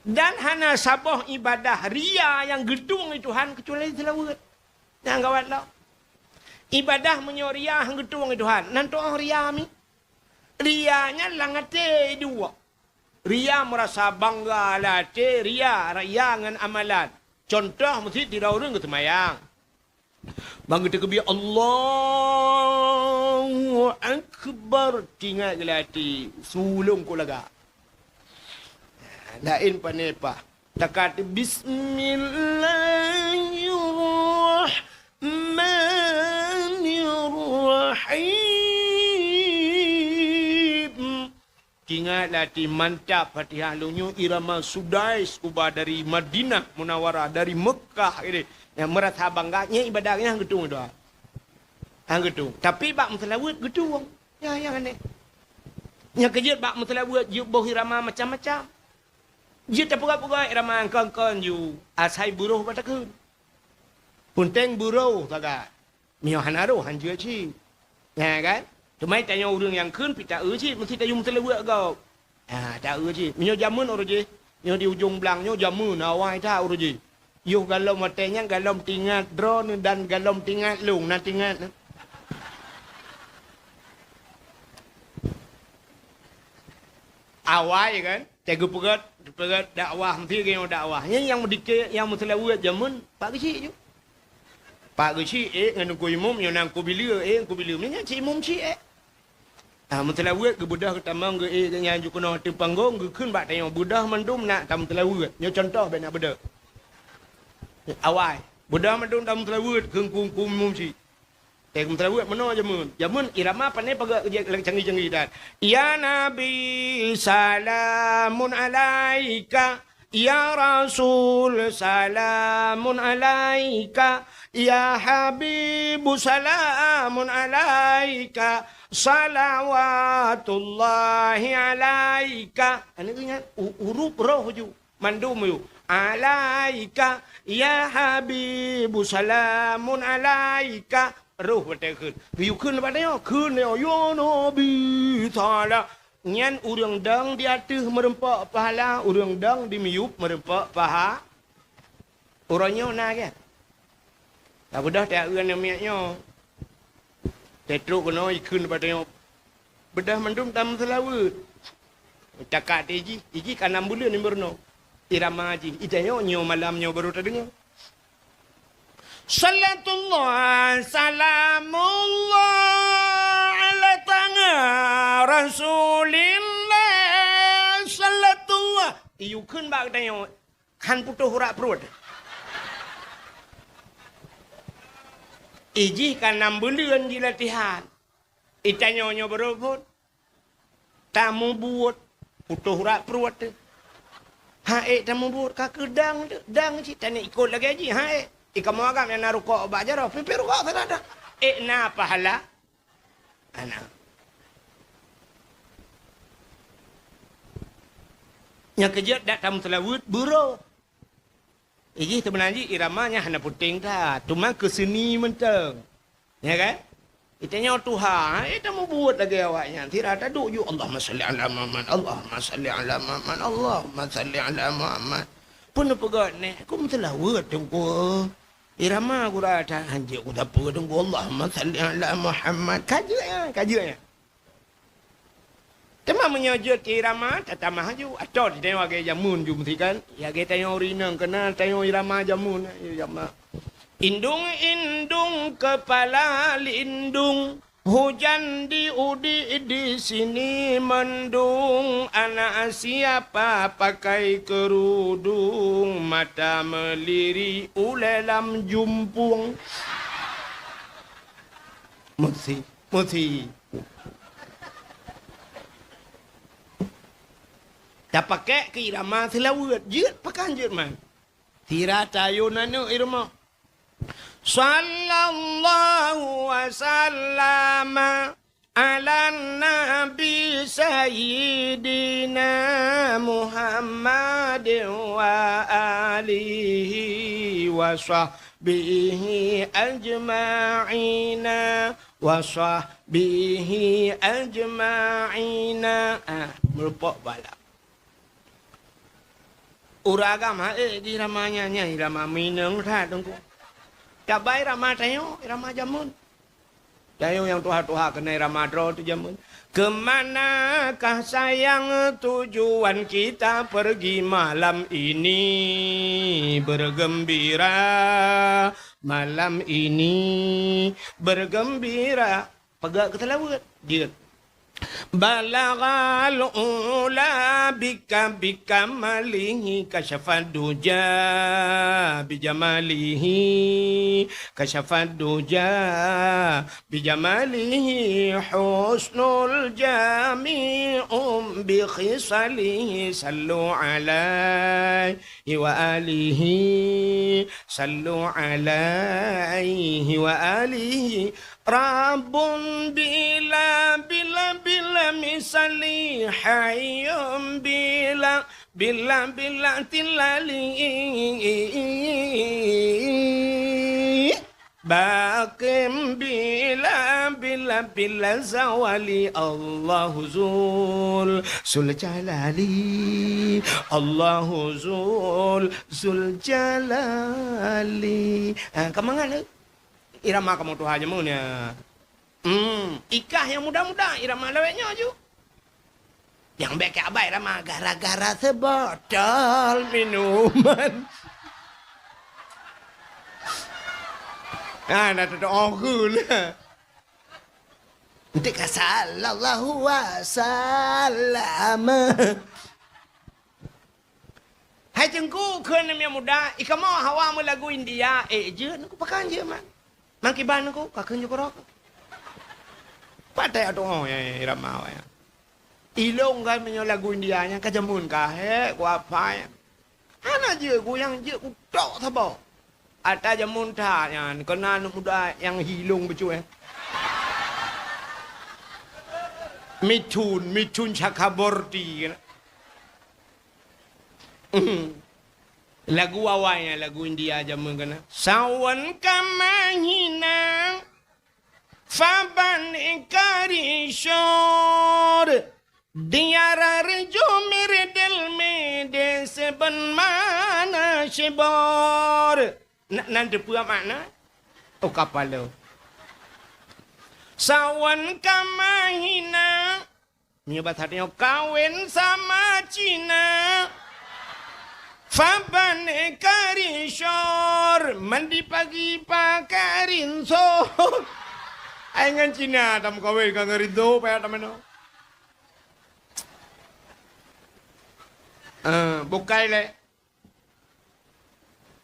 Dan hana saboh ibadah ria nyang geutueng lé Tuhan keucuali seulaweuet. Nyang gawat lom. Ibadah meunyoe ria han geutueng lé Tuhan, nan tuoh ria mi. Ria nyan lam até duek. Ria meurasa bangga lam até, ria, ria ngon amalan. Contoh, meusit sidroe ureuëng geuseumayang. Ban geuteukeubiet, "Allahu Akbar," tingat geuh lam até, "Sulông kok lagak." Laén pane pah. Takat, "Bismillahirrahmanirrahim." Ingat lam até, mantap Fatihah lôn nyoe irama Sudais, uba dari Madinah Munawarah, dari Mekah ini. Nyang meurasa bangga, nyan ibadah nyan geutueng doa. Han geutueng. Tapi bak meuseulaweuet geutueng. Nyan, nyan aneh. Nyang keujeuet bak meuseulaweuet jeuet boh irama macam-macam. Jeuet tapeugah-peugah irama kon-kon ju asai beuroh bak takheun. Peunteng beuroh sagai. Meunyoe hana roh, han jeuet cit. Nyan kan? Teuma tanyoe ureuëng nyang kheun pih taeu cit, meusti tayue meuseulaweuet gob. Ha, taeu cit. Meunyoe jameun uroe jih, nyoe di ujong blang nyoe jameun awai that uroe jih. Yoh galom watée nyan galom tingat droeneuh dan galom tingat lôn, na tingat na. Awai kan? Teugeupeugot, geupeugét dakwah, meusti geunyoe dakwah. Nyan nyang meudike, nyang meuseulaweuet jameun, pak geuchik ju. Pak geuchik ék ngon Teungku Imum, nyoe na Teungku Bileue ék, Teungku Bileue. Nyan cit Imum chik ék. Ah, meuseulaweuet geubeudôh geutamong geuék geuhnyan ju keunoe ateueh panggong, geukheun bak tanyoe, "Beudôh mandum nak tameuseulaweuet." Nyoe contoh bék nak beudôh. Awai, "Beudôh mandum tameuseulaweuet," kheun Teungku, Teungku Imum chik. Teuh meuseulaweuet meunoe jameun. Jameun irama pane paga canggih-canggih that. Ya Nabi, salamun alaika. Ya Rasul, salamun alaika. Ya Habibu, salamun alaika. Salawatullahi alaika. Aneuk ingat, u-, urup roh ju. Mandum yue. Alaika ya habibu salamun alaika. Roh watée kheun. Geuyue kheun bak tanyoe. Kheun nyoe, ya Nabi, salam. Nyan ureuëng dong di ateueh meurumpok pahala, ureuëng dong di miyueb meurumpok paha. Uroe nyoe na kan? Ka beudôh teuka ngon miet nyoe. Teutrok keunoe ikheun bak tanyoe. Beudôh mandum tameuseulaweuet. Takat teuh jih, ijih ka nam buleuen imeureunoe. Irama jih, itanyoe nyoe malam nyoe barô tadeungoe. Salatullah, salamullah ala tanga Rasulillah. Salatullah. Iyue kheun bak geutanyoe, han putôh urat pruet. Ijih ka nam buleuen jilatihan. Itanyoe nyoe barô phon. Tamubuet, putôh urat pruet teuh. Ha ék tamubuet, ka keu dang teuh, dang cit taneuk ikot lagée jih, ha ék. Ikamoe agam nyang na rukok bak jaroe, pimpin rukok sana dah. Ék na pahala. Ana. Nyang keujeuet dak tameuseulaweuet beurôh. Ijih teubeuna jih irama nyan hana puténg that, teuma keu seuni mantong. Ya kan? Itanyoe tuha, eh, tamubuet lagée awaknyan. Sira taduek ju, "Allahumma salli ala Muhammad, Allahumma salli ala Muhammad, Allahumma salli ala Muhammad." Peue neupeugét neh, ku meuseulaweuet teungku. Irama gura that hanjeuet ku sapeue teungku, "Allahumma salli ala Muhammad." Ka jeuet nyan, ka jeuet nyan. Teuma meunyoe jeuet keu irama, tatamah ju. Atau tanyoe lagée jameun ju meusikan. Lagée tanyoe ureuëng inong keunan tanyoe irama jameun, irama. Indung-indung keupala lindung, hujan di udi di sini mendung, anak siapa pakai kerudung, mata melirik ulée lam jumpung. Musi, musi. Tapakék keu irama seulaweuet, jeuet pakan jeuet man. Sira tayue aneuk irama. Sallallahu wa sallama ala nabi sayyidina Muhammad wa alihi wa sahbihi ajma'ina, wa sahbihi ajma'ina. Ah, meureumpok bala. Ureueng agam hase jih irama nyan, nyan irama minong that, Teungku. Tabai irama tanyoe, irama jameun. Tanyoe nyang tuha-tuha keunan irama droe teuh jameun. Ke manakah sayang tujuan kita pergi malam ini? Bergembira malam ini, bergembira. Peugah keu seulaweuet, jeuet. Balaghal ula bika, bikamalihi kasyafad duja, bijamalihi kasyafad duja, bijamalihi husnul jami'u bi khisalihi. Sallu alaihi wa alihi, sallu alaihi wa alihi. Rabbun bila, bila, bila misali, hayyun bila, bila, bila tilali. Baqim bila, bila, bila zawali. Allahu zul, zul jalali. Allahu zul, zul jalali. Ha, ka mangat lé. Irama kamoe tuha jameun nyan. Hmm, ikah nyang muda-muda, irama lawét nyoe ju. Nyang bék keu abai irama gara-gara seubotol minuman. Ah, na tutoe geuh. Enti ka sallallahu wa sallam. Hai Teungku, kheun nyang muda, i kamoe hawa meulagu India, eh, jeuet Teungku, pakan jeuet man. Mang kiban Teungku, ka kheun jukroe. Patéh atoe, oh, ya, ya, irama awak, ya. Ilong kan meunyoe lagu India nyan ka jameun ka, hé, ku apa, ya. Hana jeuet ku nyang jeuet ku tok saboh. Ata jameun that nyan, keunan aneuk muda nyang hi ilong bacut, eh. Mithun, Mithun Chakraborty keunan. Lagu awai nyan, lagu India jameun keunan. Sawan ka mahina, faban ikari syur. Diara reju miridil mide seben mana syibor. Na, nan teupeue makna? Oh, kapalo. Sawan ka mahina. Meunyoe basa tanyoe kawen sama Cina. Faban kari syur, mandi pagi pakai rinso. Ai ngon Cina tameukawen ka ngon rinso, payah tameuno. Eh, bukai lé.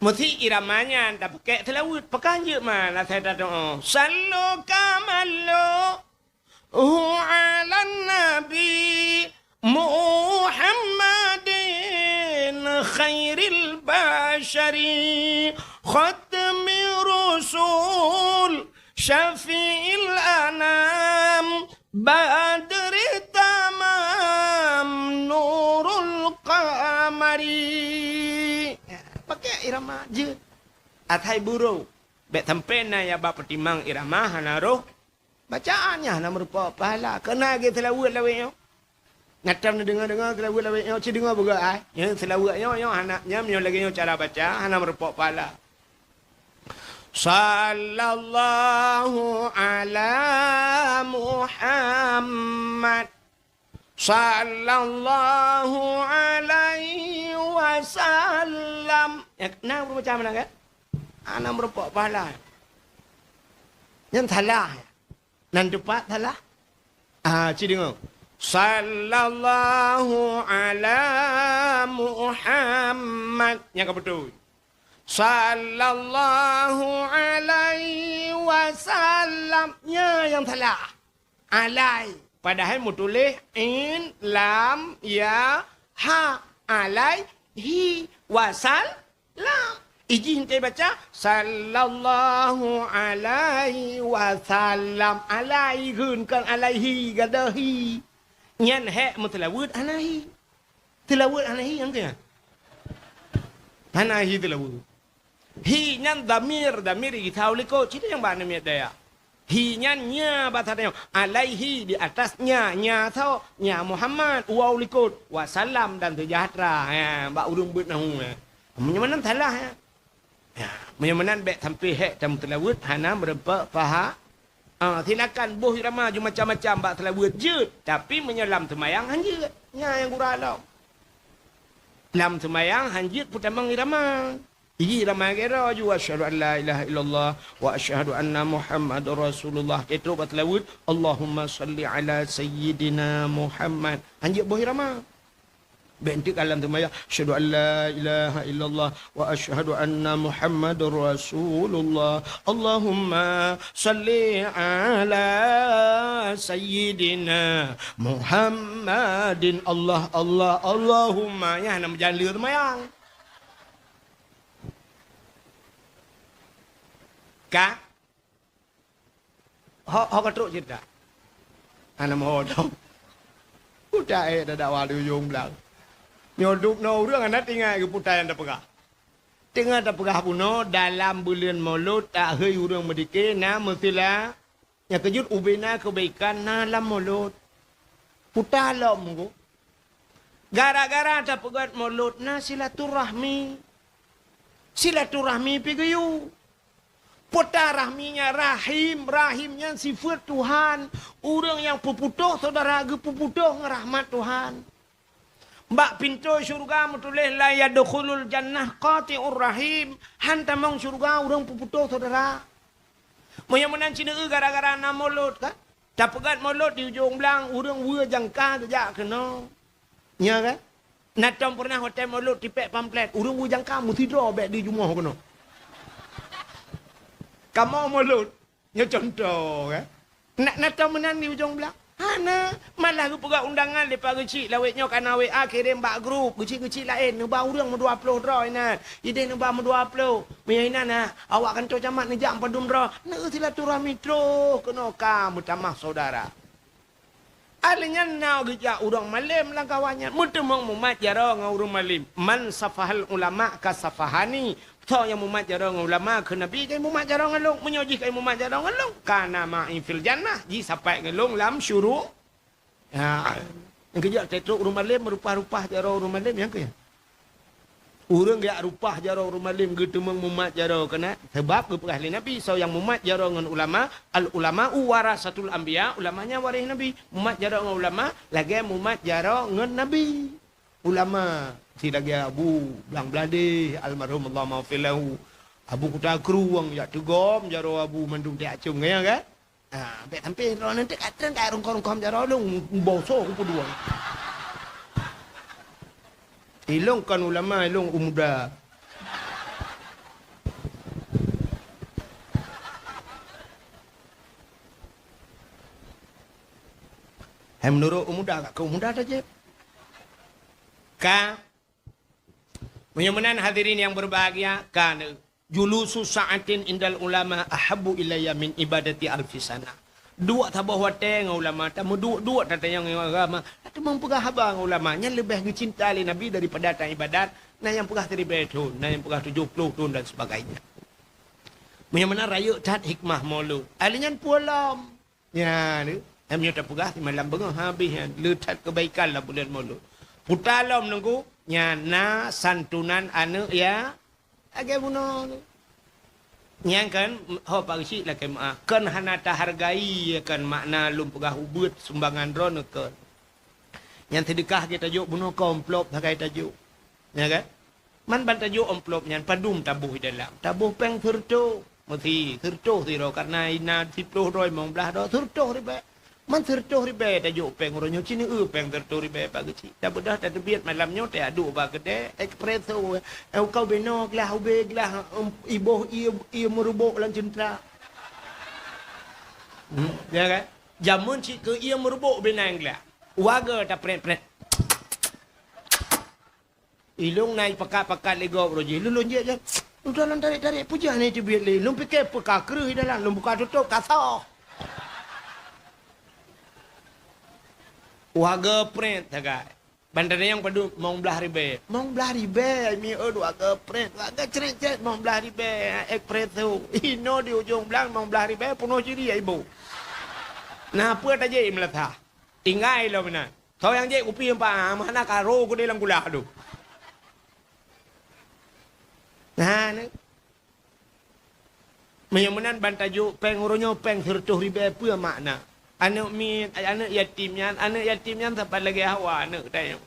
Meusi irama nyan tapakék seulaweuet, pakan jeuet man asai tatoe. Sallu kamallu hu alan nabi Muhammadin khairil basyari khatmi rusul syafi'il anam badri tamam nurul qamari. Pakék irama jeuet. Asai buroe. Bék sampoe na ya bak peutimang irama hana roh. Bacaan nyan hana meurupa pahala. Keunan lagée seulaweuet lawét nyoe. Nyang tadeungoe-deungoe seulaweuet lawét nyoe, ci deungoe beugöt ai. Nyan seulaweuet nyoe, nyoe hana, nyan meunyoe lagée nyoe cara baca, hana meurupa pahala. Sallallahu ala Muhammad. Sallallahu alaihi wasallam. Ya, na ureuëng baca meunan kan? Hana meurupa pahala. Nyan salah. Nan teupat salah. Ah, ci deungoe. Sallallahu ala Muhammad. Nyang ka beutôi. Sallallahu alaihi wasallam. Nya nyang salah. Alai. Padahai meutuléh in, lam, ya, ha. Alaihi wasal-, lam. Ijih ente baca, sallallahu alaihi wasallam. Alai kheun, kon alaihi, gadoh hi. Nyan hék meuteulaweuet hana hi. Teulaweuet hana hi, nyang keu nyan. Hana hi teulaweuet. Hi nyan dhamir, dhamir geusau likot. Cit nyang bak aneuk miet daya. Hi nyan nya basa tanyoe. Alaihi di atasnya, nya soe? Nya Muhammad, waw likot. Wasallam dan seujahteura. Ha, bak ureueng beuet nahu, ha. Meunyoe meunan salah, ha. Ha, meunyoe meunan bèk sampai hék tameuteulaweuet hana meureumpok paha. Ha, silakan boh irama jeuet macam-macam bak teulaweuet jeuet, tapi meunyoe lam seumayang han jeuet. Nya nyang gura lom. Lam seumayang han jeuet peutamong irama. Iji ramai gero ju, asyhadu an la ilaha illallah wa asyhadu anna Muhammadar Rasulullah. Ketrok bak teulaweuet, Allahumma salli ala sayyidina Muhammad. Hanjeuet boh irama. Bèk enteuk ka lam seumayang, asyhadu an la ilaha illallah wa asyhadu anna Muhammadar Rasulullah. Allahumma salli ala sayyidina Muhammadin. Allah, Allah, Allahumma. Nyan hana meujan le seumayang. Ka? Ho, ho ka trok ceurita. Hana meuho dong. Puta ék dakwah di ujong blang. Nyoe dub noe ureueng hana teuingat keu puta nyang tapeugah. Teungoh tapeugah bunoe dalam buleuen Molot, takhôi ureueng meudike na meusila. Nyang keujeuet ubena keubaikan na lam Molot. Puta lom ku. Gara-gara tapeugét Molot na silaturahmi. Silaturahmi pi geuyue. Puta rahmi nyan rahim, rahim nyan sifeuet Tuhan. Ureueng nyang peuputôh syedara geupeuputôh ngon rahmat Tuhan. Bak pintoe syeuruga meutuléh, "La yadkhulul jannah qati'ur rahim." Han tamong syeuruga ureueng peuputôh syedara. Meunyoe meunan cit neu gara-gara na Molot kan? Tapeugét Molot di ujong blang, ureueng weue jangka geujak keunoe. Nya kan? Na tom peureunah watèe Molot tipék pamflet, ureueng weue jangka meusidroe bèk di jumoh keunoe. Kamoe Molot, nyoe cuntoh kan? Na, na tom meunan di ujong blang? Hana, malah geupeugah undangan lé Pak Geuchik lawét nyoe kana W A kirém bak grup, geuchik-geuchik laén, neuba ureueng meudua ploh droe inan. Idéh neuba meudua ploh. Meunyoe inan na, awak kantô camat neujak padum droe, neu silaturahmi troh keunoe ka meutamah syedara. Ahli nyan na geujak ureueng malém lam kawan nyan, meuteumong mumat jaroe ngon ureueng malém. "Man safahal ulama ka safahani." Soe nyang mumat jaroe ngon ulama keu Nabi, ka mumat jaroe ngon lôn. Meunyoe jih ka mumat jaroe ngon lôn, kana ma'i fil jannah, jisapat ngon lôn lam syuru-, ha, nyang keujak trok ureueng malém, meurupah-rupah jaroe ureueng malém, nyang keu nyan. Ureueng geujak rupah jaroe ureueng malém geuteumong mumat jaroe keunan, sabab geupeugah lé Nabi, soe nyang mumat jaroe ngon ulama, "Al ulama'u warasatul anbiya", ulama nyan waréh Nabi. Mumat jaroe ngon ulama lagèe mumat jaroe ngon Nabi. Ulama si lagèe Abu Blang Bladeh, almarhum, Allahumma ghfir lahu. Abu Kuta Krueng jak teugom jaroe Abu mandum tiep acum, kan? Ah, bèk sampai droeneuh teuka treun ka rungkon-rungkon jaroe lôn, bosoe kupeue dua. Ilôn kon ulama, ilôn u muda. Hai meunurot u muda, ka keu u muda tajép. Ka. Meunyoe meunan hadirin nyang berbahagia, ka neu. Julusu sa'atin indal ulama ahabbu ilayya min ibadati alfi sana. Duek saboh watèe ngon ulama, tameuduek-duek tatanyong ngon agama, tateumong peugah haba ngon ulama, nyan leubeh geucinta lé Nabi daripada taibadat. Na nyang peugah siribèe thon, na nyang peugah tujoh ploh thon dan sebagainya. Meunyoe meunan rayeuk that hikmah Molot. Ahli nyan pulang. Nyan, eh, meunyoe tapeugah simalam beungoh habéh nyan, le that keubaikan lam buleuen Molot. Puta lom nunggu, nyan na santunan aneuk ya, lagèe bunoe. Nyan kan, ho Pak Geuchik lakèe meu'ah. Kon hana tahargai, ya kan, makna lôn peugah ubeuet sumbangan droeneuh kon. Nyan seudeukah geutajok bunoe, kon amplop sagai tajok. Ya kan? Man ban tajok amplop nyan padum taboh di dalam. Taboh péng seureutoh. Meusi seureutoh sidroe, karna na siploh droe, limong blah droe, seureutoh ribèe. Man seureutoh ribèe tajok péng uroe nyoe, ci neu péng seureutoh ribèe Pak Geuchik. Tabeudôh tateubiet malam nyoe, taduek bak keudè espresso. Eh, ukoe binoe glah, ubé glah, em, iboh ie, ie meurubok lam ceuntra. Hmm, ya kan? Jameun cit keu ie meurubok bina gleh. Warga taprét-prét. Ilong na ipakat-pakat lé gob roh jih. Lôn jeuet jan. Udah lôn tarék-tarék, peue jih hana teubiet lé. Lôn pike peue ka kreueh dalam, lôn buka tutôp ka soh. Warga prét sagai. Ban tanyong padum, mong blaih ribèe. Mong blaih ribèe, mi e dua geuprét, dua geucrét-crét, mong blaih ribèe, espresso. Inoe di ujong blang, mong blaih ribèe, peunoh jiri ibu. Nah, peue tajak meulasa? Tinggai lom meunan. Soe nyang jép kupi empat, ah, meuhana ka ro keudeh lam gula tu. Nah, ni. Meunyoe meunan ban tajok péng uroe nyoe péng sireutôh ribèe peue makna? Aneuk miet, aneuk yatim nyan, aneuk yatim nyan sapat lagèe hawa aneuk tanyoe.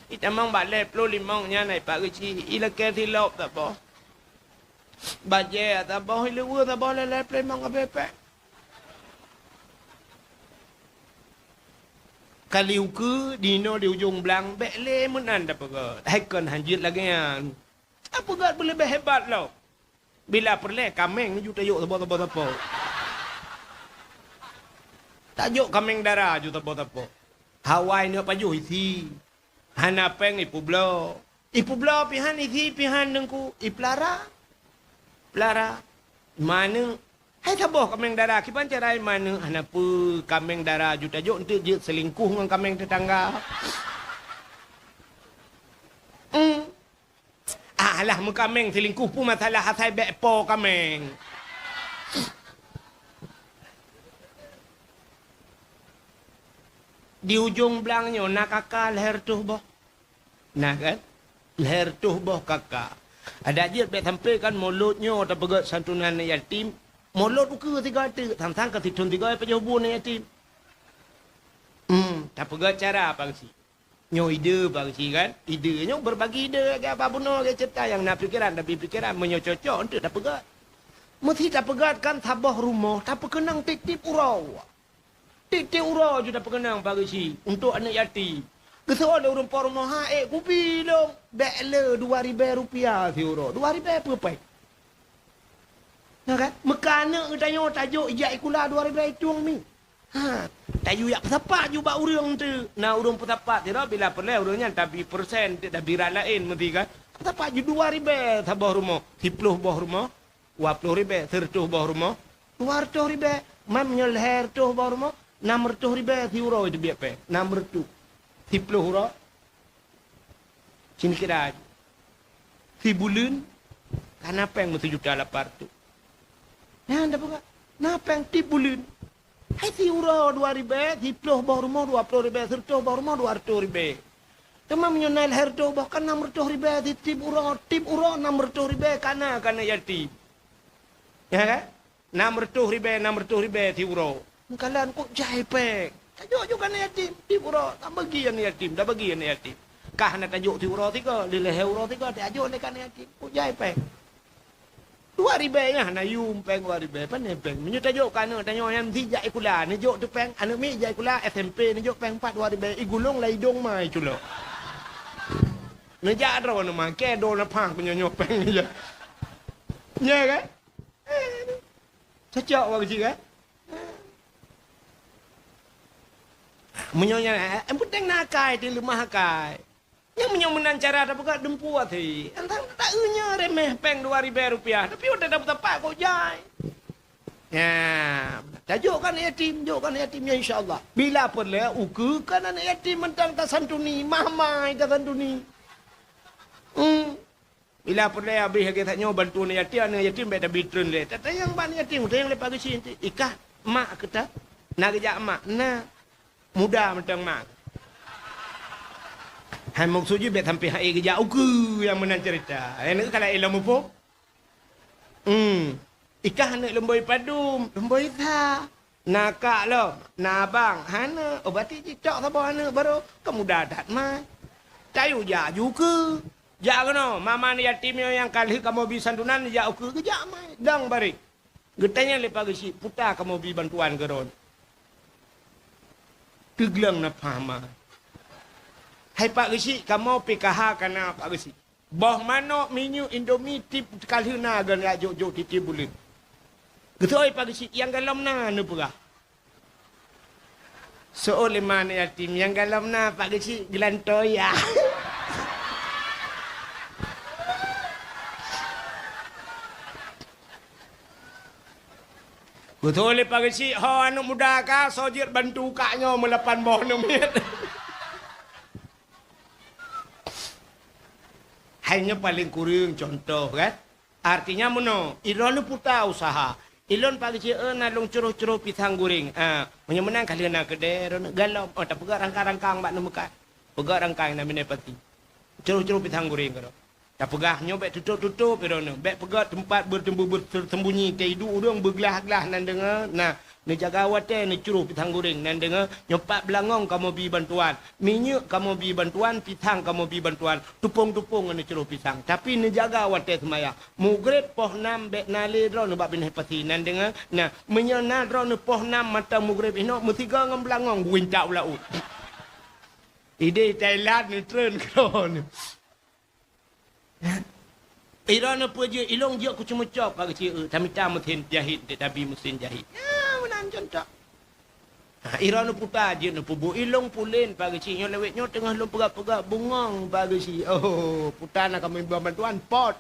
Itamong bak lhèe plôh limong nyan ai Pak Geuchik, ilakèe silop saboh. Bajèe saboh, iluweue saboh, lhèe-lhèe plôh limong abéh péng. Kali ukeue, di inoe di ujong blang, bèk lé meunan tapeugöt. Hai kon hanjeuet lagèe nyan. Tapeugöt beuleubèh hebat lom. Bila peureulèe kaméng ju tajok saboh-saboh sapo. Tajok kaméng dara ju saboh-sapo. Hawa ineuk pajoh isi. Hana péng ipeubloe. Ipeubloe pihan isi pihan teungku. Ipeulara. Peulara. Maneuk. Hai saboh kaméng dara kiban cara maneuk hana peue kaméng dara ju tajok eunteuk jeuet seulingkuh ngon kaméng teutangga. Hmm. Alah meukaméng seulingkuh peue masalah asai bèk po kaméng. Di ujong blang nyoe na kaka lhèe reutôh boh. Na kan? Lhèe reutôh boh kaka. Adak jeuet bèk sampai kan mulod nyoe tapeugöt santunan yatim. Mulod ukeue sigoe teuk, sang-sang ka sithon sigoe pajoh bu aneuk yatim. Hmm, tapeugöt cara apa geusi? Nyoe ide Pak Geuchik kan? Ide nyoe berbagi ide lagèe apa bunoe lagèe cerita nyang na pikeran, tapi pikeran meunyoe cocok eunteuk tapeugöt. Meusti tapeugöt kan saboh rumoh tapeukeunong tiep-tiep uroe. Tiep-tiep uroe ju tapeukeunong Pak Geuchik untuk aneuk yatim. Geuseuôt lé ureueng po rumoh, "Ha, ék kupi lôn, bèk le dua ribèe rupiah siuroe." Dua ribèe peue péng? Na kan? Meukaneuk geutanyoe tajok ijak ikula dua ribèe itong mi. Ha, tayue jak peusapat ju bak ureueng tu. Na ureueng peusapat sidroe bila peureulèe ureueng nyan tabi persen, tabi rat laén meusti kan. Peusapat ju dua ribèe saboh rumoh, siploh boh rumoh, dua ploh ribèe, sireutôh boh rumoh, dua reutôh ribèe, man meunyoe lhèe reutôh boh rumoh, nam reutôh ribèe siuroe teubiet péng, nam reutôh. Siploh uroe, Cit kira sibuleuen ka na péng meusijuta lapan reutôh. Nyan tapeugah, na péng tiep buleuen. Hai siuroe dua ribèe, siploh boh rumoh dua ploh ribèe, sireutôh boh rumoh dua reutôh ribèe. Teuma meunyoe na lhèe reutôh boh ka nam reutôh ribèe, si tiep uroe, tiep uroe nam reutôh ribèe ka na keu aneuk yatim. Ya kan? Nam reutôh ribèe, nam reutôh ribèe siuroe. Meukalan kok jai péng. Tajok ju keu aneuk yatim, tiep uroe, tabagi aneuk yatim, tabagi aneuk yatim. Kah na tajok siuroe sigoe, lhèe uroe sigoe, tajok lé keu aneuk yatim, kok jai péng. Dua ribèe nyan hana yum péng dua ribèe, pane péng. Meunyoe tajok keu aneuk tanyoe nyan meusti jak ikula, neujok teuh péng, aneuk miet jak ikula S M P neujok péng pat dua ribèe, igulong lam idong ma iculok. Neujak droeneuh ma, keu droeneuh pah meunyoe nyoe péng neujak. Nya kan? Cocok bak keuchik kan? Meunyoe nyan, eh, yang penting na akai, teuleumah akai. Nyang meunyoe meunan cara tapeugah dumpeue até. Antang tak enya remeh péng dua ribèe rupiah, tapi watèe tapeusapat kok jai. Ya, tajok keu aneuk yatim, jok keu aneuk yatim, ya insya Allah. Bila peureulèe ukeue keu aneuk yatim mantong tasantuni, mahmai tasantuni. Hmm. Bila peureulèe habéh lagèe that nyoe bantu aneuk yatim, aneuk yatim bèk tabi treun lé. Tatanyong bak aneuk yatim, tanyong lé Pak Geuchik, "Ikah mak keu ta?" Na geujak mak, na. Muda mantong mak. Hai maksud jih bèk sampai hai geujak ukeue nyang meunan cerita. Hai neuk kalau ilong muphom. Hmm. Ikah aneuk leumboi padum, leumboi sa. Na kak lom, na abang, hana, oh, berarti jicok saboh aneuk baru, ka muda that mai. Tayue jak ju ukeue. Jak keunoe, mama aneuk yatim nyoe nyang ka lheueh kamoe bi santunan, jak ukeue geujak mai. Dong bareh. Geutanyong lé Pak Geuchik, "Peue ta kamoe bi bantuan keu droeneuh?" Teugleng na pah ma. "Hai Pak Geuchik, kamoe P K H ka na Pak Geuchik." Boh manok, minyeuk, indomie, tiep ka lheueh na, geuh jak jok-jok tiep-tiep buleuen. Geutôi Pak Geuchik, nyang golom na neupeugah. Soe lima aneuk yatim nyang galom na Pak Geuchik geulantoe ya. Geutoe lé Pak Geuchik, ho aneuk muda ka, soe jeuet bantu kak nyoe meulapan boh aneuk miet. Hai nyoe paleng kureueng contoh kan. Artinya meunoe, ilôn puta usaha. Ilôn Pak Geuchik, eh, na lôn curoh-curoh pisang goreng. Ah, meunyoe meunan ka lheueh na keudè, droeneuh galom. Oh, tapeugah rangkang-rangkang bak neumeukat. Peugah rangkang na miné pati. Curoh-curoh pisang goreng keudroe. Tapeugah nyoe bèk tutôp-tutôp droeneuh. Bèk peugah teumpat bertembu-, bersembunyi, teuidu ureueng beuglah-glah nan deungoe. Nah, neujaga watèe neucuroh pisang goreng nan deungoe. Nyoe pat beulangong kamoe bi bantuan. Minyeuk kamoe bi bantuan, pisang kamoe bi bantuan, tupông-tupông ngon neucuroh pisang. Tapi neujaga watèe seumayang. Mugreb poh nam bèk na lé droeneuh bak binéh pasi nan deungoe. Nah, meunyoe na droeneuh poh nam mantong mugreb inoe meusigoe ngon beulangong geuintak u laôt. Idéh Thailand neutreun keudroe. Droeneuh peue jeuet, ilôn jeuet kuceumeue cop Pak Geuchik, eh, tamita meusén jahit, dek tabi meusén jahit. Ya, meunan contoh. Ha, droeneuh puta jeuet neupeubuet, ilôn pulen Pak Geuchik, nyoe lewat nyoe teungoh lôn peugah-peugah bungong Pak Geuchik. Oh, puta na kamoe ba bantuan, pot.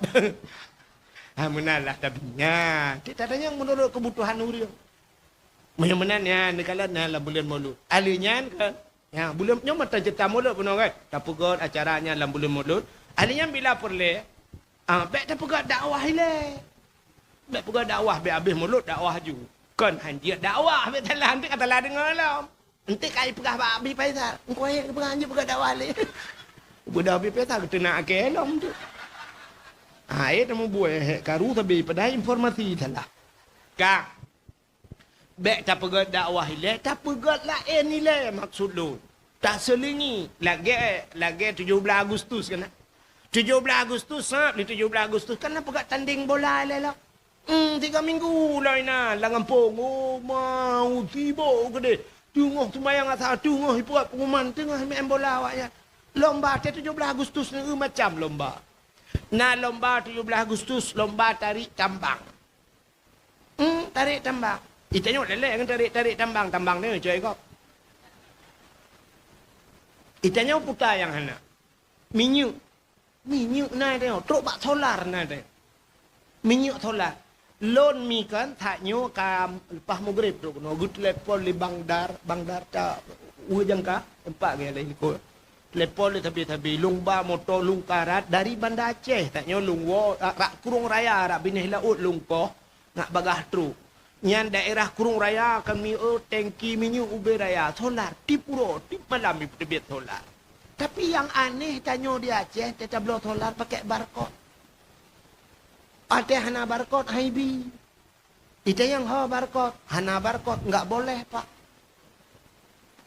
Ha, meunan lah tabi. Ya, tiep tatanyong meunurot keubutuhan ureueng. Meunyoe meunan, ya, neukalon na lam buleuen Maulud. Ahli nyan kan, ya, buleuen nyoe mantong ceurita Maulud bunoe kan. Tapeugöt acara nyan lam buleuen Maulud. Ahli nyan bila peureulèe, ah, bèk tapeugöt dakwah ilèe. Bèk peugöt dakwah, bèk abéh Maulud dakwah aju. Kon han jeuet dakwah, bèk salah, enteuk ka salah deungö lom. Enteuk ka ipeugah bak Abi Faisal. Engkau ayat peugah han jeuet peugöt dakwah lé. Peugah Abi Faisal geuteunak akhé lom tu. Ha, eh, tamubuet hek karu sabe padahai informasi salah. Ka. Bèk tapeugöt dakwah ilèe, tapeugöt laén ilèe maksud lôn. Taseulingi lagèe, lagèe tujoh blah Agustus kan. Tujoh blah Agustus, sab di tujoh blah Agustus kan na peugöt tandeng bola ilèe lom. Hmm, tiga minggu lom inan lam gampông. Oh, mau sibok keudeh. Teungoh seumayang asa, teungoh ipeugöt pengumuman, teungoh main bola awaknyan. Lomba teuh tujoh blah Agustus neu macam lomba. Na lomba tujoh blah Agustus, lomba tarék tambang. Hmm, tarék tambang. Itanyoe lé-lé ngon tarék-tarék tambang, tambang ni cuy kok. Itanyoe puta nyang hana. Minyeuk. Minyeuk na itanyoe. Trok bak solar na itanyoe. Minyeuk solar. Lôn mi kan, that nyoe ka leupah mugreb trok keunoe. Geutelepon lé Bang Dar, Bang Dar ta ueh jangka, empat gaya lé likot. Telepon lé sabe-sabe, lôn ba moto lôn karat dari Banda Aceh. That nyoe lôn woe, rak, rak Krueng Raya, rak binéh laôt lôn koh. Ngat bagaih trok. Nyan daerah Krueng Raya kami, oh, tengki minyeuk ubé raya, solar, tiep uroe, tiep malam ipeuteubiet solar. Tapi nyang aneh tanyoe di Aceh, teutabloe solar pakai barcode. Watèe hana barcode, han ibi. Itanyoe ho barcode, hana barcode, enggak boleh, Pak.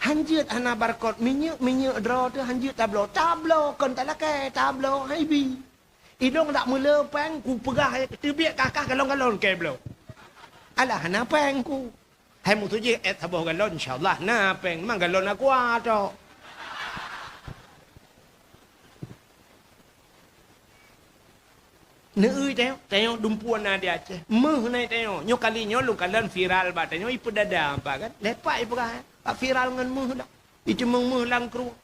Han jeuet hana barcode, minyeuk, minyeuk droe teuh han jeuet tabloe. Tabloe, kon talakèe, tabloe, han ibi. Ilôn dak meulé péng, kupeugah teubiet kakah galon-galon kèe bloe. Alah, hana péng ku. Hai meuseujih èt saboh galon, insya Allah na péng, memang galon aqua tok. Neueu tanyoe, tanyoe dumpeue na di Aceh. Méuh na tanyoe. Nyoe kali nyoe lôn kalon viral bak tanyoe, ipeudada apa kan? Lepak ipeugah, eh. Bak viral ngon méuh dah. Iteumeung méuh lam krueng.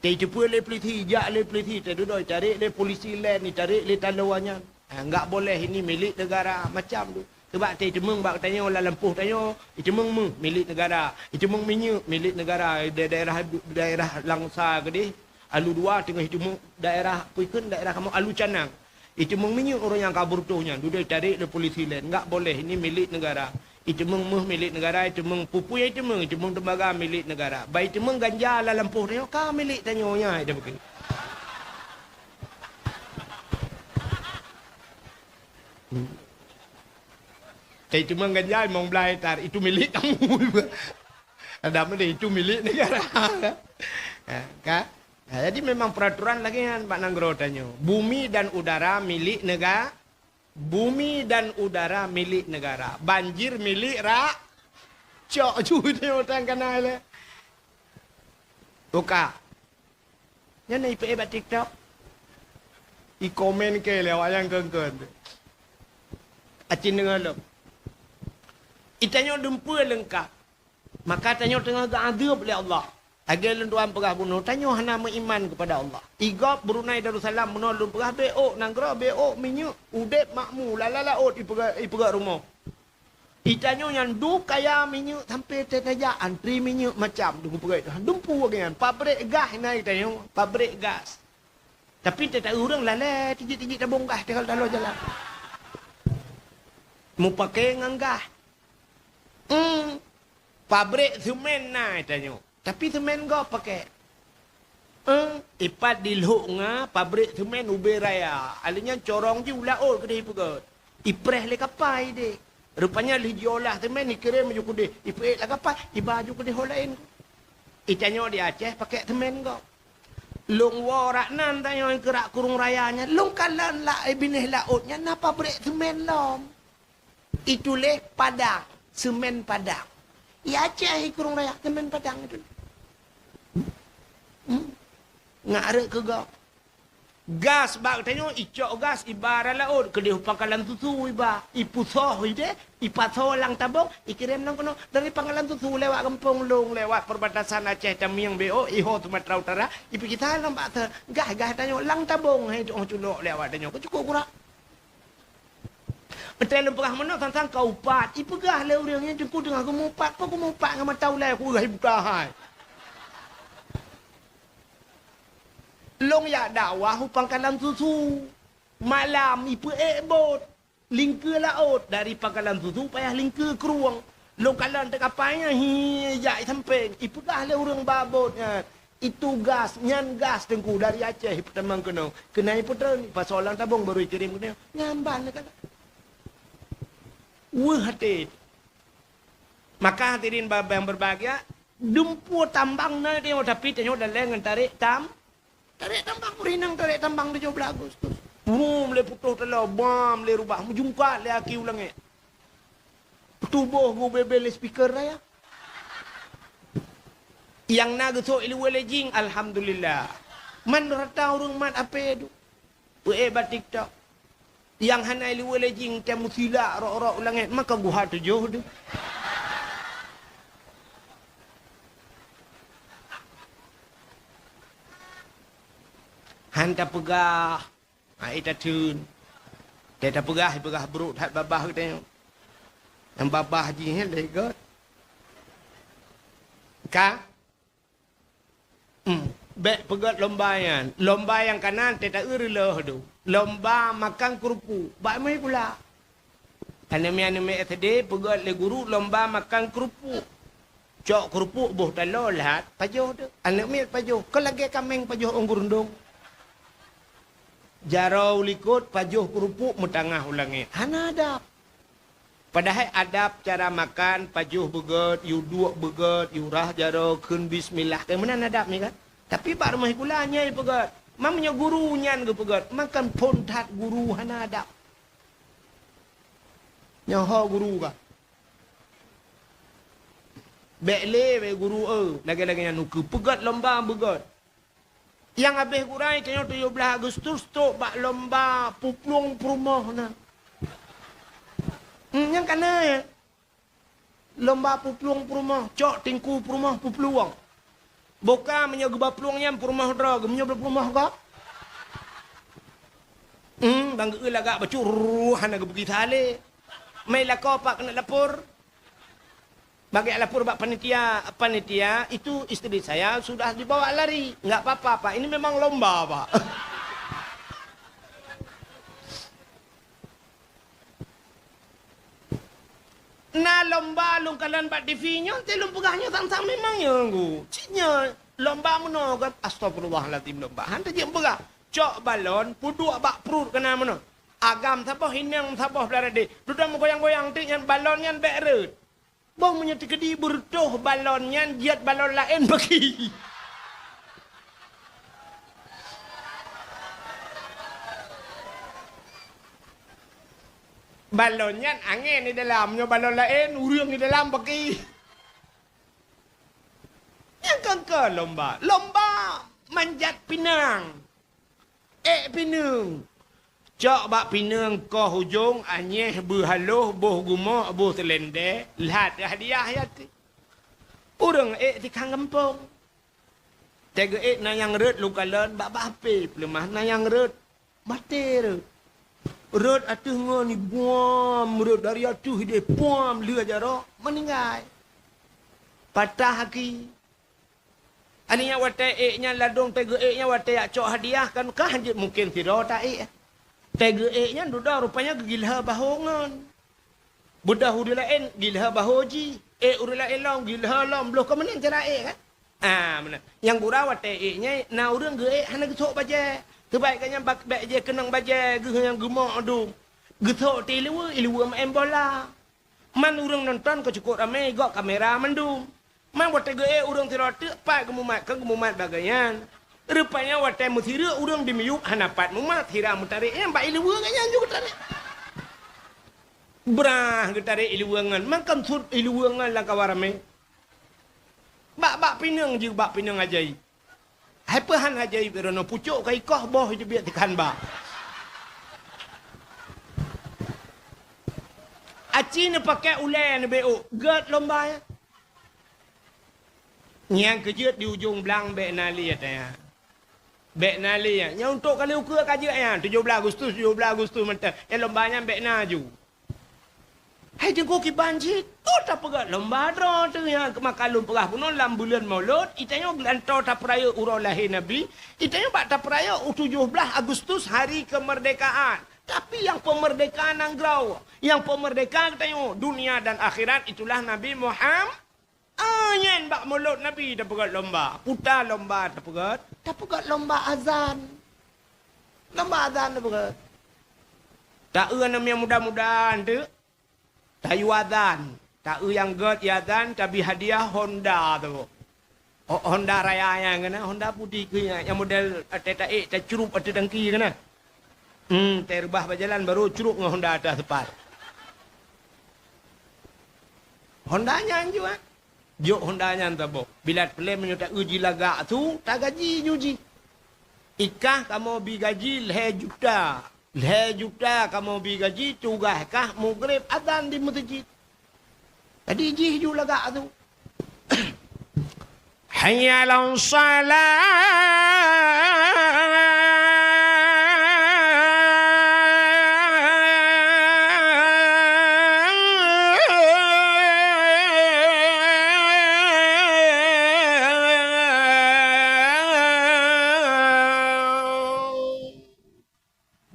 Teuteupeu lé peulisi, jak lé peulisi, teududoe, tarék lé polisi laén, tarék lé taloe nyan. Ha, enggak boleh, ini milik negara, macam tu. Sebab teuteumeueng bak tanyoe lam lampôh tanyoe, iteumeung méuh milik negara, iteumeung minyeuk milik negara, da-, daerah, daerah Langsa keudeh, Alu Dua teungoh iteumeung daerah, peue kheun daerah kamoe Alu Canang. Iteumeung minyeuk ureueng nyang ka beureutoh nyan, dudoe tarék lé polisi laén, enggak boleh, ini milik negara. Iteumeung méuh milik negara, iteumeung peue-peue nyang iteumeung, iteumeung tembaga milik negara. Bah iteumeung ganja lam lampôh tanyoe, ka milik tanyoe nyan, ida bukon. Hmm. Tapi iteumeung ganja limong blaih hektar, itu milik kamu. Ada mana itu milik negara. Ha, kan? Ha, jadi memang peraturan lagèe nyan bak nanggroe tanyoe. Bumi dan udara milik nega-, bumi dan udara milik negara. Banjir milik ra-, cok ju tanyoe utang kana lé. Buka. Nyan na ipeuék bak TikTok. Ikomen keu lé awak nyang keun-keun. Acin deungoe lom. Itanyoe dumpeue leungkap. Maka tanyoe teungoh geuadeueb lé Allah. Lagée lôn tuan peugah bunoe, tanyoe hana meuiman keupada Allah. Igob Brunei Darussalam bunoe lôn peugah, bék ôk nanggroe, bék ôk minyeuk, udeb makmu, lala laôt ipeugét, ipeugét rumoh. Itanyoe nyan duek kaya minyeuk sampai teutajak antri minyeuk macam dum peugét. Dumpu lagée nyan, pabrék gas na itanyoe, pabrék gas. Tapi teuta ureuëng lalée tijik-tijik tabong gas teugal taloe jalan. Mupakée ngon gas. Hmm. Pabrék seumén na itanyoe. Tapi seumén gob pakée. Eh, ipat di Lhok Nga, pabrék seumén ubé raya. Alèh nyan corong jih u laôt keudeh ipeugét. Ipreh lé kapai deh. Rupanya lheueh jiolah seumén ikirém ju keudeh. Ipeuék lam kapai, iba ju keudeh ho laén. Itanyoe di Aceh pakée seumén gob. Lôn woe rak nan tanyoe keurak Kurung Raya nyan. Lôn kalon lam binéh laôt nyan na pabrék seumén lom. Ituléh Padang, seumén Padang. I Aceh i Kurung Raya, seumén Padang itu. Hmm? Ngat rhët keu gob. Gas bak tanyoe, icok gas iba raya laôt, keudeh u pangkalan susu iba, ipusoh ideh, ipasoe lam tabong, ikirém lam keunoe. Dari pangkalan susu lewat gampông Long, lewat perbatasan Aceh Tamiang B O, iho Sumatera Utara, ipikisa lam bak gas, gas tanyoe lam tabong, hai tu culok lewat tanyoe, keu cukôp kurak. Watée lôn peugah meunoe sang-sang ka upat, ipeugah lé ureuëng nyan teungku teungoh geumupat, peue geumupat ngon mata ulée kureue buta hai. Lôn jak dakwah u pangkalan susu. Malam ipeuék bot, lingkeue laôt dari pangkalan susu payah lingkeue krueng. Lôn kalon teukapai nyan hi jak sampéng, ipeugah lé ureuëng ba bot nyan. Itu gas, nyan gas teungku dari Aceh ipeutamong keunoe. Keunai peutreun, ipasoe lam tabong baru ikirém keunoe. Nyan ban lé kana. Weueh até. Maka hadirin ba-, yang berbahagia, dumpu tambang na tanyoe, tapi tanyoe dalé ngon tarék tam-, tarék tambang, ureuëng inong tarék tambang tujoh blaih Agustus. Bum lé putôh taloe, bam lé rubah, meujungkat lé aki u langét. Tuboh geubeubaih lé speaker raya. Nyang na geusok iluwa lé jing, alhamdulillah. Man rata ureuëng mat ape tu. Peuék bak TikTok. Nyang hana iluwa lé jing, tém meusilak rok-rok u langét, maka guha tujoh tu. Han tapeugah. Hai tatheun. Teuh tapeugah, peugah brok that babah geutanyoe. Nyang babah jih lé göt. Ka? Hmm. Bék peugét lomba nyan. Lomba nyang kanan teuh taeu reuloh tu. Lomba makan keurupuk. Bak meuhi pula. Aneuk miet-aneuk miet S D peugét lé guru lomba makan keurupuk. Cok keurupuk boh taloe lhat pajoh teuh. Aneuk miet pajoh, kon lagée kaméng pajoh ôn geurundong. Jaroe u likot pajoh keurupuk meutangah u langét. Hana adab. Padahai adab cara makan, pajoh beugét, yue duek beugét, yue rhah jaroe, kheun bismillah. Keu meunan adab nyan kan? Tapi bak rumoh sikula nyan ipeugét. Ma meunyoe guru nyan geupeugét, makan phon that guru hana adab. Nyoe ho guru ka. Bék lé bék guru eu, lagée-lagée nyan ukeue peugét lomba beugét. Nyang habéh gura tanyoe tujoh blaih Agustus trok bak lomba peuplueng peurumoh na. Hmm, nyang kana ya. Lomba peuplueng peurumoh, cok teungku peurumoh peuplueng. Boh ka meunyoe geuba plueng nyan peurumoh droe, geumeunyoe bak peurumoh gob. Hmm, bang geu lagak bacut, hana geubeugi salé. Mai lakoe pat keuneuk lapor. Bak geulapor bak panitia, panitia, "Itu istri saya sudah dibawa lari." "Enggak apa-apa, Pak. Ini memang lomba, Pak." Na lomba lôn kalon bak T V nyoe, teuh lôn peugah nyoe sang-sang memang nyoe nggu. Cit nyoe lomba meunoe kan, astagfirullahalazim lomba. Han teuh jeuet peugah. Cok balon, peuduek bak pruet keunan meunoe. Agam saboh, inong saboh blah radeh. Dudoe meugoyang-goyang teuk nyan balon nyan bék rhët. Boh meunyoe teukeudi beureutoh balon nyan jeuet balon laén bagi. Balon nyan angén di dalam, nyoe balon laén ureuëng di dalam bagi. Nyang kangka lomba, lomba manjat pinang. Ék pineung. Cok bak pineung koh ujong, anyéh beuhaloh, boh gumok, boh seulendé, lhat hadiah yatim. Ureuëng ék tikang gampông. Teuga ék na nyang rhot lukalon bak-bak hapé, peuleumah na nyang rhot maté rhot. Rhot ateueh ngon ibuam, rhot dari ateueh idéh puam lheueh jaroe meuninggai. Patah aki. Aneuk nyan watée ék nyan ladôm teuga ék nyan watée jak cok hadiah kan kah jeuet mungken sidroe ta ék. Teuga ék nyan dudoe rupanya geugilha bahô ngon. Beudôh ureuëng laén gilha bahô jih, ék ureuëng laén lom gilha lom bloh ka meunan cara ék kan. Ah, meunan. Nyang gura watée ék nyan na ureuëng geuék hana geusok bajée. Teubaik ka nyan bak bék jih keunong bajée geuh nyang geumok dum. Geusok ti iluweue, iluweue meu'en bola. Man ureuëng nonton ka cukôp ramé gok kamera mandum. Man watée geuék ureuëng sidroe teuk pat geumumat, kon geumumat bagai nyan. Rupanya watée meusireuk ureuëng di miyueb hana pat mumat, sira meutarek nyan bak iluweue geuh nyan ju geutarek. Brah geutarek iluweue ngon, man kon sut iluweue ngon lam kawan ramé. Bak-bak pineung jih, bak pineung ajaéb. Hai peuhan ajaéb droeneuh pucôk ka ikoh boh jeubiet tikhan ba. Aci neupaké ulée neubeuôk gét lomba nyan. Nyang keujeuet di ujong blang bék na lé tanya. Bék na lé nyan. Nyan untuk kali ukeue ka jeuet nyan. Tujoh blaih Agustus, tujoh blaih Agustus mantong. Nyan lomba nyan bék na ju. Hai teungku kiban cit, oh tapeugét lomba droe teuh nyang maka lôn peugah bunoe lam buleuen Maulud, itanyoe geulantoe tapeurayeuk uroe lahé Nabi, itanyoe bak tapeurayeuk u tujoh blaih Agustus hari kemerdekaan. Tapi nyang peumeurdeka nanggroe, nyang peumeurdeka geutanyoe dunia dan akhirat itulah Nabi Muham-, Ah, nyan bak Maulud Nabi tapeugét lomba. Puta lomba tapeugét, tapeugét lomba azan. Lomba azan tapeugét. Taeu aneuk miet muda-muda teuk, tayue azan. Taeu nyang gét yue azan, tabi hadiah Honda tu. Ho-, Honda Raya nyan keunan, Honda putih keu nyan, nyang model ateueh taék, tacrup ateueh tangki keunan. Hmm, tareubah bak jalan baru crup ngon Honda ateueh aspal. Honda nyan jua. Jok Honda nyan saboh. Bila plem meunyoe taeu jih lagak su, tagaji ju jih. Ikah kamoe bi gaji lhée juta. Lhée juta kamoe bi gaji, tugaih kah mugreb azan di meuseujid. Jadi jih ju lagak su. Hayya 'alas shalah.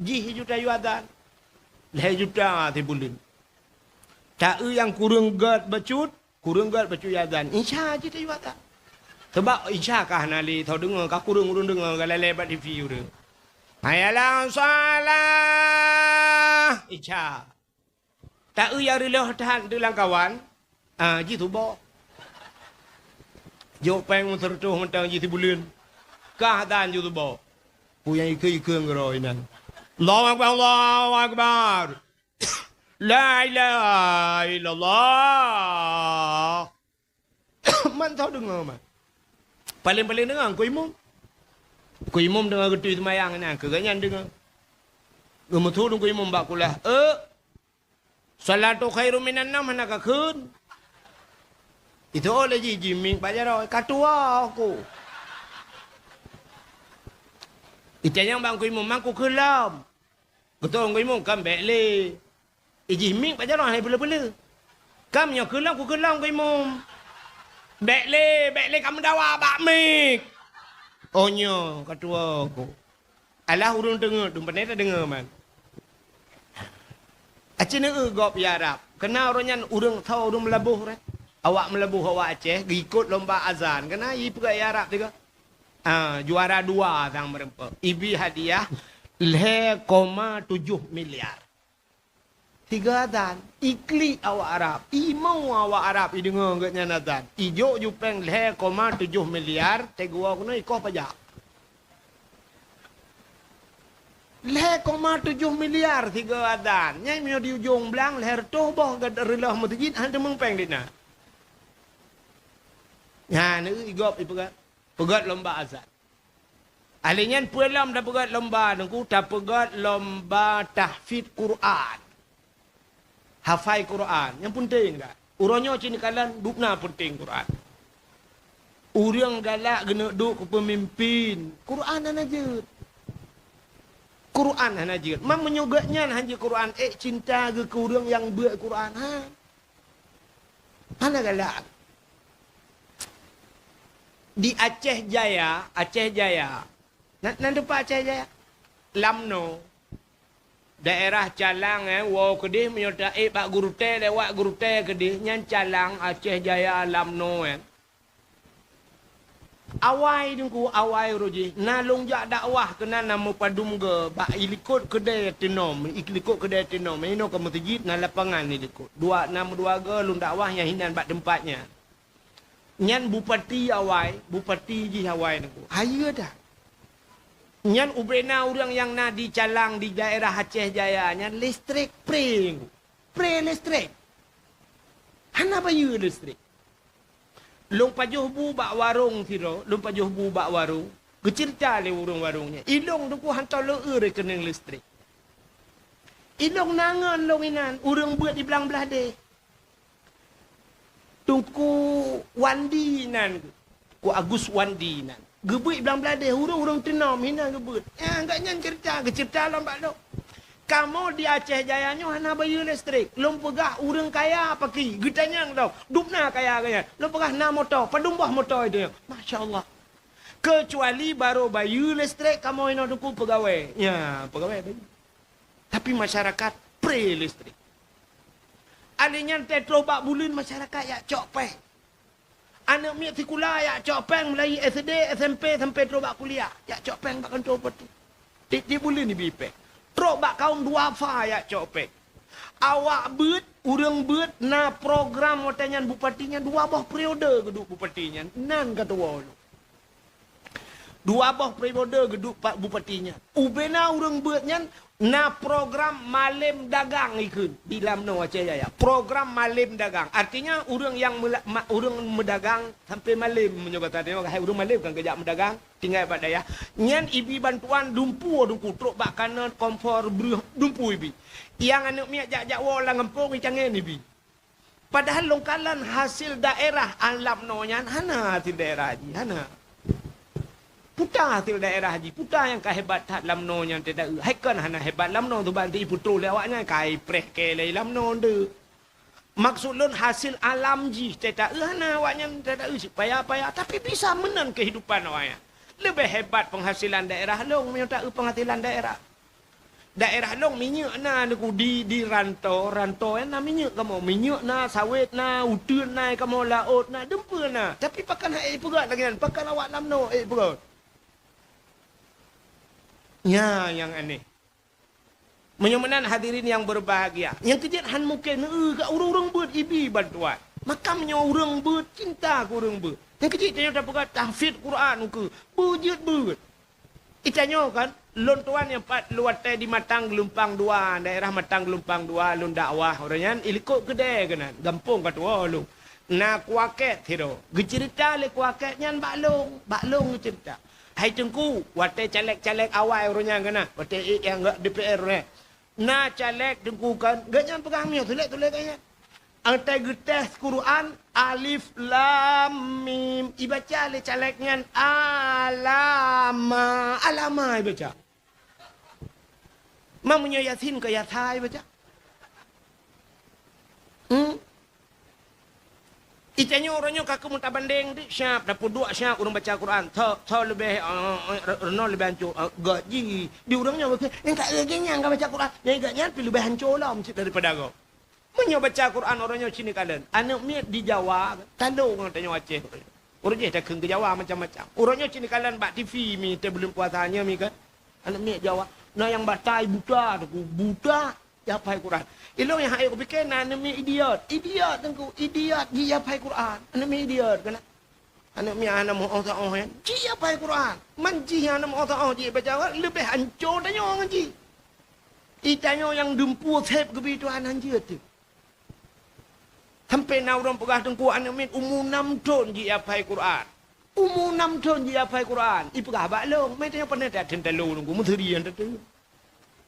Jih juta yue azan. Lhée juta sibuleuen. Taeu nyang kureueng gét bacut, kureueng gét bacut yue azan. Insya jih tayue azan. Sabab insya ka hana lé soe deungoe, ka kureueng ureuëng deungoe, ka lalée bak T V ureuëng. Hayya 'alas shalah. Insya. Taeu nyang reuloh that teuh lam kawan, ah, jih tuboh. Jok péng meuseureutôh mantong jih sibuleuen. Kah dan jih tuboh. Peue nyang ikeue-ikeue ngeurôi nan. Allahu Akbar, Allahu Akbar. La ilaha illallah. Man tau deungoe man. Paléng-paléng deungoe Teungku Imum. Teungku Imum deungoe geutui seumayang nyan, keu gobnyan deungoe. Geumeusu Teungku Imum bak kulah, "Eh, salatu khairum minan naum hana kakheun?" Itu oleh ji, jimieng bak jaroe, "Ka tuwoe ku." Itanyong bak Teungku Imum, "Man kukheun lom?" Geutôh Teungku Imum, "Kan bék lé." Ijih mieng bak jaroe hai peuleu-peuleu. "Kam nyoe kheun lom, kukheun lom Teungku Imum." "Bék lé, bék lé kameudawa bak mieng." "Oh nyoe, ka tuwoe ku." Alah ureuëng teungeut, dum pane tadeungoe man. Aci neueu gob ya Arab. Keuna ureuëng nyan ureuëng tho ureuëng Meulaboh reh. Awak Meulaboh, awak Aceh, geuikot lomba azan. Keuna ipeugah ya Arab tiga. Ah, juara dua sang meureumpok. Ibi hadiah lhée koma tujoh miliar. Tiga azan, iklik awak Arab, imong awak Arab ideungoe gobnyan azan. Ijok jupeng lhée koma tujoh miliar, teguwa keunoe ikoh pajak. Lhée koma tujoh miliar tiga azan. Nyan meunyoe di ujong blang lhée reutôh boh geureulôh meuseujid hana teumeung péng di na. Nyan, igop ipeugah. Peugét lomba azan. Ahli nyan peue lom tapeugét lomba, Teungku, tapeugét lomba tahfidz Quran. Hafai Quran. Nyang peunteng dah. Uroe nyoe cit neukalon dubna peunteng Quran. Ureuëng galak geuneuk duek keu peumimpin, Quran hana jeuet. Quran hana jeuet. Mam meunyoe geuhnyan hana jeuet Quran, ék cinta geuh keu ureuëng nyang beuet Quran, ha? Hana galak. Di Aceh Jaya, Aceh Jaya. Nan, nan teumpat Aceh Jaya? Lamno. Daerah Calang, eh, woe keudeh meunyoe taék bak Geurutée, lewat Geurutée keudeh, nyan Calang, Aceh Jaya, Lamno, eh. Awai Teungku, awai uroe jih. Na lôn jak dakwah keunan na meupadum goe bak ilikot keudée teunom, ilikot keudée teunom. Inoe ka meuseujid na lapangan ilikot. Dua, na meudua goe lôn dakwah nyang hinan bak teumpat nyan. Nyan bupati awai, bupati jih awai Teungku. Hayeue dah. Nyan ubena ureuëng nyang na di Calang di daerah Aceh Jaya nyan listrik pre Teungku. Pre listrik. Hana bayeue listrik. Lôn pajoh bu bak warong sidroe, lôn pajoh bu bak warong. Geuceurita lé ureuëng warong nyan. Ilôn Teungku hantom lôn eu rekening listrik. Ilôn na ngon lôn inan, ureuëng beuet di Blang Blahdeh. Teungku Wandi nan, Teungku Agus Wandi nan. Geubeuet Blang Blahdeh, ureuëng-ureuëng teunom hinan geubeuet. Ya, gobnyan ceurita, geuceurita lom bak lôn. Kamoe di Aceh Jaya nyoe hana bayeue listrik. Lôn peugah ureuëng kaya paki, geutanyong lom, dum na kaya gobnyan. Lôn peugah na moto, padum boh moto itu nyoe. Masya Allah. Keucuali barô bayeue listrik kamoe inoe Teungku peugawée. Ya, peugawée bayeue. Tapi masyarakat pre listrik. Alèh nyan teutroh bak buleuen masyarakat jak cok péng. Aneuk miet sikula jak cok péng mulai S D, S M P sampai troh bak kuliah, jak cok péng bak kantô bupati. Tiep-tiep buleuen ibi péng. Troh bak kaum duafa jak cok péng. Awak beuet, ureuëng beuet na program watée nyan bupati nyan dua boh periode geuduek bupati nyan. Nan ka tuwoe lôn. Dua boh periode geuduek pa-, bupati nyan. Ubena ureuëng beuet nyan na program malem dagang ikheun di Lamno Aceh Jaya. Program malem dagang. Artinya ureuëng nyang meula-, ma-, ureuëng meudagang sampai malem meunyoe gata tengok hai ureuëng malem kan geujak meudagang tinggai bak dayah. Nyan ibi bantuan dumpeue Teungku trok bak kanon kompor breuh dumpeue ibi. Nyang aneuk miet jak-jak woe lam gampông icangén ibi. Padahal lôn kalon hasil daerah Lamno nyan hana hasil daerah jih, hana. Peue ta hasil daerah jih, peue ta nyang ka hebat that Lamno nyan teudaeu. Hai kon hana hebat Lamno tu ban ti putôh lé awaknyan kai preh kée lé Lamno ndeuk. Maksud lôn hasil alam jih teudaeu hana awaknyan teudaeu cit paya-paya tapi bisa meunan kehidupan awaknyan. Leubeh hebat penghasilan daerah lôn meunyoe taeu penghasilan daerah. Daerah lôn minyeuk na Teungku di, di rantô, rantô na minyeuk kamoe, minyeuk na, sawét na, uteuen na kamoe, laôt na, dumpeue na. Tapi pakon hai ék peugét lagée nyan, pakon awak Lamno ék peugét. Nya nyang aneh. Meunyoe meunan hadirin yang berbahagia, nyang keujeuet han mungken eu ka ureuëng-ureuëng beuet ibi bantuan. Maka meunyoe ureuëng beuet cinta keu ureuëng beuet. Nyang keujeuet tanyoe tapeugah tahfidz Quran ukeue, beujeuet beuet. Itanyoe kan, lôn tuan nyang pat lôn watée di Matang Geulumpang Dua, daerah Matang Geulumpang Dua lôn dakwah, uroe nyan ilikot keudée keunan, gampông ka tuwoe lôn. Na kuakét sidroe, geuceurita lé kuakét nyan bak lôn, bak lôn geuceurita. Hai Teungku, watée caleg-caleg awai uroe nyan keunan, watée ék nyang D P R uroe nyan. Na caleg Teungku kan, gobnyan peugah miyueb tuléh-tuléh gobnyan. Watée geutés Quran, alif lam mim, ibaca lé caleg nyan alama, alama ibaca. Ma meunyoe Yasin ka yasa ibaca. Hmm? Itanyoe uroe nyoe ka keumeung tabandeng deuek siab, tapeuduek siab ureuëng baca Quran. Tho, tho leubeh, eh, eh, re-, reunoe leubeh ancô, eh, gét jih. Di ureuëng nyoe, eh, ka, eh, nyang ka baca Quran, nyang gét nyan pih leubeh ancô lom cit daripada gob. Meunyoe baca Quran uroe nyoe cit neukalon, aneuk miet di Jawa, talo ngon tanyoe Aceh. Uroe jih takheun keu Jawa macam-macam. Uroe nyoe cit neukalon bak T V mi, teuh buleuen puasa nyoe mi kan. Aneuk miet Jawa, na nyang batai buta, Teungku, buta. Jiapai Quran. Ilôn nyang hai kupike na aneuk miet idiot. Idiot Teungku, idiot jih jiapai Quran. Aneuk miet idiot keunan. Aneuk miet hana meu'oh-ta'oh nyan. Jih jiapai Quran. Man jih nyang hana meu'oh-ta'oh jih baca Quran, leubeh ancô tanyoe ngon jih. Itanyoe nyang dumpeue seb geubi Tuhan hanjeuet teuh. Sampai na ureuëng peugah Teungku aneuk miet umu nam thon jih jiapai Quran. Umu nam thon jih jiapai Quran. Ipeugah bak lôn, meutanyoe pane that thon talo Teungku, meuseuri nyan teuh.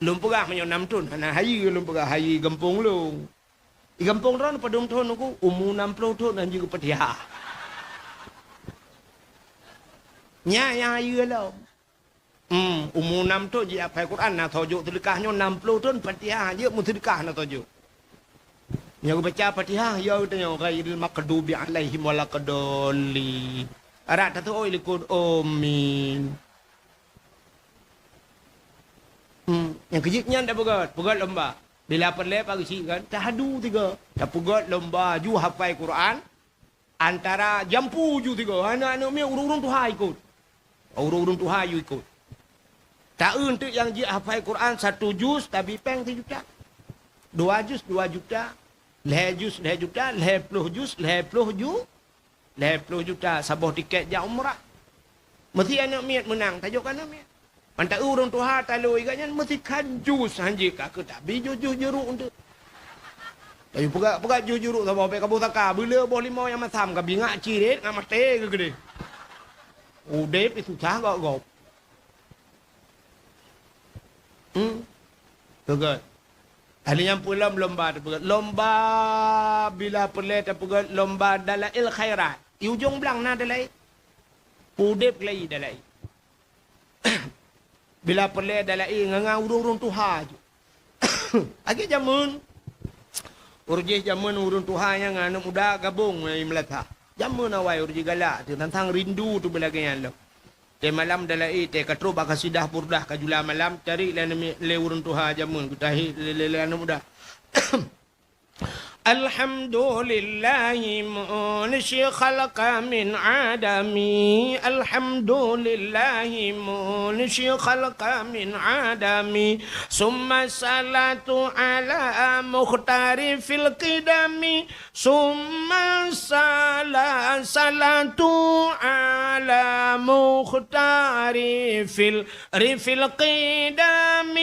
Lôn peugah meunyoe nam thon hana hayeue, lôn peugah hayeue gampông lôn. Di gampông droe padum thon Teungku, umu nam ploh thon hanjeuet Fatihah. Nyan nyang hayeue lom. Hmm, umu nam thon jeuet hafai Quran na soe jok seudeukah nyoe, nam ploh thon Fatihah jeuet meuseudeukah na soe jok. Nyang geubaca Fatihah, ya geutanyoe, ghairil maghdubi alaihim waladdallin. Arak taseuôt likot, amin. Hmm, nyang keujeuet nyan tapeugöt, peugöt lomba. Bila peureulèe pageusik kan, tahadu tiga. Tapeugöt lomba ju hafai Quran, antara jampu ju tiga. Aneuk-aneuk miet ureueng-ureueng tuha ikot. Ureueng-ureueng tuha ju ikot. Taeu teuk nyang jeuet hafai Quran satu juz, tabi péng sijuta. Dua juz, dua juta. Lhèe juz, lhèe juta. Lhèe ploh juz, lhèe ploh ju-, lhèe ploh juta. Saboh tiket jak umrah. Meusi aneuk miet meunang, tajok keu aneuk miet. Mantong ureueng tuha talô iga nyan meusi khan juz hanjeuet ka keu tabi juz-juz juruk teuk. Tapi peugah-peugah juz juruk saboh bèk kaboh saka, beuleu boh limau nyang masam ka bingak cirét ngat maté geuh keudeh. Udép susah gop-gop. Hmm. Peugah. Ahli nyang peulom lomba tapeugah. Lomba bila peureulèe tapeugah lomba dalail khairat. Di ujong blang na dalail. Udép lagi dalail. Bila peureulèe dalail ngon-ngon ureueng-ureueng tuha ju. Lagèe jameun. Ureueng jih jameun ureueng tuha nyan ngon aneuk muda gabong ngon meulasa. Jameun awai ureueng jih galak teuh, tantang rindu teuh beulagèe nyan lom. Teuh malam dalail, teuh ka trok bak kasidah burdah ka jula malam, tarék lé aneuk mi-, lé ureueng tuha jameun, geutahé lé, lé, lé aneuk muda. الحمد لله منشئ خلق من عدم. الحمد لله منشئ خلق من عدم. ثم الصلاة على مختار في القدم. ثم الصلاة، صلاة على مختار في ال-، في القدم.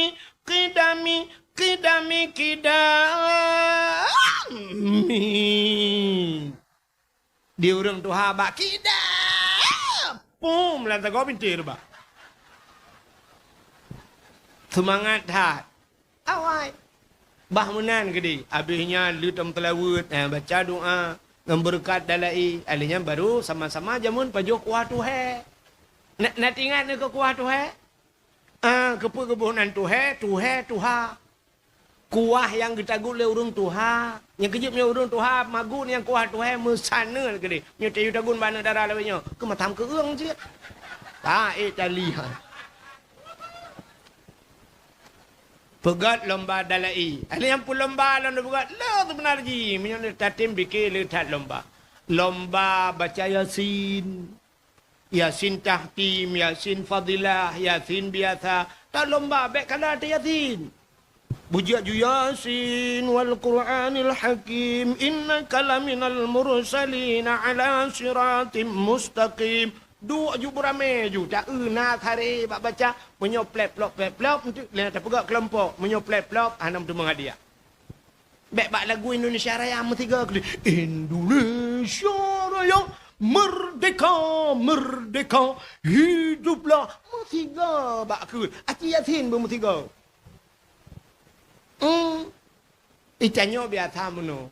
Kidami, kidami, kidami. Di ureueng tuha bak kida. Pum, lam sagoe binti rubah. Seumangat that. Awai. Bah meunan keudeh. Abéh nyan leuet lam seulaweuet, eh, baca doa ngon beureukat dalail. Alèh nyan baru sama-sama jameun pajoh kuah tuhé. Na, na teuingat neuh keu kuah tuhé? Ah, keupeue geuboh nan tuhé, tuhé, tuha. Kuah nyang geutagut lé ureueng tuha. Nyang keujeuet meunyoe ureueng tuha magun nyang kuah tuhé meusaneun keudeh. Nyoe tayue tagun bak aneuk dara lawét nyoe. Keu matam keueung cit. Ta ék tali ha. Peugöt lomba dalail. Alèh nyang peulomba lom peugöt le seubeuna jih. Meunyoe tatem bike le that lomba. Lomba baca Yasin. Yasin tahtim, Yasin fadilah, Yasin biasa. Talomba bèk kala teu Yasin. Beujeuet ju Yasin wal Qur'anil Hakim, innaka laminal mursalin ala siratim mustaqim. Duek ju beuramé ju, taeu na saré bak baca, meunyoe plep-plop, plep-plop, enteuk lé tapeugah keulompok, meunyoe plep-plop, hana meuteumé hadiah. Bèk bak lagu Indonesia Raya meusigoe keudeh. Indonesia Raya, merdeka, merdeka, hiduplah. Meusigoe bak keue. Aci Yasin beumeusigoe. Hmm. Itanyoe biasa meunoe.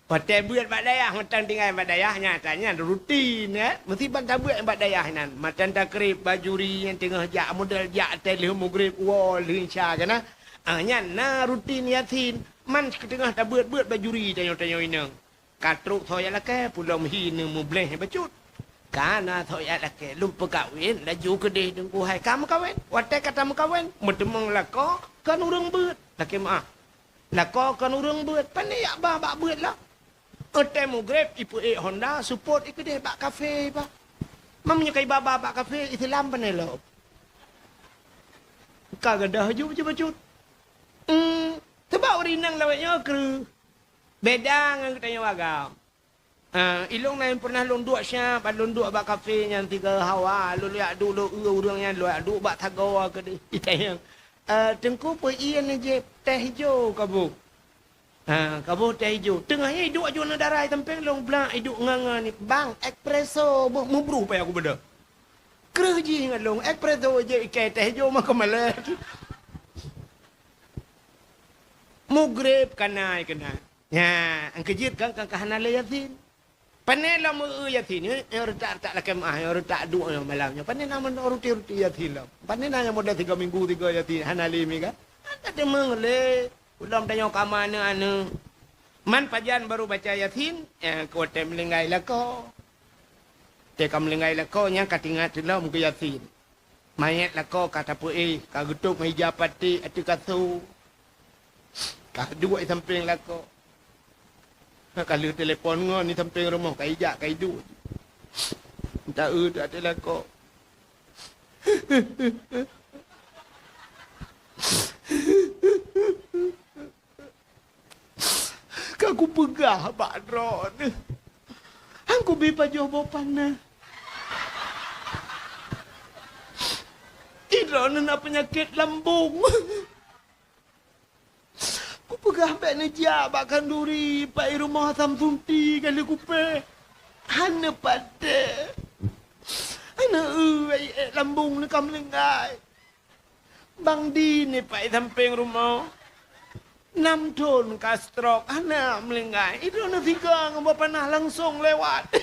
Watèe beuet bak dayah, mantong tinggai bak dayah, nyata nyan rutin, eh. Meusiban tabeuet bak dayah nyan. Mantong takrib bak juri nyang teungoh jak, model jak teuh lheueh mugrib, woe lheueh isya kana. Ah, nyan na rutin Yasin. Man siteungoh tabeuet-beuet bak juri tanyoe-tanyoe inong. Ka trok soe jak lakèe, pulom hi neumubleh bacut. Ka na soe jak lakèe, lôn peukawen, laju keudeh Teungku hai ka meukawen. Watèe ka tameukawen, meuteumong lakoe kon ureueng beuet. Lakèe meu'ah. Lakoe kon ureueng beuet, pane jak ba bak beuet lah. Watèe mugrib, ipeuék honda, seupôt ikeudeh bak kafe iba. Meunyoe ka iba ba bak kafe, Islam pane lom. Ka gadôh ju bacut-bacut. Hmm, sabab ureueng inong lawét nyoe kreueh. Beda ngon geutanyoe agam. Ah, ilôn na nyang pernah lôn duek siat, ban lôn duek bak kafe nyan sigoe hawa, lôn jak duek, lôn eu ureueng nyan, lôn jak duek bak sagoe keudeh. Itanyong, "Eh, Teungku, peue ie neujieb?" "Teh ijo kaboh." Ha, kaboh teh ijo. Teungoh nyan iduek ju aneuk dara i sampéng lôn, blak iduek ngon-ngon, "Bang, espresso boh." Meubruh payah kubeudôh. Kreueh jih ngon lôn, espresso jieb ikai teh ijo mah keumalèe. Mugrib kana, kana. Nyan, nyang keujeuet kan, kan ka hana lé Yasin. Pane lom eu Yasin, eh, eh, retak-retak lakée meuah, eh, retak duek nyoe malam nyoe. Pane na meunoe ruti-ruti Yasin lom. Pane na nyang model tiga minggu tiga Yasin, hana lé mi kan? Hana deungoe lé. Ulôn tanyoe kama aneuk-aneuk. Man pajan baru baca Yasin, eh, keu watée meulinggai lakoe. Watée ka meulinggai lakoe, nyan ka teuingat lom keu Yasin. Manyét lakoe ka tapeuéh, ka geutôb ngon ija paték ateueh kasô. Ka duek di sampéng lakoe. Ka lheueh telepon ngon di sampéng rumoh, ka ijak, ka iduek. Taeu ateueh lakoe. Ka kupeugah bak droeneuh, han kubi pajoh boh paneuk. Droeneuh na peunyakét lambông. Kupeugah bék neujak bak khanduri, bak i rumoh Samsunti kali kupéh. Hana patéh. Hana eu, ék lambông neuka meulinggai. Bang Din ipak i sampéng rumoh. Nam thon ka stroke, hana meulinggai. Droeneuh siga ngon boh panah langsong lewat.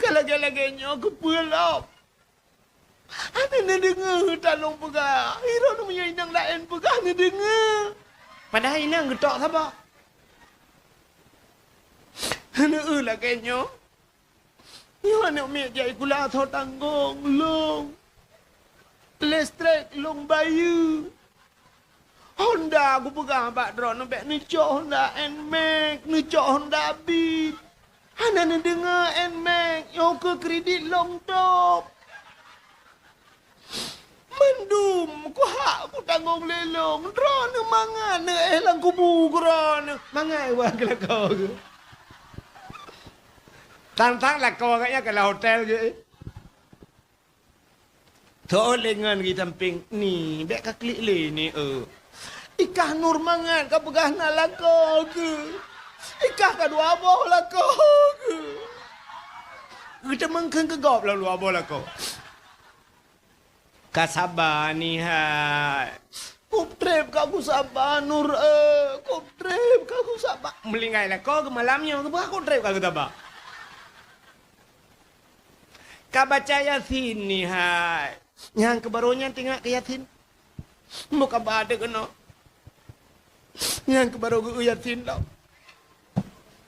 Ka lagée-lagée nyoe keupeue lom? Hana neudeungoe talông peugah. Droeneuh meunyoe inong laén peugah neudeungoe. Padahai inong geutok saba. Hana eu lagée nyoe. Nyoe aneuk miet jai sikula soe tanggong, lôn. Listrik lôn bayeue. Honda kupeugah bak droeneuh bék neucok Honda Nmax, neucok Honda Beat. Hana neudeungoe Nmax, nyoe keu kridit lôn tôb. Mandum kuhak kutanggong lé lôn, droeneuh mangat neuéh lam kubu keu droeneuh. Mangat wah keu lakoe geuh. Tang-tang lakoe geuh nyan keu lam hotel geuh. Tho lé ngon di sampéng ni, bék ka klik lé ni, eu. Ikah Nur mangat ka peugah na lakoe geuh. Ikah ka dua boh lakoe geuh. Geuteumeung kheun keu gob lom dua boh lakoe. Ka saba nihai. Kub treb ka kusaba, Nur, eh, kub treb ka kusaba. Meulinggai lakoe geuh malam nyoe, keupeue kub treb ka geusaba? Ka baca Yasin nihai. Nyang keu barô nyan teuingat keu Yasin. Meuka ba teuh keunoe. Nyang keu barô geu Yasin lom.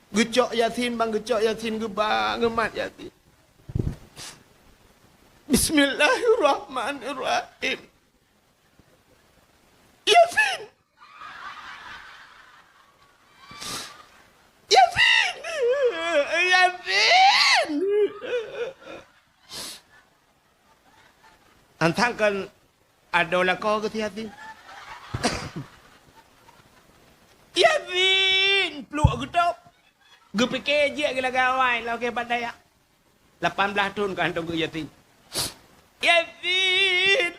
Geucok Yasin, bang geucok Yasin geuba, geumat Yasin. Bismillahirrahmanirrahim. Yasin! Yasin! Yasin! Antang kan adoe lakoe geuh si Yasin. Yasin! Pluek geutôb. Geupike jeuet geuh lagée awai, lagée bandaya. Lapan blaih thon ka hantom geu Yasin. Yasin!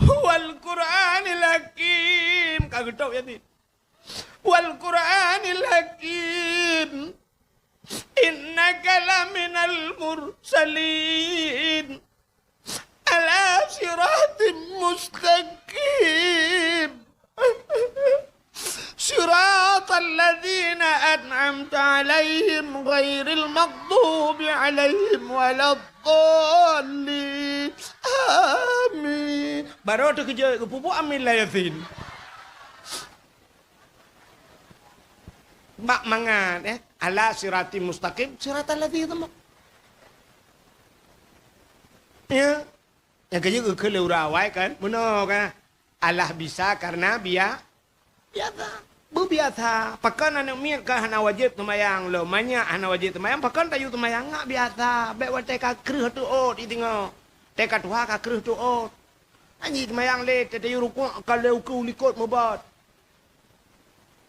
Wal Qur'anil Hakim. Ka geutôb Yasin. Wal Qur'anil Hakim. Innaka laminal mursalin. Ala siratim mustaqim. Siratal ladzina an'amta 'alaihim ghairil maghdubi 'alaihim waladdallin. Amin. Baru teukeujot geupeubuet amin lam Yasin. Bak mangat, eh. Ala siratim mustaqim, siratal ladzina. Ya. Nyang keujeuet geukheun lé ureuëng awai kan? Meunoe kan? Allah bisa karena bia-, biasa. Beubiasa. Pakon aneuk miet ka hana wajéb teumayang lom, manyak hana wajéb teumayang, pakon tayue teumayang ngak biasa. Bék watée ka kreueh teuôt i teungoh. Watée ka tuha ka kreueh teuôt. Hana jiteumayang lé, tayue rukuk ka lheueh ukeue likot meubat.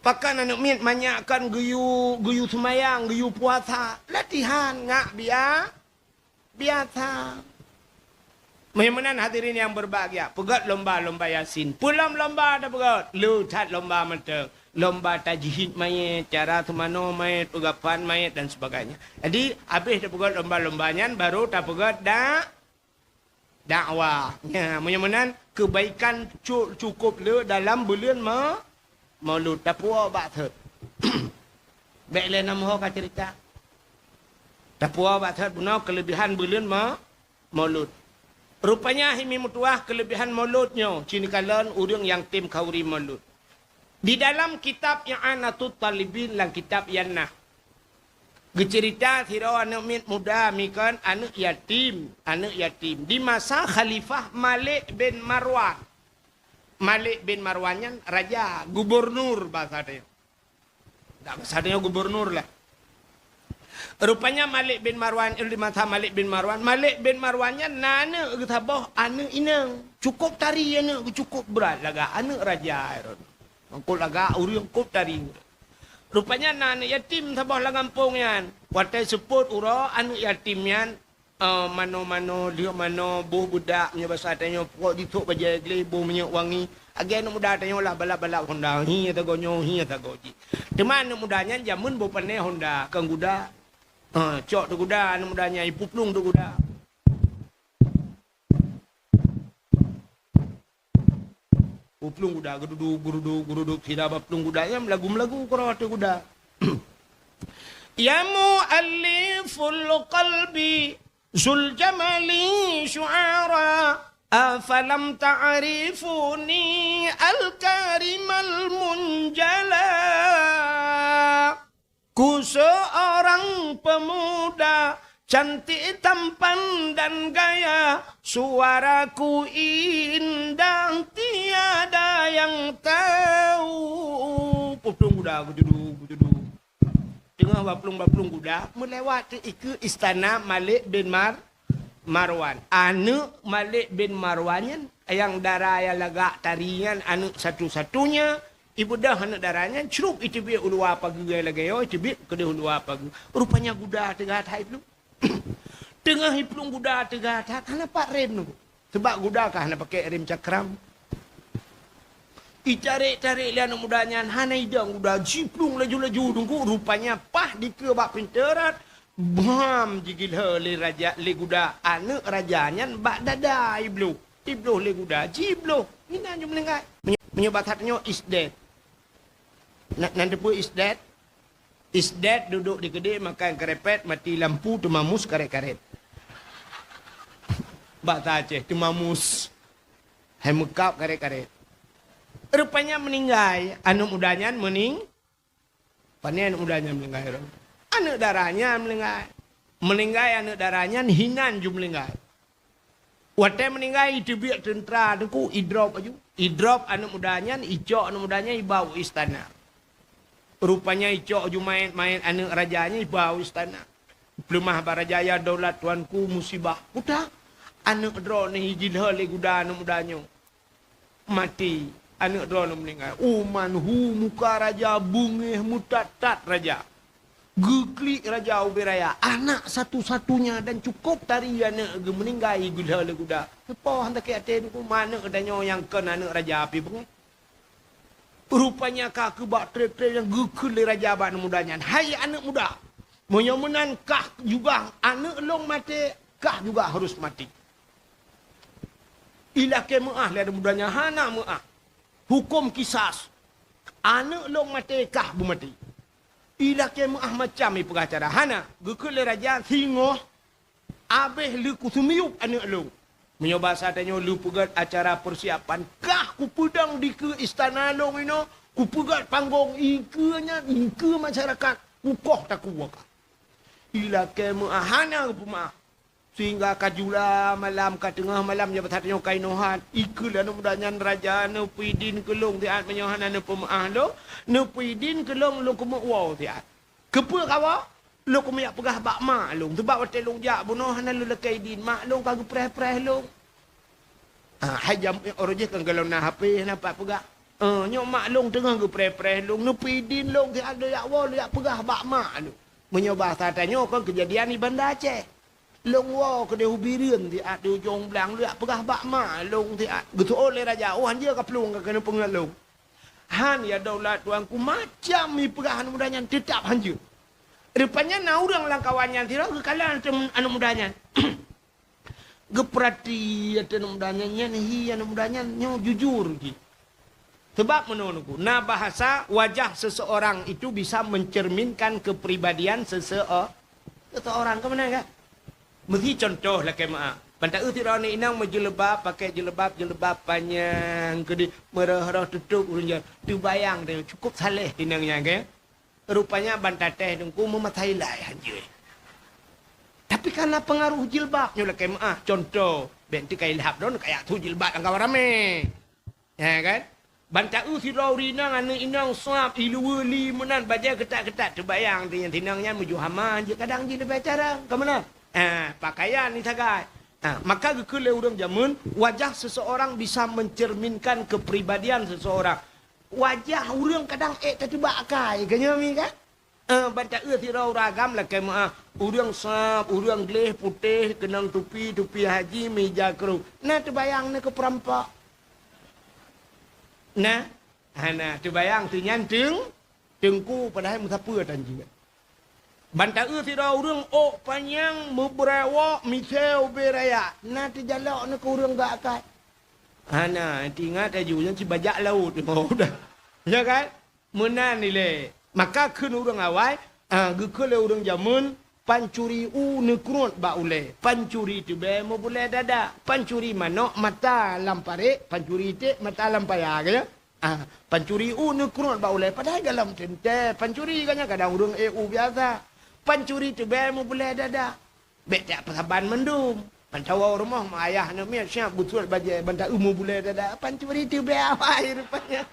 Pakon aneuk miet manyak kan geuyue, geuyue seumayang, geuyue puasa. Latihan ngak bia-, biasa. Meunyoe meunan hadirin yang berbahagia, peugét lomba-lomba Yasin. Peue lom lomba tapeugét? Le that lomba mantong. Lomba tajhid mayét, cara seumanoe mayét, peugapan mayét dan sebagainya. Jadi, habéh tapeugét lomba-lomba nyan, baru tapeugét da-, dakwah. Nya, meunyoe meunan, kebaikan cu-, cukup le dalam buleuen me-, Maulud, tapuwoe bak thot. Bék lé nam ho ka cerita. Tapuwoe bak thot bunoe keulebihan buleuen ma-, Maulud. Rupanya himi meutuwah keulebihan Maulud nyoe, cit neukalon ureuëng nyang tem khauri Maulud. Di dalam kitab I'anatut Talibin lam kitab nyan na geucerita sidroe aneuëk miet muda, mikon aneuëk yatim, aneuëk yatim di masa Khalifah Malik bin Marwan. Malik bin Marwan nyan raja, gubernur basa teuh. Dak basa teuh gubernur lah. Rupanya Malik bin Marwan, eh, di masa Malik bin Marwan, Malik bin Marwan nyan na aneuëk geusaboh aneuëk inong. Cukup tari aneuëk, cukup brat lagak aneuëk raja. Mangkot lagak ureuëng kop tari. Rupanya na aneuëk yatim saboh lam gampông nyan. Watée seupôt uroe aneuëk yatim nyan, eh, mano-mano, liek mano, boh beudak, meunyoe basa tanyoe, pokok jisok bajée gleh, boh minyeuk wangi. Lagée aneuëk muda tanyoe lah balap-balap Honda, hi sagoe nyoe, hi sagoe jih. Teuma aneuëk muda nyan jameun boh pané Honda, kon guda. Eh, cok teuh guda aneuëk muda nyan, ipuplueng teuh guda. Puplueng guda, geududuk, geududuk, geududuk, sira bak plueng guda nyan meulagu-meulagu keudroe teuh guda. Ya mu'alliful qalbi zul jamali syu'ara, afalam ta'rifuni al-karimal munjala. Ku seorang pemuda cantik tampan dan gaya, suaraku indah tiada yang tahu. Puplueng guda, geududu, geududu. Teungoh baplueng-baplueng guda, meulewat teuh ikeue istana Malik bin Mar-, Marwan. Aneuëk Malik bin Marwan nyan, nyang dara nyang lagak tari nyan, aneuëk satu-satunya, ibeudôh aneuëk dara nyan, crup iteubiet u luwa pageue lagée nyoe, iteubiet keudeh u luwa pageue. Rupanya guda teuga that iplueng. Teungoh iplueng guda teuga that, hana pat rem nunggu. Sebab guda ka hana pakai rem cakram. Itarek-tarek lé aneuëk muda nyan, hana idong guda, jiplueng laju-laju nunggu. Rupanya paih dikeue bak pintoe rot, bam jigilhö lé raja, lé guda aneuëk raja nyan bak dada ibloh. Ibloh lé guda, jibloh. Inan ju meuninggai. Meunyoe, meunyoe basa tanyoe is dead. Na, nan teupeue is dead? Is dead, duduk di keudeh, makan kerepet, mati lampu, teumamus karet-karet. Basa Aceh, teumamus. Hai meukab karet-karet. Rupanya meuninggai, aneuëk muda nyan meuning-, Pane aneuëk muda nyan meuninggai rot? Aneuëk dara nyan meuninggai. Meuninggai aneuëk dara nyan, hinan ju meuninggai. Watée meuninggai, iteubiet teuntra teungku, idrop laju. Idrop aneuëk muda nyan, icok aneuëk muda nyan, iba u istana. Rupanya icok laju mayét-mayét aneuëk raja nyan, iba u istana. Peuleumah bak raja, "Ya daulat tuanku, musibah." Peue that? Aneuëk droeneuh ijilhö lé guda aneuëk muda nyoe. Maté, aneuëk droeneuh meuninggai. Uman hu muka raja beungéh meutat-tat raja. Geuklik raja ubé raya. Anak satu-satunya dan cukup tari aneuëk geuh meuninggai geulhö lé guda. Teupoh han sakét até teungku, manök tanyoe nyang kon aneuëk raja pih beungéh. Rupanya ka keubah treb-treb nyang geukheun lé raja bak aneuëk muda nyan. Hai aneuëk muda, meunyoe meunan kah juga aneuëk lôn maté, kah juga harus maté. Ilakée meuáh lé aneuëk muda nyan, hana meuáh. Huköm kisas. Aneuëk lôn maté kah beumaté. Ilakée meuáh macam ipeugah cara. Hana, geukheun lé raja singoh abéh lé kuseumiyueb aneuëk lôn. Meunyoe basa tanyoe lé peugét acara peusiapan, kah kupeudong dikeue istana lôn inoe, kupeugét panggong ikeue nyan, ikeue masyarakat, kukoh takue kah. Ilakée meuáh, hana geupeumaáh. Sehingga ka jula malam, ka teungoh malam, nyang basa tanyoe ka inoe hat. Ikeue lé aneuëk muda nyan, "Raja, neupeuidin keu lôn siat, meunyoe hana neupeumeuáh lôn, neupeuidin keu lôn, lôn keumeuk woe siat." "Keupeue kawoe?" "Lôn keumeuk jak peugah bak mak lôn, sabab watée lôn jak bunoe hana lôn lakée idin, mak lôn ka geupreh-preh lôn." Ah, hai jam, eh, uroe jih kan golom na H P, hana pat peugah. Eh, nyoe mak lôn teungoh geupreh-preh lôn, neupeuidin lôn siat lôn jak woe, lôn jak peugah bak mak lôn. Meunyoe basa tanyoe kon keujadian di Banda Aceh. Lôn woe keudeh u Bireuen siat di ujong blang, lôn jak peugah bak mak lôn siat. Geuseuôt lé raja, "Oh, hanjeuet ka plueng ka keuneuk peungeut lôn." Han, ya daulat tuanku, macam ipeugah aneuëk muda nyan, teutab hanjeuet. Rupanya na ureuëng lam kawan nyan sidroe geukalon ateueh aneuëk muda nyan. Geupeurati ateueh aneuëk muda nyan, nyan hi aneuëk muda nyan nyoe jujur jih. Sebab meunoe Teungku, na bahasa wajah seseorang itu bisa mencerminkan kepribadian seseo-, seseorang. Ka meunan kan? Meusi contoh lakée meu'ah. Ban taeu sidroe inong meujeuleuba, pakai jeuleuba, jeuleuba panyang keudeh, meurôh-rôh tutôp ureueng nyan. Teubayang teuh, cukup saleh inong nyan, kan? Rupanya ban tatéh Teungku meumatai ilai hanjeuet. Tapi karena pengaruh jilbab nyoe lakée meu'ah, contoh, bèk teuka ilhab don kaya tu jilbab lam kawan ramé. Ya kan? Ban taeu sidroe ureueng inong, aneuk inong sab, iluweue li meunan, bajèe keutat-keutat, teubayang teuh nyan, inong nyan meujeuhama jih kadang jih leubeh carông, ka meunan? Ha, pakaian ni sagai. Ha, maka geukheun lé ureueng jameun, wajah seseorang bisa mencerminkan kepribadian seseorang. Wajah ureueng kadang ék tateuba akai, ka nyoe mi kan? Eh, ban taeu sidroe ureueng agam lakée meu'ah, ureueng sab, ureueng gleh putéh, keunong tupi, tupi haji, meuija krông. Na teubayang na keu peurampok? Na? Hana teubayang teuh nyan teung-, teungku padahai meusapeue tan jih. Ban taeu sidroe ureueng ôk panyang, meubrewok, misée ubé raya. Na teujalok na keu ureueng gak akai? Hana, teuingat laju nyan cit bajak laôt. Ya kan? Meunan ilée. Maka kheun ureueng awai, ah, geukheun lé ureueng jameun, pancuri u neukruet bak ulée, pancuri teubée meubulée dada, pancuri manok mata lam parék, pancuri iték mata lam paya, ka nyoe? Ah, pancuri u neukruet bak ulée, padahai gohlom teuntée pancuri, ka nyoe kadang ureueng ék u biasa. Pancuri teubée meubulée dada. Bèk tajak peusaban mandum. Ban tawoe rumoh, mak ayah aneuk miet siap beutrôt bajèe, ban taeu meubulée dada, pancuri teubée awai rupanya.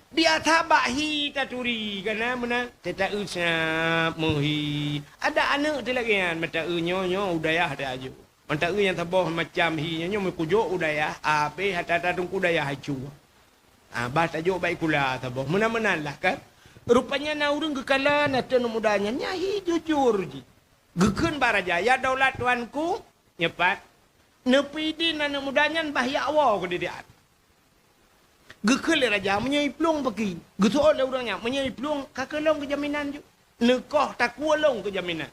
Biasa bak hi taturi, ka na meunan. Tataeu siap meuhi. Adak aneuk teuh lagèe nyan, ban taeu nyoe, nyoe u dayah teuh aju. Ban taeu nyang saboh macam hi nyoe, nyoe meukujok u dayah, abéh ata-ata teungku dayah acu. Ah, bah tajok bak sikula saboh. Meunan-meunan lah kan. Rupanya na ureueng geukala na teuh aneuk muda nyan, nyan hi jujur jih. Geukheun bak raja, "Ya daulat tuanku, nyoe pat, neupeuidin aneuk muda nyan bah jak woe keu didiat." Geukheun lé raja, "Meunyoe iplueng paki?" Geuseuôt lé ureueng nyan, "Meunyoe iplueng, ka keu lôn keu jaminan ju. Neukoh takue lôn keu jaminan."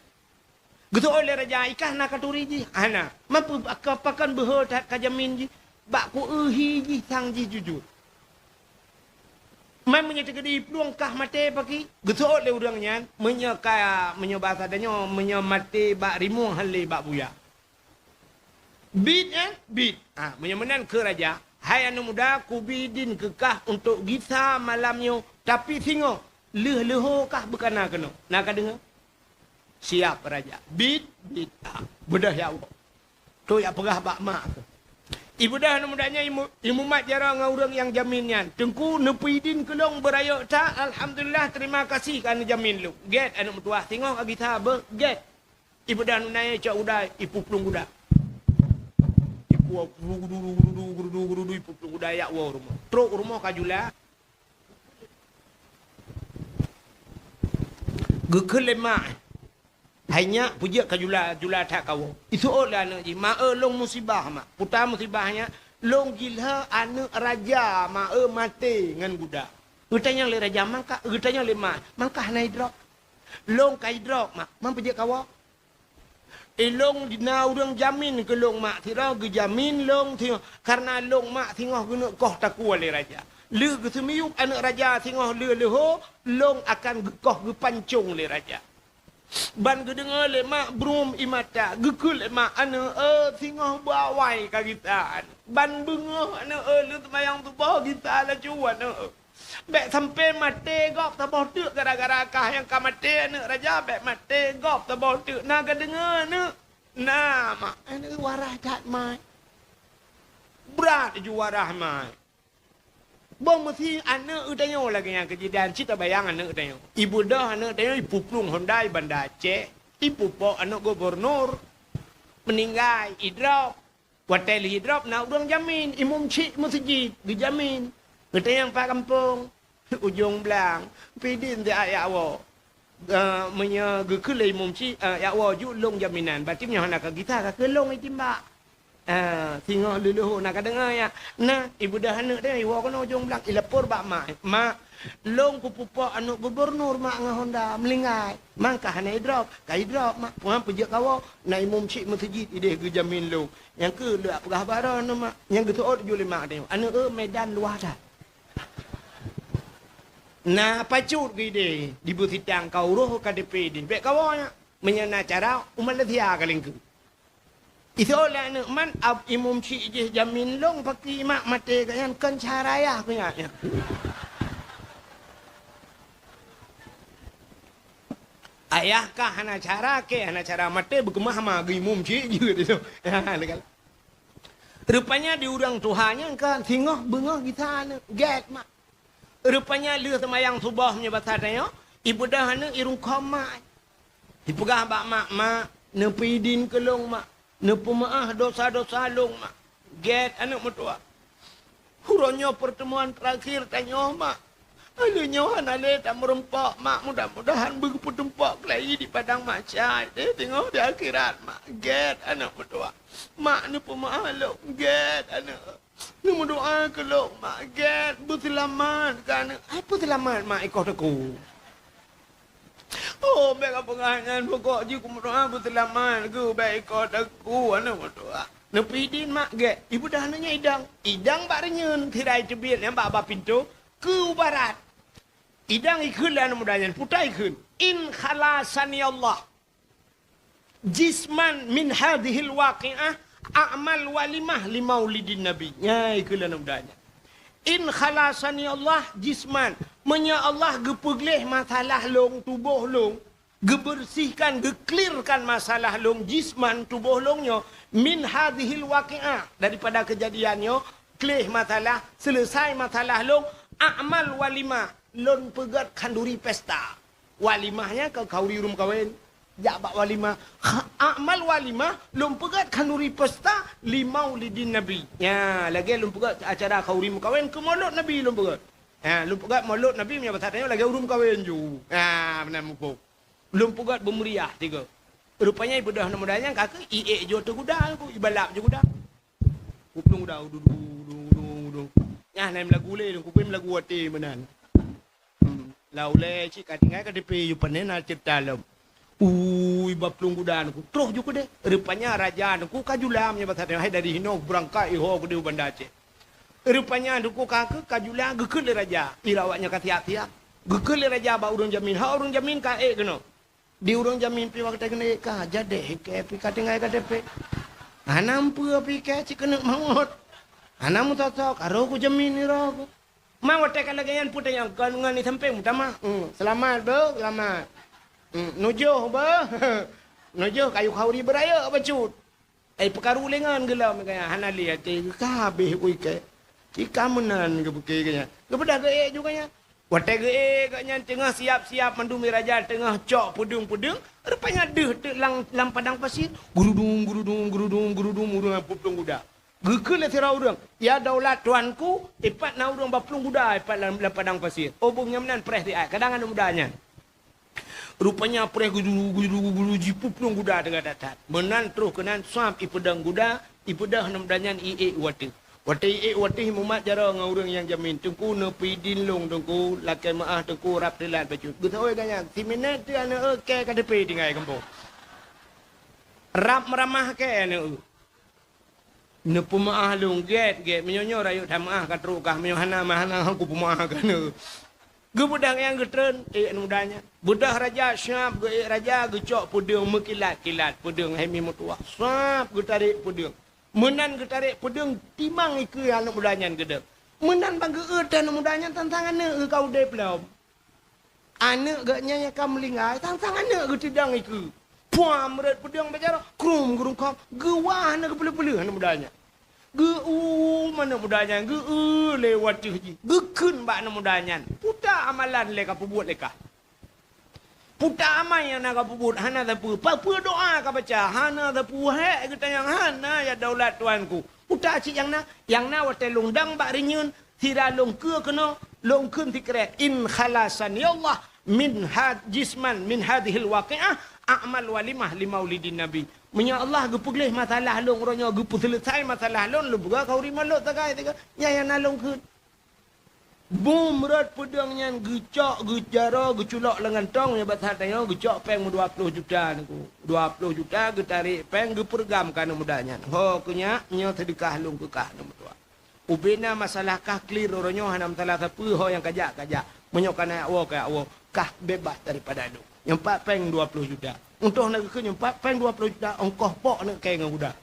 Geuseuôt lé raja, "Ikah na katuri jih?" "Hana." "Meunyoe pakon beuhe that ka jamin jih?" "Bak kueu hi jih sang jih jujur." "Man meunyoe teukeudi plueng kah maté paki?" Geuseuôt lé ureueng nyan, "Meunyoe ka, meunyoe basa tanyoe, meunyoe maté bak rimueng hán lé bak buya." "Bit nyan?" "Bit." "Ah, meunyoe meunan," kheun raja, "hai aneuk muda, kubi idin keu kah untuk gisa malam nyoe, tapi singoh lheueh leuho kah beukana keunoe. Na ka deungoe?" "Siap, raja." "Bit, bit." Ah, beudôh jak woe. Trok jak peugah bak mak keuh. Ibeudôh aneuk muda nyan imu-, imumat jaroe ngon ureueng nyang jamin nyan. "Teungku, neupeuidin keu lôn beurayeuk that, alhamdulillah, terima kasih ka neujamin lôn. Gét aneuk meutuah, singoh ka gisa beuh, gét." Ibeudôh aneuk muda nyan icok guda, ipeuplueng guda. Ipuwoe gudu, gudu, gudu, gudu, gudu, ipeuplueng guda jak woe u rumoh. Trok u rumoh ka jula. Geukheun lé mak, "Hai nyak, peujeuet ka jula, jula that kawoe." Iseuôt lé aneuk jih, "Mak eu, lôn musibah, mak." "Peue musibah nyak?" "Lôn jilheueh aneuk raja, mak eu, maté ngon guda." Geutanyong lé raja, "Man kah?" Geutanyong lé mak, "Man kah na idrop?" "Lôn ka idrop, mak." "Man peujeuet kawoe?" "Eh, lôn na ureueng jamin keu lôn, mak, sidroe geujamin lôn singoh, kareuna lôn, mak, singoh geuneuk koh takue lé raja. Lheueh geuseumiyueb aneuk raja singoh lheueh leuho, lôn akan geukoh geupancong lé raja." Ban geudeungoe lé mak brum ie mata, geukheun lé mak, "Aneuk eu, singoh beuawai ka gisa aneuk. Ban beungoh aneuk eu, lheueh seumayang suboh gisa laju aneuk eu. Bèk sampoe maté gob saboh teuk gara-gara kah nyang ka maté aneuk raja, bèk maté gob saboh teuk. Na ka deungoe, neuk?" "Na, mak." "Aneuk waras that, mak." Brat ju waras, mak. Boh meusi aneuk geutanyoe lagèe nyan keujidan, cit tabayang aneuk geutanyoe. Ibeudôh aneuk geutanyoe ipeuplueng Honda i Banda Aceh, ipupok aneuk gubernur, meuninggai, idrop. Watèe lheueh idrop na ureueng jamin, imum chik meuseujid geujamin. Geutanyong pat gampông, Ujong Blang, pidin siat jak woe. Eh, meunyoe geukheun lé imum chik, eh, jak woe ju lôn jaminan, berarti meunyoe hana ka gisa ka keu lôn itimbak. Eh, singoh lheueh leuho na ka deungoe nyan. Na, ibeudôh aneuk teuh iwoe keunoe Ujong Blang, ilapor bak mak. "Mak, Lôn kupupok aneuk gubernur mak ngon honda meulinggai. Mangka hana idrop, ka idrop mak. Puhan peujeuet kawoe, na imum chik meuseujid ideh geujamin lôn. Nyang keu leuak peugah baroe neu mak. Nyang geuseuôt jeuet lé mak teuh. Aneuk eu Medan luwah that. Na pacut geuideh di Beusitang ka uroh K T P idin. Bèk kawoe nyak. Meunyoe na cara, u Malaysia ka lingkeu. Isoe lé aneuk man, ab imum chik jih jamin lôn paki mak maté geuh nyan kon cara ayah geuh nyan. Ayah kah hana cara, kèe hana cara maté beukeumah ma geuh imum chik jeuet itu. Ha, legal. Rupanya di ureueng tuha nyan kan singoh beungoh gisa aneuk gèt mak. Rupanya lheueh seumayang suboh meunyoe basa tanyoe, ibeudôh aneuk irungkôm mak. Ipeugah bak mak, "Mak, neupeuidin keu lôn mak, neupeumeu'ah dosa-dosa lôn mak." Gèt aneuk meutuwah. "Uroe nyoe peurteumuan teurakhir tanyoe mak. Aneuk nyoe hana lé tameureumpok mak, mudah-mudahan beugeupeutumpok keulayi di padang mahsyar, eh, teungoh di akhirat mak." Gèt aneuk meutuwah. "Mak, neupeumeu'ah lôn." Gèt aneuk. Neumeudoa keu lôn mak gèt beuseulamat keu aneuk. Hai peuseulamat mak ikoh teungku. Oh, bèk kapeugah nyan pokok jih kumeudoa beuseulamat keu bèk ikoh teungku aneuk meudoa. Neupeuidin mak gèt. Ibeudôh aneuk nyan idang. Idang bak reunyeun, tirai teubiet nyan bak, bak pintoe keu barat. Idang ikheun lé aneuk muda nyan, puta ikheun. In khalasani Allah jisman min hadhil waqi'ah a'mal walimah li maulidin nabi. Nyai keu lôn udanya. In khalasani Allah jisman, meunyoe Allah geupeugleh masalah lôn, tuboh lôn, geubeursihkan, geuklirkan masalah lôn jisman, tuboh lôn nyoe, min hadhil waqi'ah, daripada keujadian nyoe, kleh masalah, seuleusai masalah lôn, a'mal walimah, lôn peugèt khanduri pesta. Walimah nyan keu khanduri ureueng meukawen. Jak bak walimah. Kha-, amal walimah, lôn peugèt khanduri pesta li maulidin Nabi. Nya, lagèe lôn peugèt acara khanduri meukawen keu maulud Nabi lôn peugèt. Ha, lôn peugèt maulud Nabi meunyoe basa tanyoe lagèe ureueng meukawen ju. Ha, meunan muphom. Lôn peugèt beumeriah tiga. Rupanya ibeudôh aneuk muda nyan ka keuh i ék jih teuh guda, ibalap jih guda. Kuplueng guda, udu, du, du, du, du. Nyan, nyan meulagu lé, kuplueng meulagu watèe meunan. Hmm. Lau lé cit ka tinggai ka teupeu yue panen na ceurita lom. Ui, bak plueng guda nyan ku troh ju keudeh. Rupanya raja nyan ku ka jula meunyoe basa tanyoe hai dari hinoe beurangkat iho keudeh u Banda Aceh. Rupanya nyan ku ka keuh ka jula geukheun lé raja. Ira awak nyan ka siap-siap. Geukheun lé raja bak ureueng jamin. Ha ureueng jamin ka ék keunoe. Di ureueng jamin pih watèe keuneuk ka, jadeh ikèe pih ka tinggai ka teupeu. Hana meupeue pih ikèe cit keuneuk mawöt. Hana meusosok, aro ku jamin nirok. Ma watèe ka lagèe nyan peue tanyong kon ngon di sampéng meutamah. Hmm, seulamat, Beuh, seulamat. Hmm, nujoh, Beuh. Nujoh kayu khauri beurayeuk bacut. Eh, peukaru lé ngon geulom kaya hana lé até geuh ka habéh ui kèe. Cit ka meunan geupeuké kaya. Geupeugah geuék ju kaya. Watèe geuék gobnyan teungoh siap-siap mandum raja teungoh cok peudeueng-peudeueng, rupanya deuh teuk lam, lam padang pasir. Gurudung, gurudung, gurudung, gurudung, ureueng bak plueng guda. Geukheun lé sidroe ureueng, "Ya daulat tuanku, ipat na ureueng bak plueng guda ipat lam, lam padang pasir." Oh, beuh nyan meunan preh siat, kadang aneuk muda nyan. Rupanya preh guru, guru, guru jipuplueng guda teuga that-that. Meunan troh keunan suab ipeudong guda, ipeudong aneuk muda nyan i ék u ateueh. Watèe i ék u ateueh mumat jaroe ngon ureueng nyang jamin, "Teungku neupeuidin lôn Teungku, lakèe meu'ah Teungku rab teulat bacut." Geusawai gobnyan, siminèt teuh aneuk eu kèe ka teupeu tinggai gampông. Rab meuramah kèe aneuk eu. Neupeumeu'ah lôn gèt, gèt. Meunyoe nyoe rayeuk tameu'ah ka trok kah, meunyoe hana, meuhana han kupeumeu'ah kah neu. Geubeudôh nyang geutreun, ék aneuk muda nyan. Beudôh raja siap geuék raja, geucok peudeueng meukilat-kilat, peudeueng hai mi meutuwah. Siap geutarek peudeueng. Meunan geutarek peudeueng, timang ikeue aneuk muda nyan geudong. Meunan ban geueu teuh aneuk muda nyan, tantang aneuk geuh ka udeb lom. Aneuk gobnyan nyang ka meulinggai, sang-sang aneuk geuteudong ikeue. Puam rot peudong bak jaroe, krum geurungkong, geuwah aneuk geupeuleuh-peuleuh aneuk muda nyan. Geu-uem aneuk muda nyan, geu-eu lé u ateueh jih. Geukheun bak aneuk muda nyan, "Peue ta amalan lé ka peubuet lé kah? Peue ta amai nyang na ka peubuet hana sapeue? Peue doa ka baca hana sapeue? Hék geutanyong hana, ya daulat tuanku. Peue ta cit nyang na?" Nyang na watèe lôn dang bak reunyeun, sira lôn keue keunoe, lôn kheun sikrek, "In khalasani Allah min had-, jisman min hadhil waqi'ah, a'mal walimah li maulidin Nabi." Meunyoe Allah geupeugleh masalah lôn uroe nyoe, geupeuseuleusai masalah lôn, lôn peugah khanduri maulud sagai tiga. Nyan nyang na lôn kheun. Bum rot peudeueng nyan geucok, geujaroe, geuculok lam gantong, meunyoe basa tanyoe geucok péng meudua ploh juta nyan. Dua ploh juta geutarek péng geupeureugam keu aneuk muda nyan. Ho keu nyak, nyoe seudeukah lôn keu kah aneuk meutuah. Ubena masalah kah clear uroe nyoe hana masalah sapeue, ho nyang kajak, kajak. Meunyoe kana jak woe, kajak woe, kah bebas daripada lôn. Nyang pat péng dua ploh juta. Untôh na geukheun nyang pat péng dua ploh juta, ongkoh pok aneuk kèe ngon guda.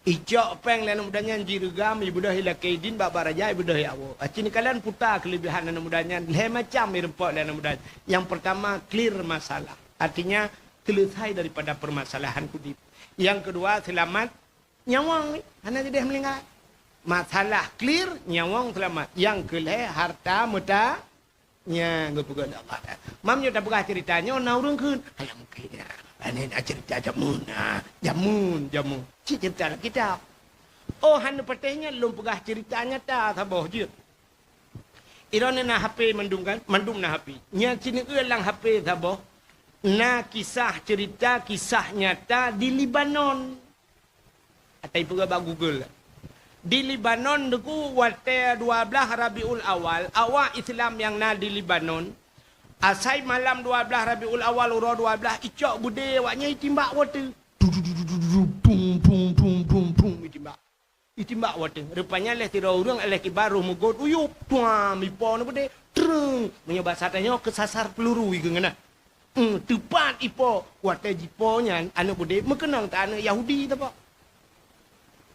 Icok péng lé aneuk muda nyan jireugam, ibeudôh ilakèe idin bak baraja, ibeudôh iawö. Aci nikalan puta keuleubihan aneuk muda nyan, lhèe macam ireumpok lé aneuk muda nyan. Nyang peurtama, clear masalah. Artinya, selesai daripada permasalahan udép. Nyang keudua, seulamat nyawöng, hana jideh meuninggai. Masalah clear, nyawöng seulamat. Nyang keulhèe, harta meuta Nyan geupeugah lé Allah Taala. Mam nyoe tapeugah cerita nyoe na ureueng kheun, "Alah mungken na. Aneuk na cerita jameun na. Jameun, jameun." Cit cerita lam kitab. Oh, hana patéh nyan lôn peugah cerita nyata saboh jeuet. Droeneuh na H P mandum kan? Mandum na H P. Nyan sineuk lam H P saboh na kisah cerita, kisah nyata di Lebanon. Atai peugah bak Google. Di Lebanon teungku watèe dua blaih Rabiul Awal, awak Islam nyang na di Lebanon, asai malam dua blaih Rabiul Awal uroe dua blaih icok beudé awaknyan itimbak watèe. Du, du, du, du, du, du, du, pung, pung, pung, pung, pung, itimbak. Itimbak watèe. Rupanya lé sidroe ureueng lé kiban roh meugot uyup. Tuam, ipo aneuk beudé. Treung. Meunyoe basa tanyoe keusasar peuluru ikeu ngeunah. Hmm, teupat ipo, watèe jipo nyan aneuk beudé meukeunong ta aneuk Yahudi teuh.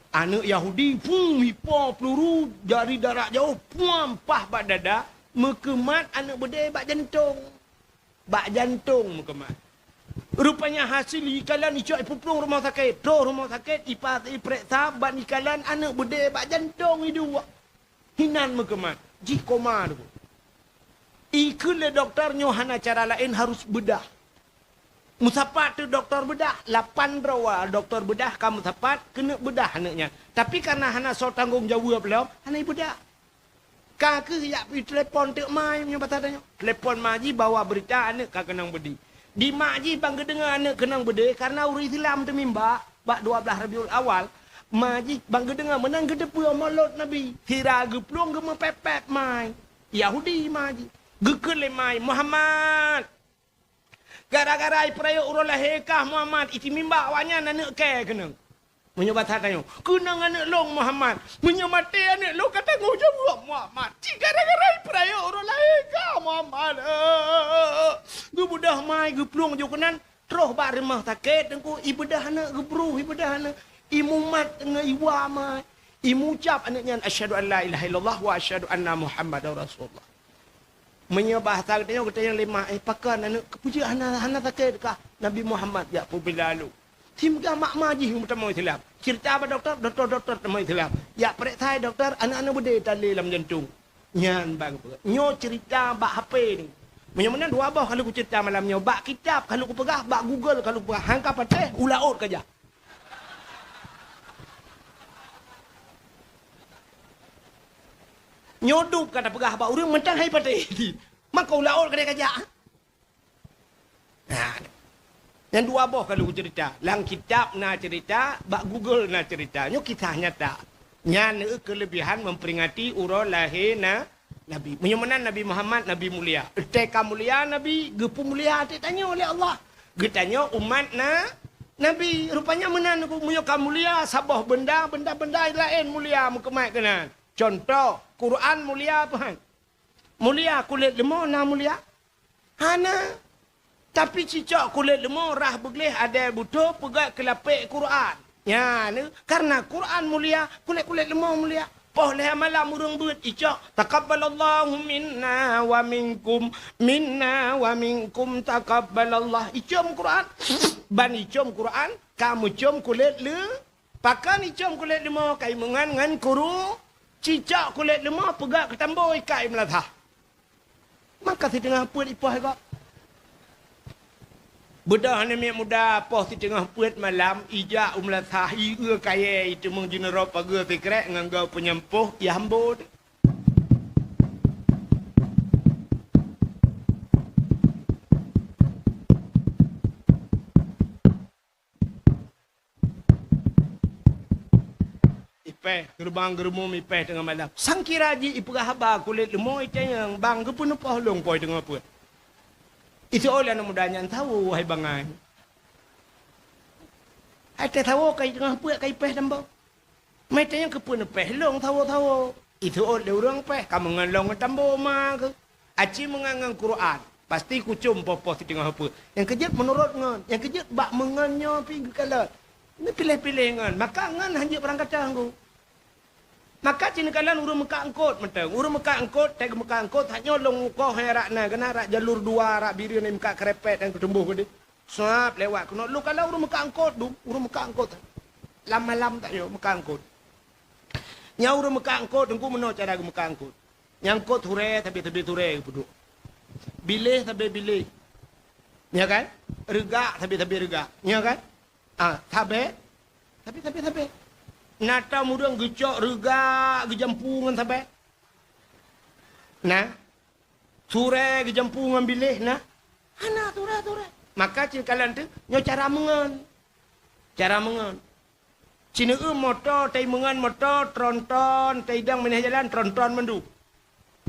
Aneuk Yahudi, pum, ipo peuluru dari darak jauh, puam, pah bak dada, meukeumat aneuk beudé bak jantong. Bak jantong meukeumat. Rupanya hasil ikalan icok ipeuplueng rumoh sakét, troh rumoh sakét, ipa-, ipeuriksa ban ikalan aneuk beudé bak jantong iduek. Hinan meukeumat, jih koma teungku. Ikheun lé dokto nyoe hana cara laén harus beudah. Meusapat teuk dokto beudah, lapan droe dokto beudah ka meusapat keuneuk beudah aneuk nyan. Tapi kareuna hana soe tanggong jaweueb lom, hana ibeudah. Ka kheueh jak pih telepon teuk ma nyoe basa tanyoe. Telepon ma jih bawa beurita aneuk ka keunong beudé. Di mak jih ban geudeungoe aneuk keunong beudé kareuna ureueng Islam teumimbak bak dua blaih Rabiul Awal, ma jih ban geudeungoe meunan geuteupeue molot Nabi. Sira geuplueng geumeupép-pép ma. Yahudi ma jih. Geukheun lé ma, "Muhammad, gara-gara ipeurayeuk uroe lahé kah Muhammad, iteumimbak awaknyan aneuk kèe keunong." Meunyoe basa tanyoe, "Keunong aneuk lôn Muhammad. Meunyoe maté aneuk lôn ka tanggong jaweueb Muhammad. Cit gara-gara ipeurayeuk uroe lahé kah Muhammad." Geubeudoh ma, geuplueng jih keunan, troh bak rumoh sakét teungku, ibeudah aneuk, geubruh ibeudah aneuk, imumat ngon iwa ma, imucab aneuk nyan, "Asyhadu an la ilaha illallah wa asyhadu anna Muhammadar Rasulullah." Meunyoe bahasa geutanyoe, geutanyoe lé ma, "Eh, pakon aneuk, keupeue jeuet hana, hana sakét kah?" Nabi Muhammad jak peubila lôn. Simeugah mak ma jih meutamong Islam. Cerita bak dokto, dokto-dokto tamong Islam. Jak peuriksa dokto, aneuk-aneuk beudé talé lam jantong. Nyan ban geupeugah. Nyoe cerita bak H P ni. Meunyoe meunan dua boh ka lôn cerita malam nyoe. Bak kitab ka lôn peugah, bak Google ka lôn peugah. Han ka patéh, u laôt ka jak. Nyoe dub ka tapeugah bak ureueng mantong hai patéh. Maka u laôt ka deh ka jak. Nah, nyang dua boh ka lôn cerita. Lam kitab na cerita, bak Google na cerita. Nyoe kisah nyata. Nyan keulebihan memperingati uroe lahé na Nabi. Meunyoe meunan Nabi Muhammad, Nabi mulia. Teuka mulia Nabi, geupeumulia até tanyoe lé Allah. Geutanyoe umat na Nabi. Rupanya meunan meunyoe ka mulia saboh benda, benda-benda laén mulia meukeumat keunan. Contoh, Quran mulia peue han? Mulia kulét leumo na mulia? Hana. Tapi cicok kulét leumo rhah beugleh adé butho peugét keu lapék Quran. Nyan, kareuna Quran mulia, kulét-kulét leumo mulia. Poh lhèe malam ureueng beuet icok, "Taqabbalallahu minna wa minkum, minna wa minkum taqabbalallah." Icom Quran. Ban icom Quran, ka meucom kulét leu-, pakon icom kulét leumo, ka imeungon ngon kuru, cicok kulét leumo peugét keu tambo ikat i meulasah. Maka siteungoh peuet ipoh gob. Beudôh aneuk miet muda poh siteungoh peuet malam ijak u meulasah, ieu kayèe, iteumeung jineurôp pageue sikrek ngon goe peunyampôh, ihambo. Pèh, geureubang geureumum ipèh teungoh malam. Sangkira jih ipeugah haba kulét leumo itanyong, "Bang, geupeuneupoh lôn po teungoh peuet?" Iseuôt lé aneuk muda nyan, "Sawo, hai bangai." "Hai teusawo ka teungoh peuet ka ipèh tambô." "Meuitanyong keupeuneupoh lôn sawo-sawo?" Iseuôt lé ureueng pèh, "Ka meungon lôn ngon tambô ma keuh." Aci meungon ngon Quran, pasti kucom poh-poh siteungoh peuet. Nyang keujeuet meunurot ngon, nyang keujeuet bak meungon nyoe pih geukalon. Neupiléh-piléh ngon, maka ngon hanjeuet barangkata nggu. Maka ci neukalon ureueng meukat eungkôt mantong. Ureueng meukat eungkôt, teuh meukat eungkôt, that nyoe lôn ukoh hai rak na, keunan rak jalur dua, rak Bireuen meukat keureumpet nyang keutumboh keudeh. Sab lewat keunoe, lôn kalon ureueng meukat eungkôt, dum, ureueng meukat eungkôt. Lam malam that nyoe meukat eungkôt. Nyang ureueng meukat eungkôt, teungku meunoe cara geumeukat eungkôt. Nyang eungkôt surée, sabe-sabe surée geupeuduek. Biléh sabe biléh. Nyo kan? Reugak sabe-sabe reugak. Nyo kan? Ah, sabe. Sabe, sabe, sabe. Na tom ureueng geucok reugak geujampu ngon sabe? Na. Surée geujampu ngon biléh na? Hana surée-surée. Maka ci neukalon teuh, nyoe cara meungon. Cara meungon. Ci neueu moto, teuh meungon moto, tronton, teuh idong minah jalan, tronton mandum.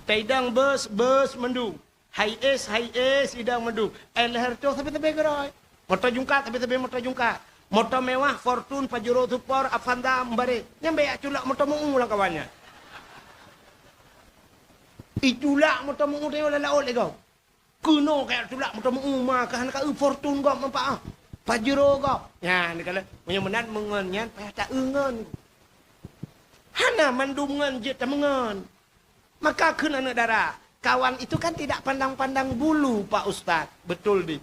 Teuh idong bus, bus mandum. Hiace, Hiace, idong mandum. Eh, lheueh reutôh sabe-sabe keudroe. Moto jungkat, sabe-sabe moto jungkat. Moto mewah, Fortuner, Pajero Sport, Avanza, meubareh. Nyan bèk jak culak moto meu-u lam kawan nyan. Iculak moto meu-u teuh lam laôt lé gob. Keunoe kajak culak moto meu-u ma keuh hana ka eu Fortuner gob manfaat. Pajero gob. Nyan, neukalon, meunyoe meunan meungon nyan payah taeu ngon. Hana mandum ngon jeuet tameungon. Maka kheun aneuk dara, kawan itu kan tidak pandang-pandang bulu, Pak Ustaz. Betul, Dik.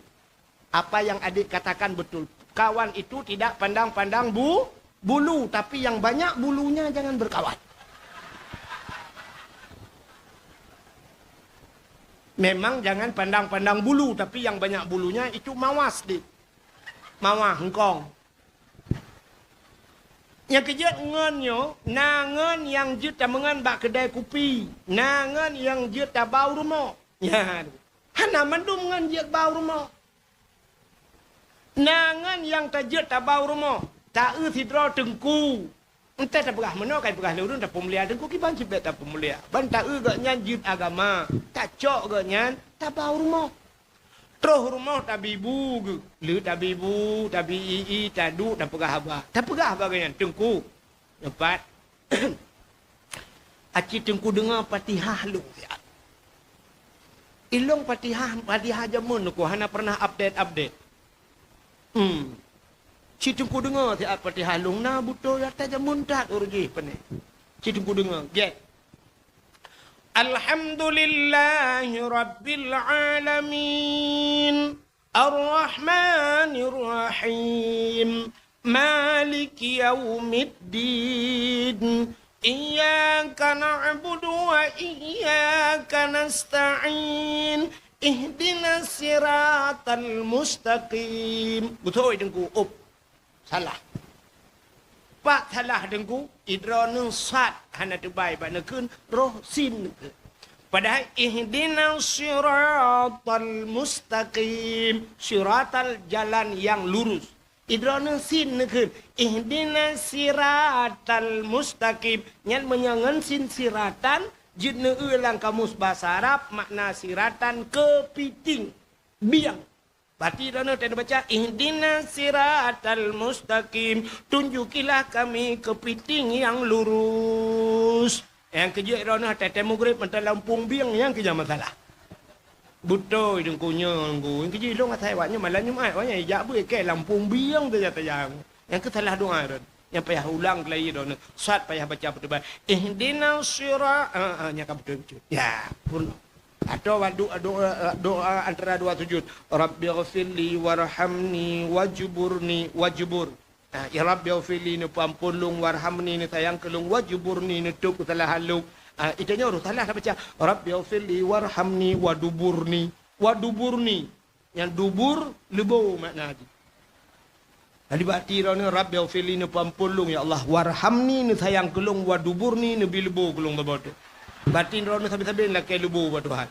Apa yang adik katakan betul. Kawan itu tidak pandang-pandang bu-, bulu, tapi yang banyak bulunya jangan berkawan. Memang jangan pandang-pandang bulu, tapi yang banyak bulunya itu mawas, Dik. Mawas, hengkong. Nyang keujeuet ngon nyoe, na ngon nyang jeuet tameungon bak keudai kupi, na ngon nyang jeuet tabau rumoh. Nyan. Hana mandum ngon jeuet bau rumoh. Na ngon nyang tajeuet tabau rumoh, taeu sidroe teungku. Entah tapeugah meunoe, ka ipeugah lé ureueng tapeumulia teungku, kiban cit bèk tapeumulia. Ban taeu gobnyan jeuet agama, tacok gobnyan tabau rumoh. Troh rumoh tabi bu geuh, le tabi bu, tabi i-i, taduek, tapeugah haba. Tapeugah haba gobnyan, "Teungku, nyoe pat, aci teungku deungoe Fatihah lôn siat." Ilôn Fatihah, Fatihah jameun teungku, hana pernah update-update. Hmm. Ci teungku deungoe siat Fatihah lôn na beutôi ata jameun that ureueng jih pane. Ci teungku deungoe, gét. Alhamdulillahi rabbil alamin. Arrahmanirrahim. Maliki yaumiddin. Iyyaka na'budu wa iyyaka nasta'in. Ihdinas siratal mustaqim. Beutôi teungku, ôb. Salah. Pat salah teungku, idroeneuh sad hana teubai bak neukheun, roh sin neukheun. Padahai ihdinas siratal mustaqim, siratal jalan yang lurus. Idroeneuh sin neukheun, ihdinas siratal mustaqim. Nyan meunyoe ngon sin siratan, jeuet neueu lam kamus basa Arab makna siratan keupiting, bieng. Bati droeneuh teuh neubaca, "Ihdinas siratal mustaqim, tunjukilah kami keupiting nyang lurus." Nyang keujeuet droeneuh teuh, teuh meugreb mantong lampôh bieng, nyang keujeuet masalah. Beutôi teungku nyoe nggu, nyang keujeuet lôn asai awak nyoe malam Jumat, awak nyan ijak beuet keu lampôh bieng tajak-tajak. Nyang keusalah doa droeneuh. Nyang payah ulang keulayi droeneuh. Sad payah baca beutôi. Ihdinas sira-, ah, ah, nyang ka beutôi-beutôi. Ya, pun. Atau doa, doa, doa antara dua sujud. Rabbighfirli warhamni wajburni, wajbur. Ah, ya Rabbighfirli, neupeuampôn lôn, warhamni, neusayang keu lôn, wajburni, neutôb keusalahan lôn. Ah, itu nyoe ureueng salah tabaca. Rabbighfirli warhamni waduburni. Waduburni. Nyang dubur, leubo makna jih. Jadi bak ti droeneuh, "Rabbighfirli," neupeuampôn lôn, "Ya Allah, warhamni," neusayang keu lôn, "waduburni," neubi leubo keu lôn saboh teuk. Batin droeneuh sabe-sabe lakèe leubo bak Tuhan.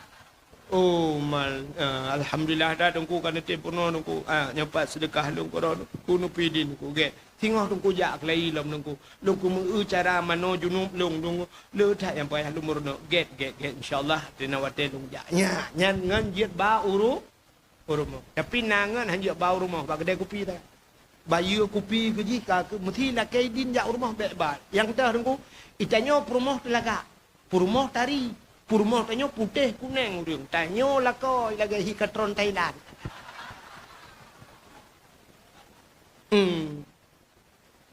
Oh, mal, ah, alhamdulillah dah Teungku ka neutém peurunoe Teungku. Ah, nyoe pat seudeukah lôn keudroe Teungku, neupidin Teungku, gét. Singoh Teungku jak keulayi lom Teungku. Lôn keu meu-eu cara manoe junub lôn Teungku. Le that nyang payah lôn meurunoe. Gét, gét, gét. Insya Allah, di na watée lôn jak. Nyan, nyan ngon jeuet ba uru-, u rumoh. Tapi na ngon han jeuet ba u rumoh, bak keudée kupi ta. Bayeue kupi keu jih ka keu, meusti lakée idin jak u rumoh bék ba. Nyang teuh Teungku, i tanyoe peurumoh teulagak. Peurumoh tari, peurumoh tanyoe putéh kuneng ureuëng, tanyoe lakoe lagée hi katron Thailand. Hmm.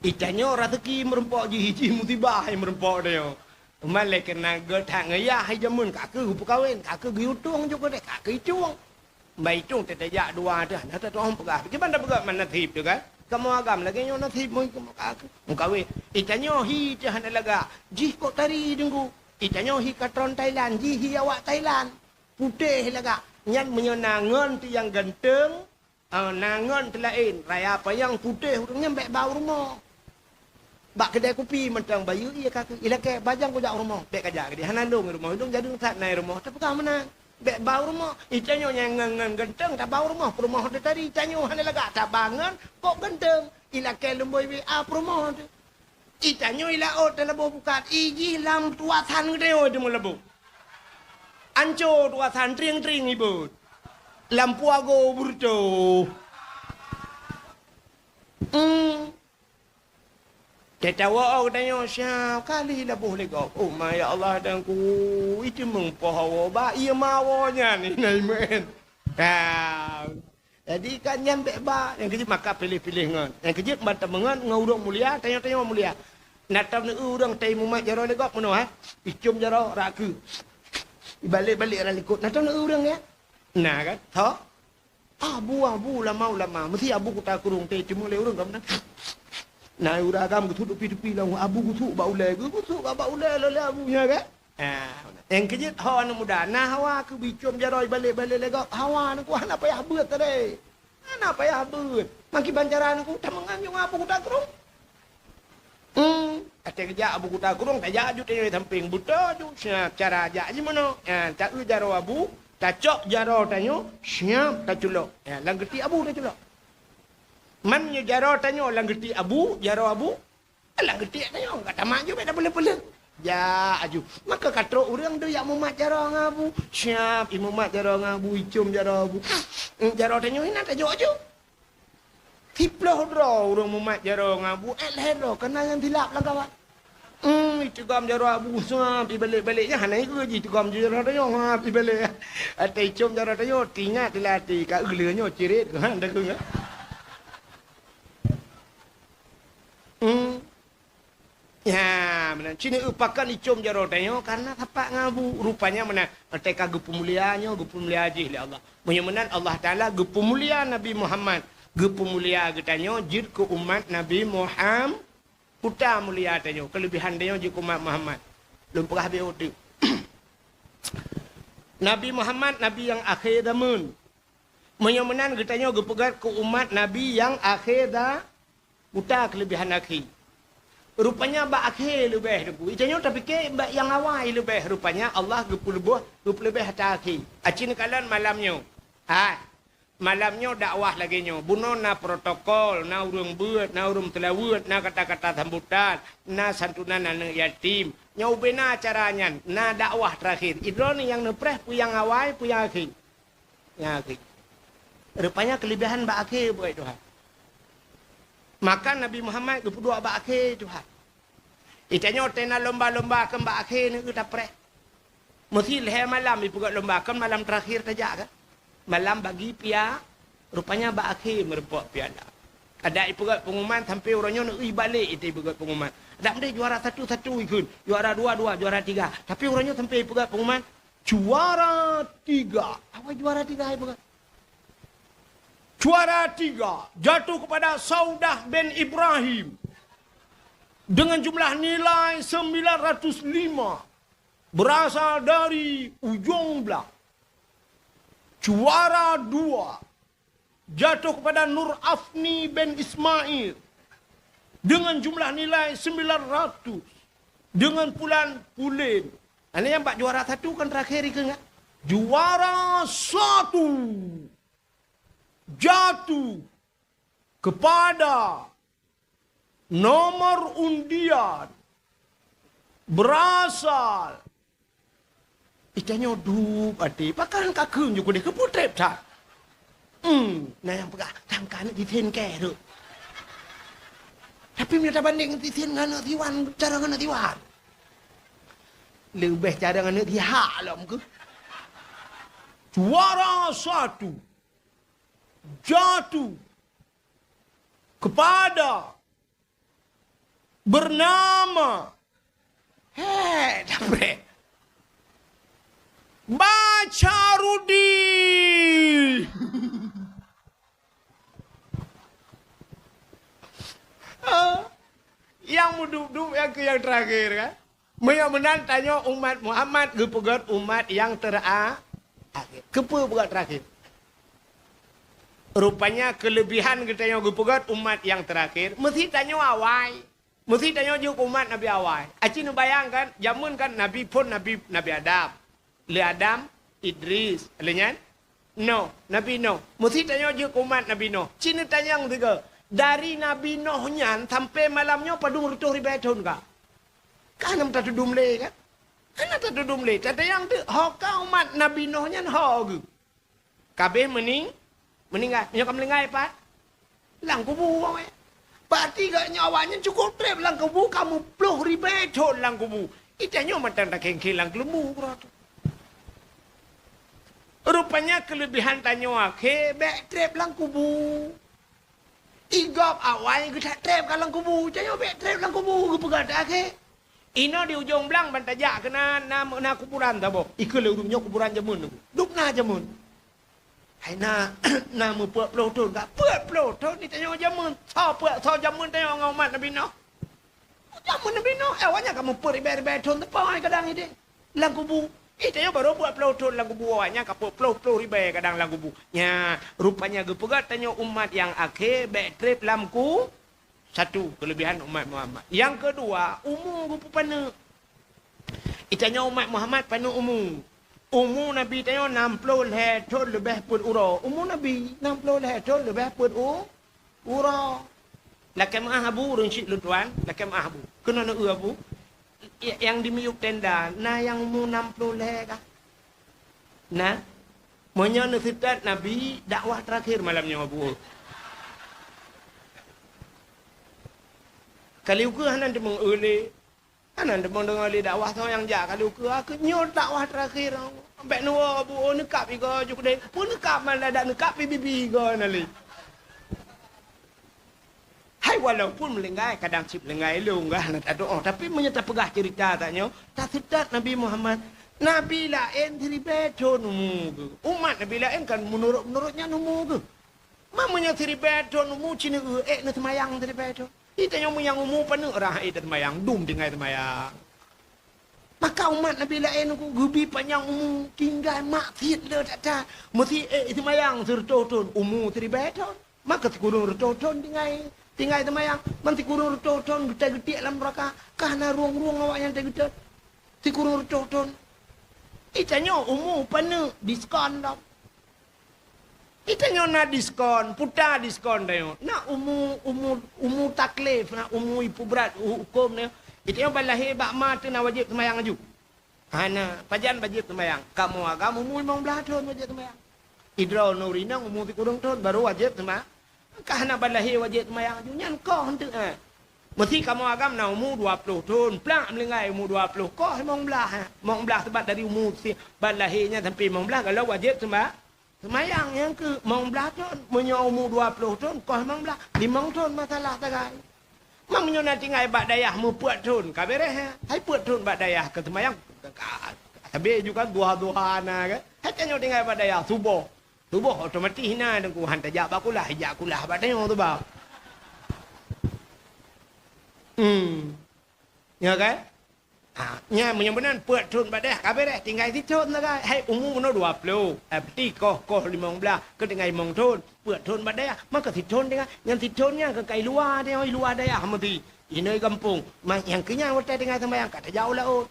I tanyoe raseuki meureumpok jih, jih musibah hai meureumpok tanyoe. Teuma lé keunan geutak ngeuyah hai jameun ka keu geupeukawen, ka keu geuyue tueng jukeude, ka keu itueng. Bah itueng teuh tajak dua teuh, na teuh tueng peugah. Kiban tapeugah man nasib teuh kan? Kamoe agam lagée nyoe nasib meu kamoe ka keu meukawen. I tanyoe hi teuh hana lagak, jih kok tari Teungku. I tanyoe hi katron Thailand, jih hi awak Thailand. Putéh lagak. Nyan meunyoe na ngon teuh nyang ganteng, ah, na ngon teuh laén, raya panyang putéh ureuëng nyan bék ba u rumoh. Bak keudée kupi mantong bayeue ié ka keu ilakée bajang kujak u rumoh. Bék kajak keudeh hana lôn i rumoh, lôn jadeueng that na i rumoh, tapeugah meunan. Bék ba u rumoh, i tanyoe nyang ngon-ngon ganteng taba u rumoh, peurumoh teuh tari, tanyoe hana lagak taba ngon kok ganteng, ilakée lumboi W A peurumoh teuh. I tanyoe i laôt teulaboh pukat, i jih lam tuasan geutanyoe teumeuleubôh. Anco tuasan trieng-trieng ibot. Lam puago beureutoh. Hmm. Tatawa geutanyoe siap kali laboh lé gob. Oh ma ya Allah Teungku, iteumeung poh hawa bak ié mawo nyan inai meu'en. Ha. Jadi kan nyan bék ba, nyang keujeuet maka piléh-piléh ngon. Nyang keujeuet ban tameungon ngon ureuëng mulia, tanyoe-tanyoe mulia. Na tom neu ureuëng tai mumat jaroe lé gob meunoe, ha? Icom jaroe rak keu. Ibalek-balek rak likot. Na tom neu ureuëng ya? Na kan? Tho? Abu, abu, ulama, ulama. Meusti abu kuta kurung teuh cuma lé ureuëng ka meunan. Na ureuëng agam geusut dupi-dupi lam abu geusut bak ulée, geusut bak, bak ulée lé abu nya kan? Ah, nyang keujeuet ho aneuk muda, na hawa keu bicom jaroe balek-balek lé gob. Hawa aneuk hana payah beuet tadi. Hana payah beuet. Makiban cara aneuk tameungan nyang abu kuta kurung. Hmm, até geujak abu kuta kurung, tajak aju tanyoe sampéng buta aju. Siap cara jak jih meunoe. Ha, ta-eu jaroe abu, tacok jaroe tanyoe, siap taculok. Ha, lam geuti abu taculok. Man nyoe jaroe tanyoe lam geuti abu, jaroe abu, lam geuti tanyoe, ka tamat ju bék tapeuleueng-peuleueng. Jak aju. Maka ka trok ureuëng tu jak mumat jaroe ngon abu. Siap, imumat jaroe ngon abu, icom jaroe abu. Hmm, jaroe tanyoe inan tajok aju. Siploh droe ureuëng mumat jaroe ngon abu, ék lhée droe, kana nyang silap lam kawan. Hmm, itigom jaroe abu, sap, ibalek-balek, nyan hana ikeu jih, itigom jaroe tanyoe, sap, ibalek. Até icom jaroe tanyoe, tingat di lam até, ka eu lé nyoe cirit, ha, dah keu nyan. Hmm. Ya, meunan. Cit neu pakon icom jaroe tanyoe karena sapat ngon abu. Rupanya meunan, teuka geupeumulia nyoe, geupeumulia jih lé Allah. Meunyoe meunan Allah Taala geupeumulia Nabi Muhammad, geupeumulia geutanyoe jeuet keu umat Nabi Muhammad. Kuta mulia tanyoe, keulebihan tanyoe jeuet keu umat Muhammad. Lôn peugah habéh udeb. Nabi Muhammad, Nabi nyang akhé zameun. Meunyoe meunan geutanyoe geupeugét keu umat Nabi nyang akhé za-, Kuta keulebihan akhé. Rupanya bak akhé leubeh Teungku. Geutanyoe tapike bak nyang awai leubeh. Rupanya Allah geupeuleuboh, geupeuleuboh ata akhé. Aci neukalon malam nyoe. Ha. Malam nyoe dakwah lagée nyoe. Bunoe na protokol, na ureuëng beuet, na ureuëng teulaweuet, na kata-kata sambutan, na santunan aneuk yatim. Nyoe ubena acara nyan, na dakwah terakhir. Idroeneuh nyang neupreh peue nyang awai, peue nyang akhé. Nyan akhé. Rupanya keulebihan bak akhé buet Tuhan. Maka Nabi Muhammad geupeuduek bak akhé Tuhan. Geutanyoe teuh na lomba-lomba keu bak akhé neu tapreh. Meusi lhée malam ipeugét lomba, kan malam terakhir tajak kan? Malam bagi pia-, rupanya bak akhé meureumpok piala. Adak ipeugét pengumuman sampai uroe nyoe neu ibalek itu ipeugét pengumuman. Adak meunan juara satu, satu ikheun, juara dua, dua, juara tiga. Tapi uroe nyoe sampai ipeugét pengumuman, juara tiga. Apa juara tiga ipeugét? Juara tiga jatuh kepada Saudah bin Ibrahim dengan jumlah nilai sembilan ratus lima, berasal dari Ujong Blang. Juara dua jatuh kepada Nur Afni bin Ismail dengan jumlah nilai sembilan ratus, dengan pulan pulen. Ana nyang bak juara satu kan terakhir ikheun kan? Juara satu jatuh kepada nomor undian berasal. Itanyoe dup até, pakon ka kheun ju keudeh keupeue treb that. Hmm, na nyang peugah, "Sangka aneuk tisen kèe rot." Tapi meunyoe tabandeng tisen ngon aneuk siwan, cara ngon aneuk siwan. Leubeh cara ngon aneuk sihak lom keuh. Juara satu jatuh kepada bernama, hé, dapet. Bacarudi. Ah, nyang meudup-dup nyang keu nyang terakhir, kan? Meunyoe meunan tanyoe umat Muhammad geupeugöt umat nyang tera-, akhir. Keupeue peugöt terakhir? Rupanya keulebihan geutanyoe geupeugöt umat nyang terakhir, meusi tanyoe awai. Meusi tanyoe jeuet keu umat Nabi awai. Aci neubayangkan, jameun kan Nabi phon Nabi, Nabi Adam. Lé Adam, Idris. Lé nyan, Noh, Nabi Noh. Meusi tanyoe jeuet keu umat Nabi Noh. Ci neutanyong sigoe, dari Nabi Noh nyan sampai malam nyoe padum reutôh ribèe thon ka? Ka hana tatudum lé, kan? Hana tatudum lé. Tatanyong teuk, ho ka umat Nabi Noh nyan ho geuh? Ka abéh meuning-, meuninggai. Meunyoe ka meuninggai pat? Lam kubu awaknyan. Berarti geutanyoe awaknyan cukôp treb lam kubu ka meuploh ribèe thon lam kubu. Itanyoe mantong takheng-kheng lam keuleumbu keudroe teuh. Rupanya keulebihan tanyoe akhé bèk treb lam kubu. Igob awai geuthat treb ka lam kubu, tanyoe bèk treb lam kubu geupeugah akhé. Inoe di ujong blang ban tajak keunan na, na kuburan saboh. Ikheun lé ureueng nyoe kuburan jameun. Dum na jameun. Hai na, na meupeuet ploh thon ka? Peuet ploh thon di tanyoe jameun. Soe peuet, soe jameun tanyoe ngon umat Nabi Noh? Jameun Nabi Noh, eh, awaknyan ka meupeuet ribèe-ribèe thon teupeu hai kadang idéh lam kubu. Itanyoe barô peuet ploh thon lam kubu, awaknyan ka peuet ploh-ploh ribèe kadang lam kubu. Nyan, rupanya geupeugah tanyoe umat nyang akhé bèk treb lam ku-, Satu keulebihan umat Muhammad. Nyang keudua, umu geupeupaneuk. Itanyoe umat Muhammad paneuk umu. Umu Nabi tanyoe nam ploh lhèe thon leubeh peuet uroe. Umu Nabi nam ploh lhèe thon leubeh peuet u-, uroe. Lakèe meu'ah Abu, ureueng chik lôn tuan, lakèe meu'ah Abu. Keunoe neueu Abu. Nyang di miyueb tenda, na nyang umu nam ploh lhèe kah? Na, meunyoe neuseutôt Nabi, dakwah terakhir malam nyoe, Abu. Kali ukeue hana teumong eu lé, hana teumong deungoe lé dakwah soe nyang jak kali ukeue, keu nyoe dakwah terakhir. Bèk neuwoe, Abu, oh, neukab igoe ju keudeh. Peue neukab, man dak neukab, bi-bi igoe na lé. Hai, walaupun meulinggai, kadang cit meulinggai lôn gah na tadoe, tapi meunyoe tapeugah ceurita tanyoe, taseutôt Nabi Muhammad. Nabi laén siribèe thon umu geuh. Umat Nabi laén kan meunurot-meunurot nyan umu geuh. Ma meunyoe siribèe thon umu, ci neueu ék neuseumayang siribèe thon. Itanyoe meunyoe umu paneuk rhah ék taseumayang, dum tinggai seumayang. Maka umat Nabi laén geubi panyang umu, tinggai maksiet le that-that. Meusi ék seumayang sireutôh thon, umu siribèe thon. Maka sikureueng reutôh thon tinggai, tinggai seumayang. Man sikureueng reutôh thon geutai geutiek lam neuraka, ka hana rueng-rueng awaknyan teugeutôt. Sikureueng reutôh thon. Itanyoe umu paneuk diskon dong. Itanyoe na diskon, puta diskon tanyoe. Na umu, umu, umu taklif, na umu ipeubrat hu-, huköm nyoe. Itanyoe ban lahé bak ma teuh na wajéb seumayang laju. Hana, pajan wajéb seumayang. Kamoe agam umu limong blaih thon wajéb seumayang. Idroe nuri nang umu sikureueng thon baru wajéb seuma-, ka hana ban lahé wajéb seumayang laju. Nyan koh eunteuk, eh. Meusi kamoe agam na umu dua ploh thon, plak meulinggai umu dua ploh, koh limong blaih, eh. Limong blaih sebat dari umu si-, ban lahé nyan sampai limong blaih, galak wajéb seuma-, Seumayang nyang keu limong blaih thon, meunyoe umu dua ploh thon, koh limong blaih, limong thon masalah sagai. Meunyoe na tinggai bak dayah meupeuet thon, ka bèrèh, hai peuet thon bak dayah keu seumayang, ka, ka, sabe ju kan duha-duha na kan. Hai tanyoe tinggai bak dayah, suboh. Suboh otomatis na teungku han tajak bak kulah, jak kulah bak tanyoe tu bah. Hmm. Ya kan? Ha, nyan meunyoe meunan peuet thon bak dayah ka bèrèh, tinggai sithon sagai. Hai umu meunoe dua ploh, eh, peuti koh, koh limong blaih, keu tinggai limong thon, peuet thon bak dayah, maka sithon tinggai, nyan sithon nyan keu kai luwa dayah, luwa dayah meuti. Inoe gampông, ma nyang keu nyan watèe tinggai seumayang ka tajak u laôt.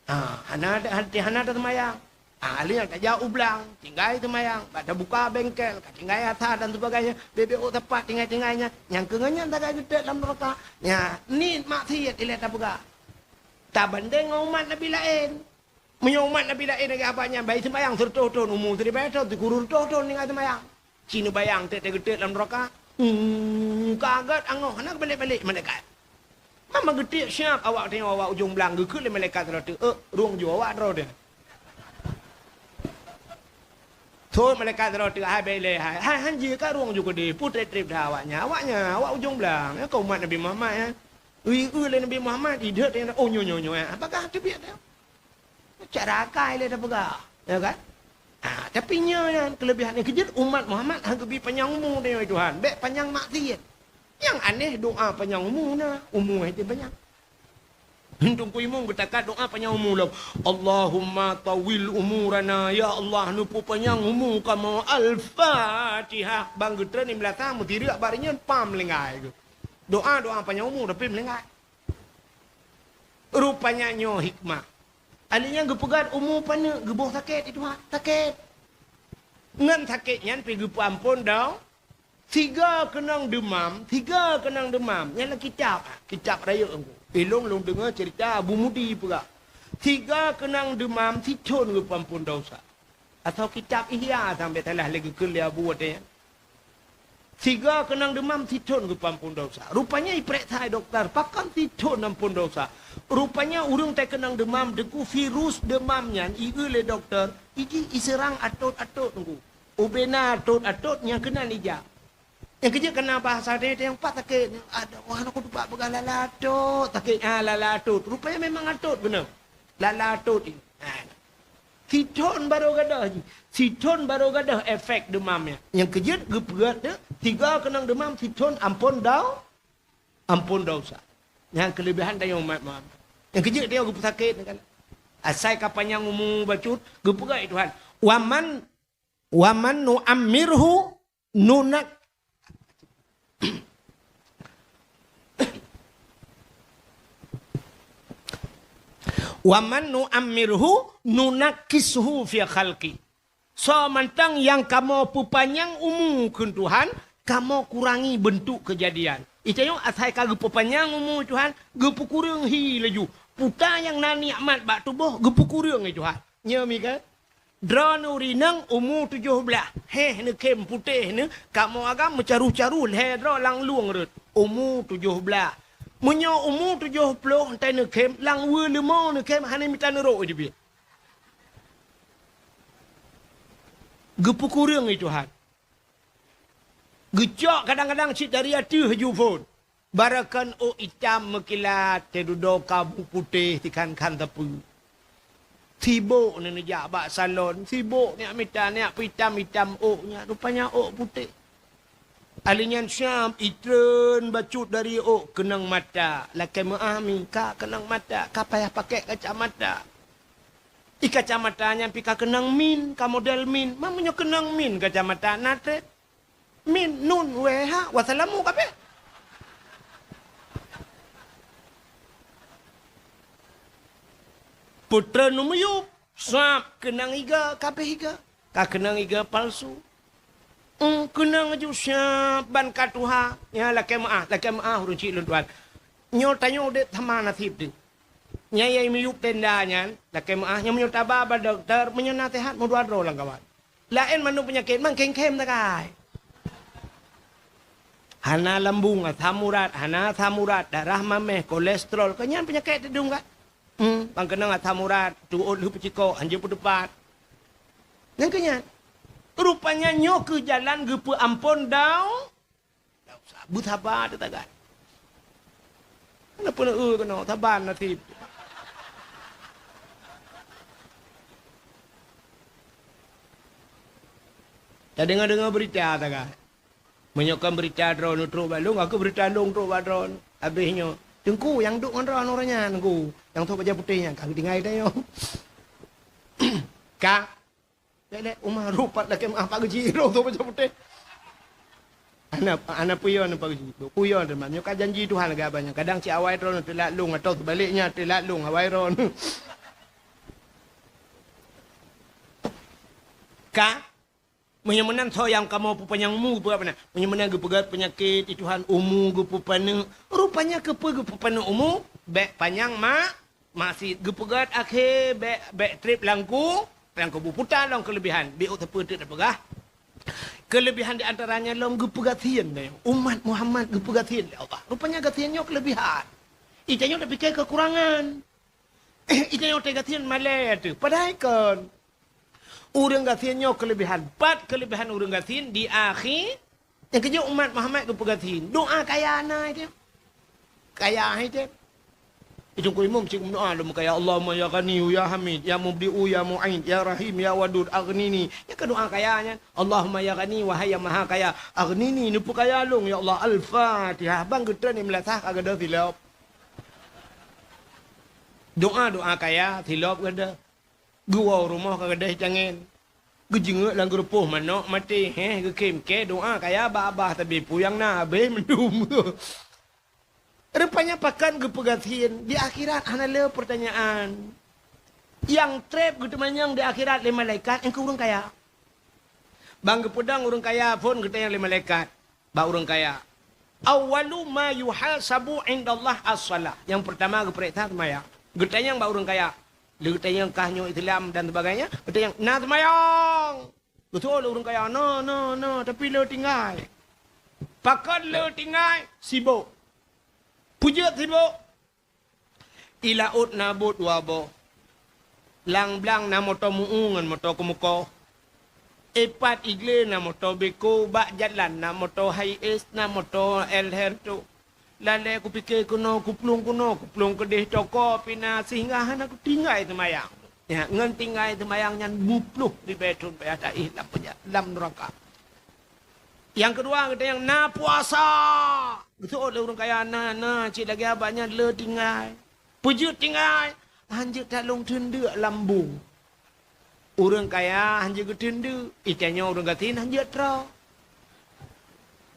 Ha, hana, hana, hana taseumayang. Ah, lheueh nyan tajak u blang, tinggai seumayang, bak tabuka bengkel, ka tinggai asa dan sebagainya, bèk-bèk ôk sapat tinggai-tinggai nyan, nyang keu ngon nyan tagai geutot lam neuraka. Nyan, niet maksiat ilèe tapeugah. Tabandeng ngon umat Nabi laén. Meunyoe umat Nabi laén lagèe awak nyan, bah seumayang sireutoh thôn, umu siribèe thôn, sikureueng reutôh thôn tinggai seumayang. Ci neubayang teuk-teuk geutot lam neuraka, hmm, ka gèt angoh, hana geubalek-balek malaikat. Mama geutiek siab awak tanyoe, awak ujong blang, geukheun lé malaikat sidroe teuk, "Eh, rueng ju awak droe teuh." Thôn malaikat sidroe teuk, "Hai bèk ilèe, hai, hai, han jeuet ka rueng ju keudéh, peue trép-trép that awak nyan, awak nyan, awak ujong blang, nyan kon umat Nabi Muhammad nyan. Ui, eu lé Nabi Muhammad, idhôt nyan, oh, nyoe, nyoe, nyoe, ah, bagah teubiet nyan." Cara akai lé tapeugah, ya kan? Ah, tapi nyoe nyan keulebihan nyang keujeuet umat Muhammad han geubi panyang umu tanyoe Tuhan, bèk panyang maksiat. Nyang aneh doa panyang umu na, umu hana panyang. Teungku Imum geutakat doa panyang umu lom. "Allahumma tawwil umurana, ya Allah, neupeupanyang umu kamoe." Al-Fatihah. Ban geutreun di meunasah, meusireuk bak nyan pam meulinggai. Doa-doa panyang umu tapi meulinggai. Rupanya nyoe hikmah. Akhé nyan geupeugèt umu paneuk, geuboh sakét di tuha, sakét. Ngon sakét nyan pih geupeuamphon dau-, siga keunong deumam, siga keunong deumam. Nyan lam kitab, kitab rayeuk nyan. Ilôn lôn deungö cerita Abu Mudi peugah. Siga keunong deumam, sithôn geupeuamphon desya. Atau kitab Ihya sampoe salah lé geukheun lé Abu watèe nyan. Siga keunong deumam sithôn geupeuamphon desya. Rupanya ipeuriksa dokto, pakon sithôn amphon desya. Rupanya ureueng teukeunong deumam, teungku, virus deumam nyan, ieu lé dokto, iji iseurang atôt-atôt, teungku. Ubena atôt-atôt nyang keunan ija. Nyang keujeuet kana bahasa teuh nyang pat sakét, ada wah, aku tu bak peugah lala atôt, sakét, ah, lala atôt. Rupanya memang atôt beuna. Lala atôt nyan. Ah. Sithôn barô gadôh jih. Sithôn barô gadôh efek deumam nyan. Nyang keujeuet geupeugèt nyan, siga keunong deumam sithôn amphon dau-, amphon desya. Nyan keulebihan tanyoe umat Muhammad. Nyang keujeuet tanyoe geupeusakét kan. Asai ka panyang umu bacut, geupeugah lé Tuhan, "Waman, waman nu'ammirhu nunak-" "Wa man nu'ammirhu nunakkishu fi khalqi." Soe mantong nyang kamoe peupanyang umu kheun Tuhan, kamoe kurangi beuntuk keujadian. Itanyoe asai ka geupeupanyang umu Tuhan, geupeukureueng hi laju. Peue nyang na nikmat bak tuboh, geupeukureueng lé Tuhan. Nyoe mi ka? Droeneuh ureueng inong umu tujoh blaih, héh neukhém putéh neuh, kamoe agam meucaroh-caroh lhèe droe lam lueng rot. Umu tujoh blaih. Meunyoe umu tujoh ploh, 'oh neukhém, lam weue leumo neukhém, hana mita neurok jih. Geupeukureueng lé Tuhan. Geucok kadang-kadang cit dari ateueh ju phon. Barokon ôk itam meukilat, teududoe kabu putéh tikhan-khan teupeu. Sibok neuneuk jak bak salon, sibok neuk mita neuk peuitam-itam ôk nyan, rupanya ôk putéh. Alèh nyan siab itreun bacut dari ôk keunong mata, lakèe meu'ah mi ka keunong mata, ka payah pakai kacamata. I kacamata nyan pih ka keunong min, ka model min. Ma meunyoe keunong min kacamata na trép. Min, nun, wee, ha, wassalamu kabeh. Peutreun u miyueb, sab keunong iga, kabeh iga. Ka keunong iga palsu. Eum, keunong aju sab ban ka tuha. Nyan lakèe meu'ah, lakèe meu'ah ureueng chik lôn tuan. Nyoe tanyoe udép sama naseb teuh. Nyan nyang miyueb tenda nyan, lakèe meu'ah, nyan meunyoe taba bak dokto, meunyoe na seuhat, meudua droe lam kawan. Laén mandum peunyakét, man khém-khém sagai. Hana lambung, asam urat, hana asam urat, darah mamèh, kolesterol, keu nyan peunyakét teudong kan? Hmm, ban keunong asam urat, tuôt lheueh peucikok, hanjeuet peuteupat. Nyan keu nyan. Rupanya nyoe keuh jalan geupeuamphon dau-, Beusabar teuh tagai. Hana peue neueu keunoe, saban naseb. Tadeungoe-deungoe beurita tagai. Meunyoe kon beurita droeneuh trok bak lôn, ka keuh beurita lôn trok bak droeneuh. Abéh nyoe, teungku nyang duek ngon droeneuh uroe nyan, teungku, nyang trok bajèe putéh nyan, ka geutinggai tanyoe. Ka Lé-lé, uma rupat lakèe meu'ah Pak Geuchik, roh tu macam putéh. Hana, hana puyon Pak Geuchik. Puyon teuma. Nyoe ka janji Tuhan lagèe abah nyan. Kadang cit awai droeneuh teulat lôn, atau seubaliknya teulat lôn awai droeneuh. Ka? Meunyoe meunan, soe nyang kamoe peupanyang umu, peugah meunan. Meunyoe meunan geupeugah peunyakét, i Tuhan, umu geupeupaneuk. Rupanya keupeue geupeupaneuk umu? Bèk panyang ma-, maksiet. Geupeugah akhé bèk, bèk trép lam ku-, lam kubu. Puta lom keuleubihan. Biôk teupeu teuk tapeugah. Keuleubihan di antaranya lom geupeugah gasien tanyoe. Umat Muhammad geupeugah gasien lé Allah. Rupanya gasien nyoe keuleubihan. I tanyoe tapike keukurangan. I tanyoe teugasien malèe teuh. Padahai kon. Ureueng gasien nyoe keuleubihan. Pat keuleubihan ureueng gasien di akhé, nyang keujeuet umat Muhammad geupeugasien. Doa kaya na itu. Kaya hai teuh. Itu ku imum cit meudoa lom kaya, "Allahumma ya Ghani ya Hamid, ya Mubdi'u ya Mu'id, ya Rahim ya Wadud, aghnini." Nyang keu doa kaya nyan, "Allahumma ya Ghani, wahai yang Maha Kaya, aghnini, neupeukaya lôn ya Allah." Al-Fatihah. Bang geutreun di meulasah ka gadôh silop. Doa-doa kaya silop gadôh. Geuwoe rumoh ka gadôh cangén. Geujeungeuet lam geurupoh manok maté, heh, geukhém kèe doa kaya bak babah, tapi peue nyang na habéh meudum. Rupanya pakon geupeugasien, di akhirat hana le peurtanyaan. Nyang trép geuteumanyong di akhirat lé malaikat, nyang keu ureueng kaya. Bang geupeudong ureueng kaya phôn geutanyong lé malaikat. Bak ureueng kaya. Awwalu ma yuhasabu indallah as-shalah. Nyang peurtama geupareksa seumayang. Geutanyong bak ureueng kaya. Lheueh geutanyong kah nyoe Islam dan sebagainya, geutanyong, "Na seumayang?" Geutanyong lé ureueng kaya, "Na, na, na, tapi le tinggai." Pakon le tinggai? Sibok. Peue jeuet sibok? I laôt na bot dua boh. Lam blang na moto meu-u ngon moto keumukoh. I pat i glé na moto Beko, bak jalan na moto Hiace, na moto El Herto. Lalé kupike keunoe, kuplueng keunoe, kuplueng keudeh toko pih na, sehingga hana kutinggai seumayang. Ya, ngon tinggai seumayang nyan buploh ribèe thon payah taéh lam peuja-, lam neuraka. Nyang keudua, geutanyong na puasa. Geuseuôt lé ureueng kaya, na, na, cit lagèe abak nyan le tinggai. Peue jeuet tinggai? Han jeuet that lôn teundeuk lam bung. Ureueng kaya han jeuet geuteundeuk, i tanyoe ureueng gasien han jeuet troh.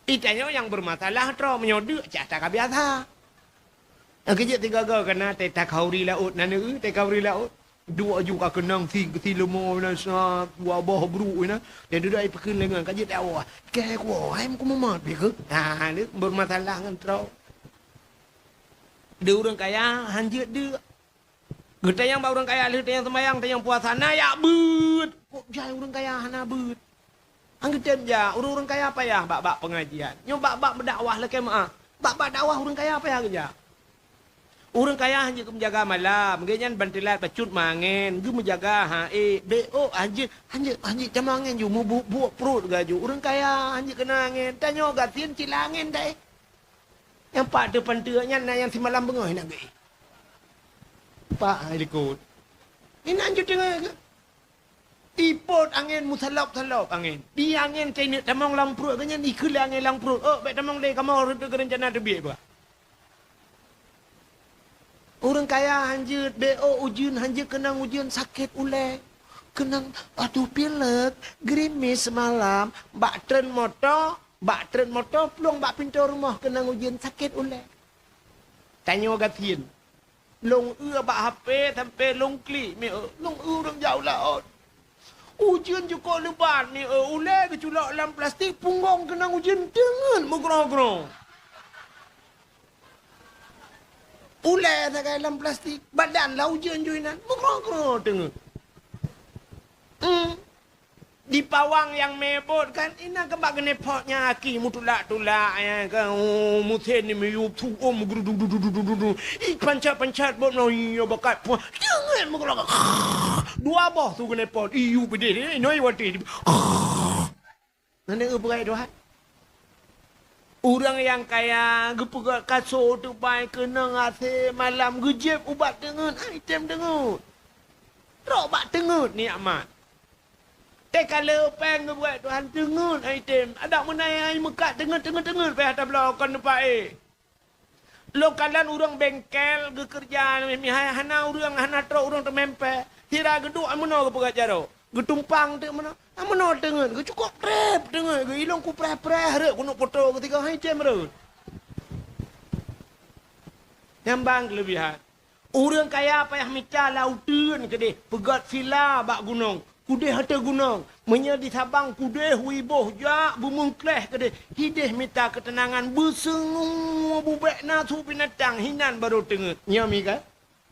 I tanyoe nyang beureumasalah troh, meunyoe deuk cit ata ka biasa. Nyang keujeuet sigoe-goe keunan teuka khauri laôt, na neu-eu teuka khauri laôt. Duek ju ka keunong si, si leumo na sa, dua boh brôk na. Dan dudoe ai peukheun lé ngon ka jeuet dakwah. Kèe kuwoe, hai meukeumeumat pih keuh. Ha, lé beureumasalah ngon troh. Di ureueng kaya han jeuet deuk. Geutanyong bak ureueng kaya lheueh tanyong seumayang, tanyong puasa, na jak beuet. Kok jai ureueng kaya hana beuet? Han geutem jak, ureueng-ureueng kaya payah bak-bak peungajian. Nyoe bak-bak meudakwah lakèe meu'ah. Bak-bak dakwah ureueng kaya payah geujak. Ureueng kaya han jeuet geumeujaga malam, gobnyan bantilat bacut mangén, geumeujaga, ha, eh, beuôt, han jeuet, han jeuet, han jeuet tamong angén ju, meubuet-buet pruet gaju. Ureueng kaya han jeuet keunan angén, tanyoe gasien cit la angén dai. Nyang pat teuh panteuk nyan na nyang simalam beungoh na geuéh. Pak hai likot. Inan ju teungoh geuh. Ipot angén meusalop-salop angén. Di angén teuneuk tamong lam pruet geuh nyan ikheun lé angén lam pruet. Oh, bèk tamong lé kamoe reuteuka reuncana teubiet bah. Ureueng kaya han jeuet, beuôt ujeuen han jeuet keunong ujeuen sakét ulèe. Keunong adoh pilek, gerimis seumalam, bak treun moto, Bak treun moto plueng bak pintoe rumoh keunong ujeuen sakét ulèe. Tanyoe gasien. Lôn eu bak H P sampoe lôn klik mieu, lôn eu ureueng jak u laôt. Ujeuen jukok leubat mieu, ulèe geuculok lam plastik, punggong keunong ujeuen teungeut meugroe-groe. Ulèe sagai lam plastik, badan lam ujeuen ju inan, meugroe-groe teungeut. Hmm. Di pawang nyang mé bot kan, inan keumbak geuneupok nyan aki meutulak-tulak nyan kan, oh, meusén ni miyup su, oh, meugeurudu-du-du-du-du-du. Ih, pancet-pancet bot nyoe, iya bakat puah. Teungeut meukeulak. Dua boh su geuneupok, ih, yu peudeh ni, nyoe watèe. Nyan eu peugah Tuhan. Ureueng nyang kaya geupeugöt kaso teubai keunong asé malam, geujieb ubat teungeut, ai tem teungeut. Trok bak teungeut nikmat. Teuka le péng geubuet Tuhan teungeut ai tem. Adak meunai ai meukat teungeut, teungeut, teungeut payah tabloe kon teumpat éh. Lôn kalon ureueng bengkel geukeureuja meuhai hana ureueng, hana trok ureueng teumèmpè. Sira geuduek meunoe geupeugöt jaroe. Geutumpang teuk meunoe. Meunoe teungeut, geucukôp trép teungeut, geuilông kupreh-preh rhot keuneuk poto geusigoe hai tem rhot. Nyan ban keuleubihan. Ureueng kaya payah mita lam uteuen keudeh, peugöt vila bak gunong. Kudeh ateueh gunong. Meunyoe di Sabang kudeh u iboh jak beumeukleh keudeh. Hideh mita keuteunangan beuseungue bubek na su binatang hinan barô teungeut. Nyoe mi ka?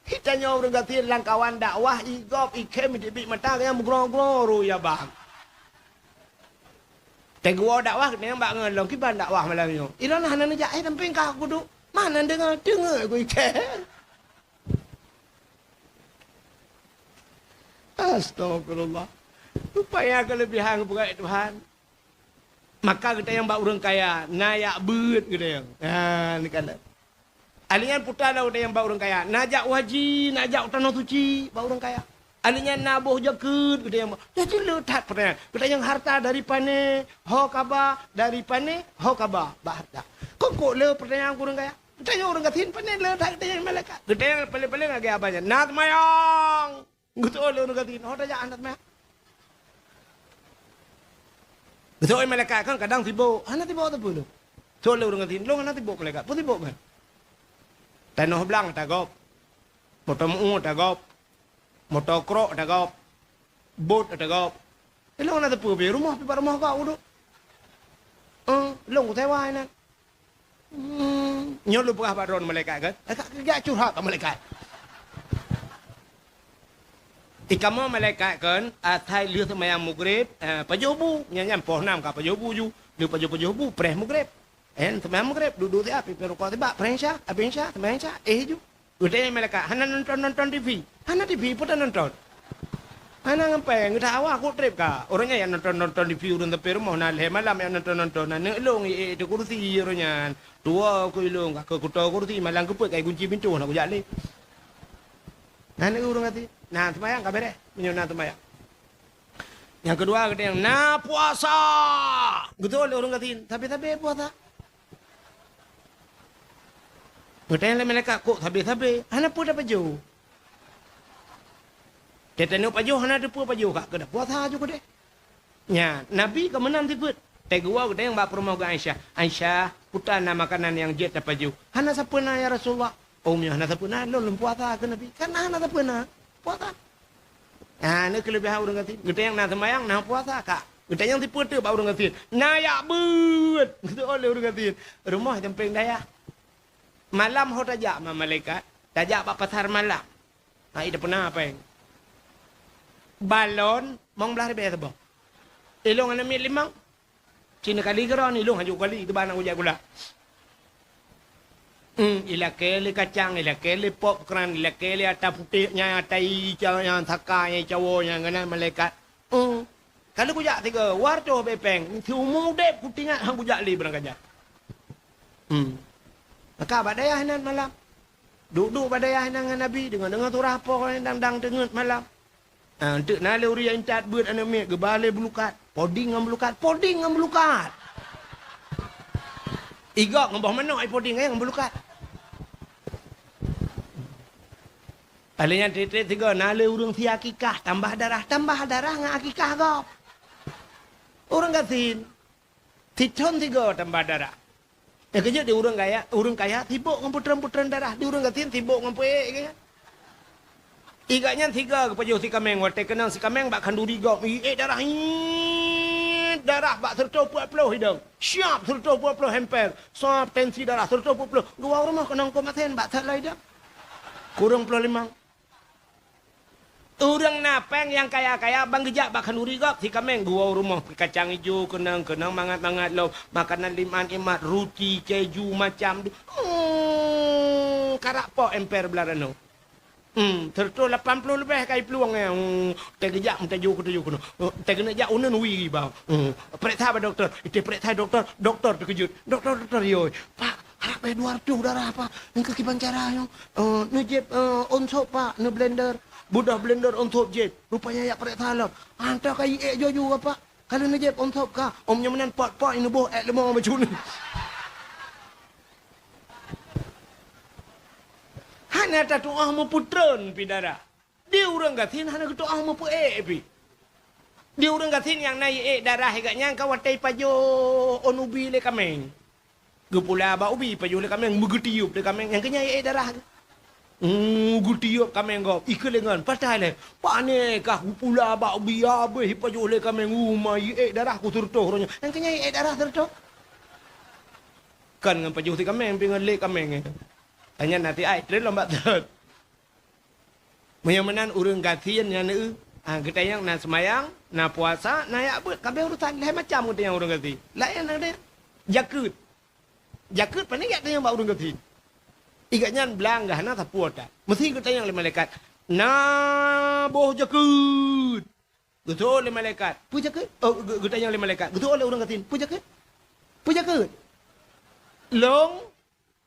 Geutanyoe ureuëng gasien lam kawan dakwah, i gob, i khem, i teubiet mata, geutanyoe meugrong-grong rôh ya bang. Teungoh dakwah, geutanyoe bak ngon lôn, kiban dakwah malam nyoe. Ilôn hana neujak, eh, sampéng ka kuduek. Mana deungoe, teungoh ku i khem. Astagfirullah. Rupanya keulebihan geupeugah Tuhan. Maka geutanyoe bak ureuëng kaya, na jak beuet geutanyoe. Ha, ni kan. Alèh nyan puta lom geutanyoe bak ureuëng kaya. Na jak u haji, na jak u Tanoh Suci bak ureuëng kaya. Alèh nyan na boh jakeuet geutanyoe bak. Jadi le that peutanyoe. Geutanyoe harta dari pané, ho kaba, dari pané, ho kaba, bak harta. Kon kok le peutanyoe keu ureuëng kaya. Geutanyoe ureuëng gasien pané le that geutanyoe malaikat. Geutanyoe paléng-paléng lagèe abah nyan. Na seumayang. Geuteuôt lé ureuëng gasien, "Ho tajak hana teuma?" Geuteuôt malaikat kan kadang sibok, hana sibok teupeu lé. Teuôt lé ureuëng gasien, "Lôn hana sibok malaikat, peue sibok kan?" Tanoh blang tagob, moto meu tagob, moto krok tagob, bot tagob. "Eh, lôn hana teupeu pih, rumoh pih bak rumoh gob uduk. Eh, lôn kusewa inan." Hmm, nyoe lôn peugah bak droeneuh malaikat kan? Malaikat geujak curhat bak malaikat. Di kamoe malaikat kan, asai lheueh seumayang Maghrib, eh, pajoh bu. Nyan, nyan poh nam ka pajoh bu ju. Lheueh pajoh-pajoh bu, preh Maghrib. En seumayang Maghrib, duek-duek siat, pipée rukok sibak, preh Isya, abéh Isya, seumayang Isya, éh ju. Geutanyong malaikat, "Hana nonton-nonton T V?" "Hana T V, peue tanonton?" "Hana ngon péng, geudah awak kok treb ka." Ureuëng nyan nyang nonton-nonton T V, ureuëng teupeu rumoh na lhée malam nyang nonton-nonton, aneuk lôn i ék teuh kursi ureuëng nyan. Tuwoe keu ilôn, ka keu kuto kursi, malam keupeuet kai gunci pintoe hana kujak lé. Na aneuk ureuëng gasien, na seumayang ka beres, meunyoe na seumayang. Nyang keudua geutanyong, "Na puasa?" Geutanyong lé ureuëng gasien, "Sabe-sabe puasa." Geutanyong lé malaikat, "Kok sabe-sabe? Hana peue tapajoh." Teutanyoe pajoh hana teupeue pajoh, ka keudah puasa ju keudeh. Nyan, Nabi ka meunan sifeuet. Teugeuwoe geutanyong bak peurumoh geuh Aisyah, "Aisyah, peue na makanan nyang jeuet tapajoh?" "Hana sapeue na, ya Rasulullah." "Oh, meunyoe hana sapeue na, lôn lôn puasa," kheun Nabi. Kan hana sapeue na, puasa. Nah, nyoe keuleubehan ureuëng gasien. Geutanyong na seumayang, na puasa ka. Geutanyong sifeuet teuk bak ureuëng gasien. Na jak beuet. Geutanyong lé ureuëng gasien. Rumoh sampéng dayah. Malam ho tajak ma-, malaikat, tajak bak pasar malam. Ha, i tapeuna péng. Balon, limong blaih ribée saboh. Ilôn aneuk miet limong. Cit neukali keudroe, ilôn hana kali, teuba aneuk kujak gula. Hmm, ilakée lé kacang, ilakée lé pop kran, ilakée lé ata putéh nyan, ata ica nyan, saka nyan, ica woe nyan, keunan malaikat. Hmm. Ka lheueh kujak sigoe, war toh bepeng, siumu udeb kutingat han kujak lé barang kajak. Hmm. Maka bak dayah inan malam. Duek-duek bak dayah inan ngon Nabi, deungoe-deungoe surah poh dang-dang teungeut malam. Ah, eunteuk na lé ureuëng nyang intat beuet aneuk miet, geuba lé beulukat. Poding ngon beulukat, poding ngon beulukat. I gob ngon boh manok, i poding ngon beulukat. Alèh nyan treb-treb sigoe, na lé ureuëng si akikah, tambah darah, tambah darah ngon akikah gob. Ureuëng gasien, sithon sigoe tambah darah. Nyang keujeuet di ureuëng kaya, ureuëng kaya sibok ngon peutreun-peutreun darah, di ureuëng gasien sibok ngon peuék geuh nyan. I gobnyan sigoe geupajoh si kaméng, watée keunong si kaméng bak khanduri gob, iék darah, iék darah bak sireutôh peuet ploh idong. Siap sireutôh peuet ploh emper, siap tensi darah sireutôh peuet ploh. Geuwoe u rumoh keunong koma sen bak that lom idong. Kureueng ploh limong. Ureuëng na péng nyang kaya-kaya ban geujak bak khanduri gob si kaméng, geuwoe u rumoh, kacang ijo keunong, keunong mangat-mangat lom, makanan limat-imat, ruti, keju, macam du-, hmm, karak pok emper blah ranoe. Hmm, sireutôh lapan ploh leubeh ka iplueng nyan. Hmm, teugeujak meutajô keu tajô keunoe. Hmm, teugeuneuek jak uneun wie ba. Hmm, peuriksa bak dokto. Iteupeuriksa dokto, dokto teukeujot. Dokto, dokto, yoi. Pak, harap bèk dua reutôh darah, Pak. Nyan keuh kiban cara nyoe. Eh, neujieb, eh, onsop, Pak, neublender. Beudôh blender onsop jieb. Rupanya jak peuriksa lom. Anta ka iék juju, Pak. Ka lheueh neujieb onsop ka. Om nyoe meunan pot-pot neuboh ék leumo bacut nyan. Hana tatu'oh meupeutreun pih darah. Di ureuëng gasien hana geutu'oh meupeuék pih. Di ureuëng gasien nyang na iék darah i gobnyan ka watée ipajoh ôn ubi lé kaméng. Geupula bak ubi, ipajoh lé kaméng, meugeutiyeub lé kaméng, nyang keu nyan iék darah. Hmm, geutiup kaméng gob, ikeulengan, patai lé. Pané kah kupula bak bia beuh ipajoh lé kaméng uma, iék darah ku seureutoh roh nyoe. Nyang keunyan iék darah seureutoh. Kan ngon pajoh si kaméng, pi ngon lé kaméng. Tanyan hati ai, treun lom bak thot. Meunyoe meunan ureuëng gasien nyan eu, ha, geutanyong na seumayang, na puasa, na yak beuet, kabeh urusan lhée macam geutanyong ureuëng gasien. Laén na deh. Jakeuet. Jakeuet pane jak tanyong bak ureuëng gasien. Igat nyan blang gah na sapeue that. Meusi geutanyong lé malaikat, "Na boh jakeuet?" Geuseuôt lé malaikat, "Peue jakeuet?" Oh, ge-, geutanyong lé malaikat, geuseuôt lé ureuëng gasien, "Peue jakeuet? Peue jakeuet?" "Lôn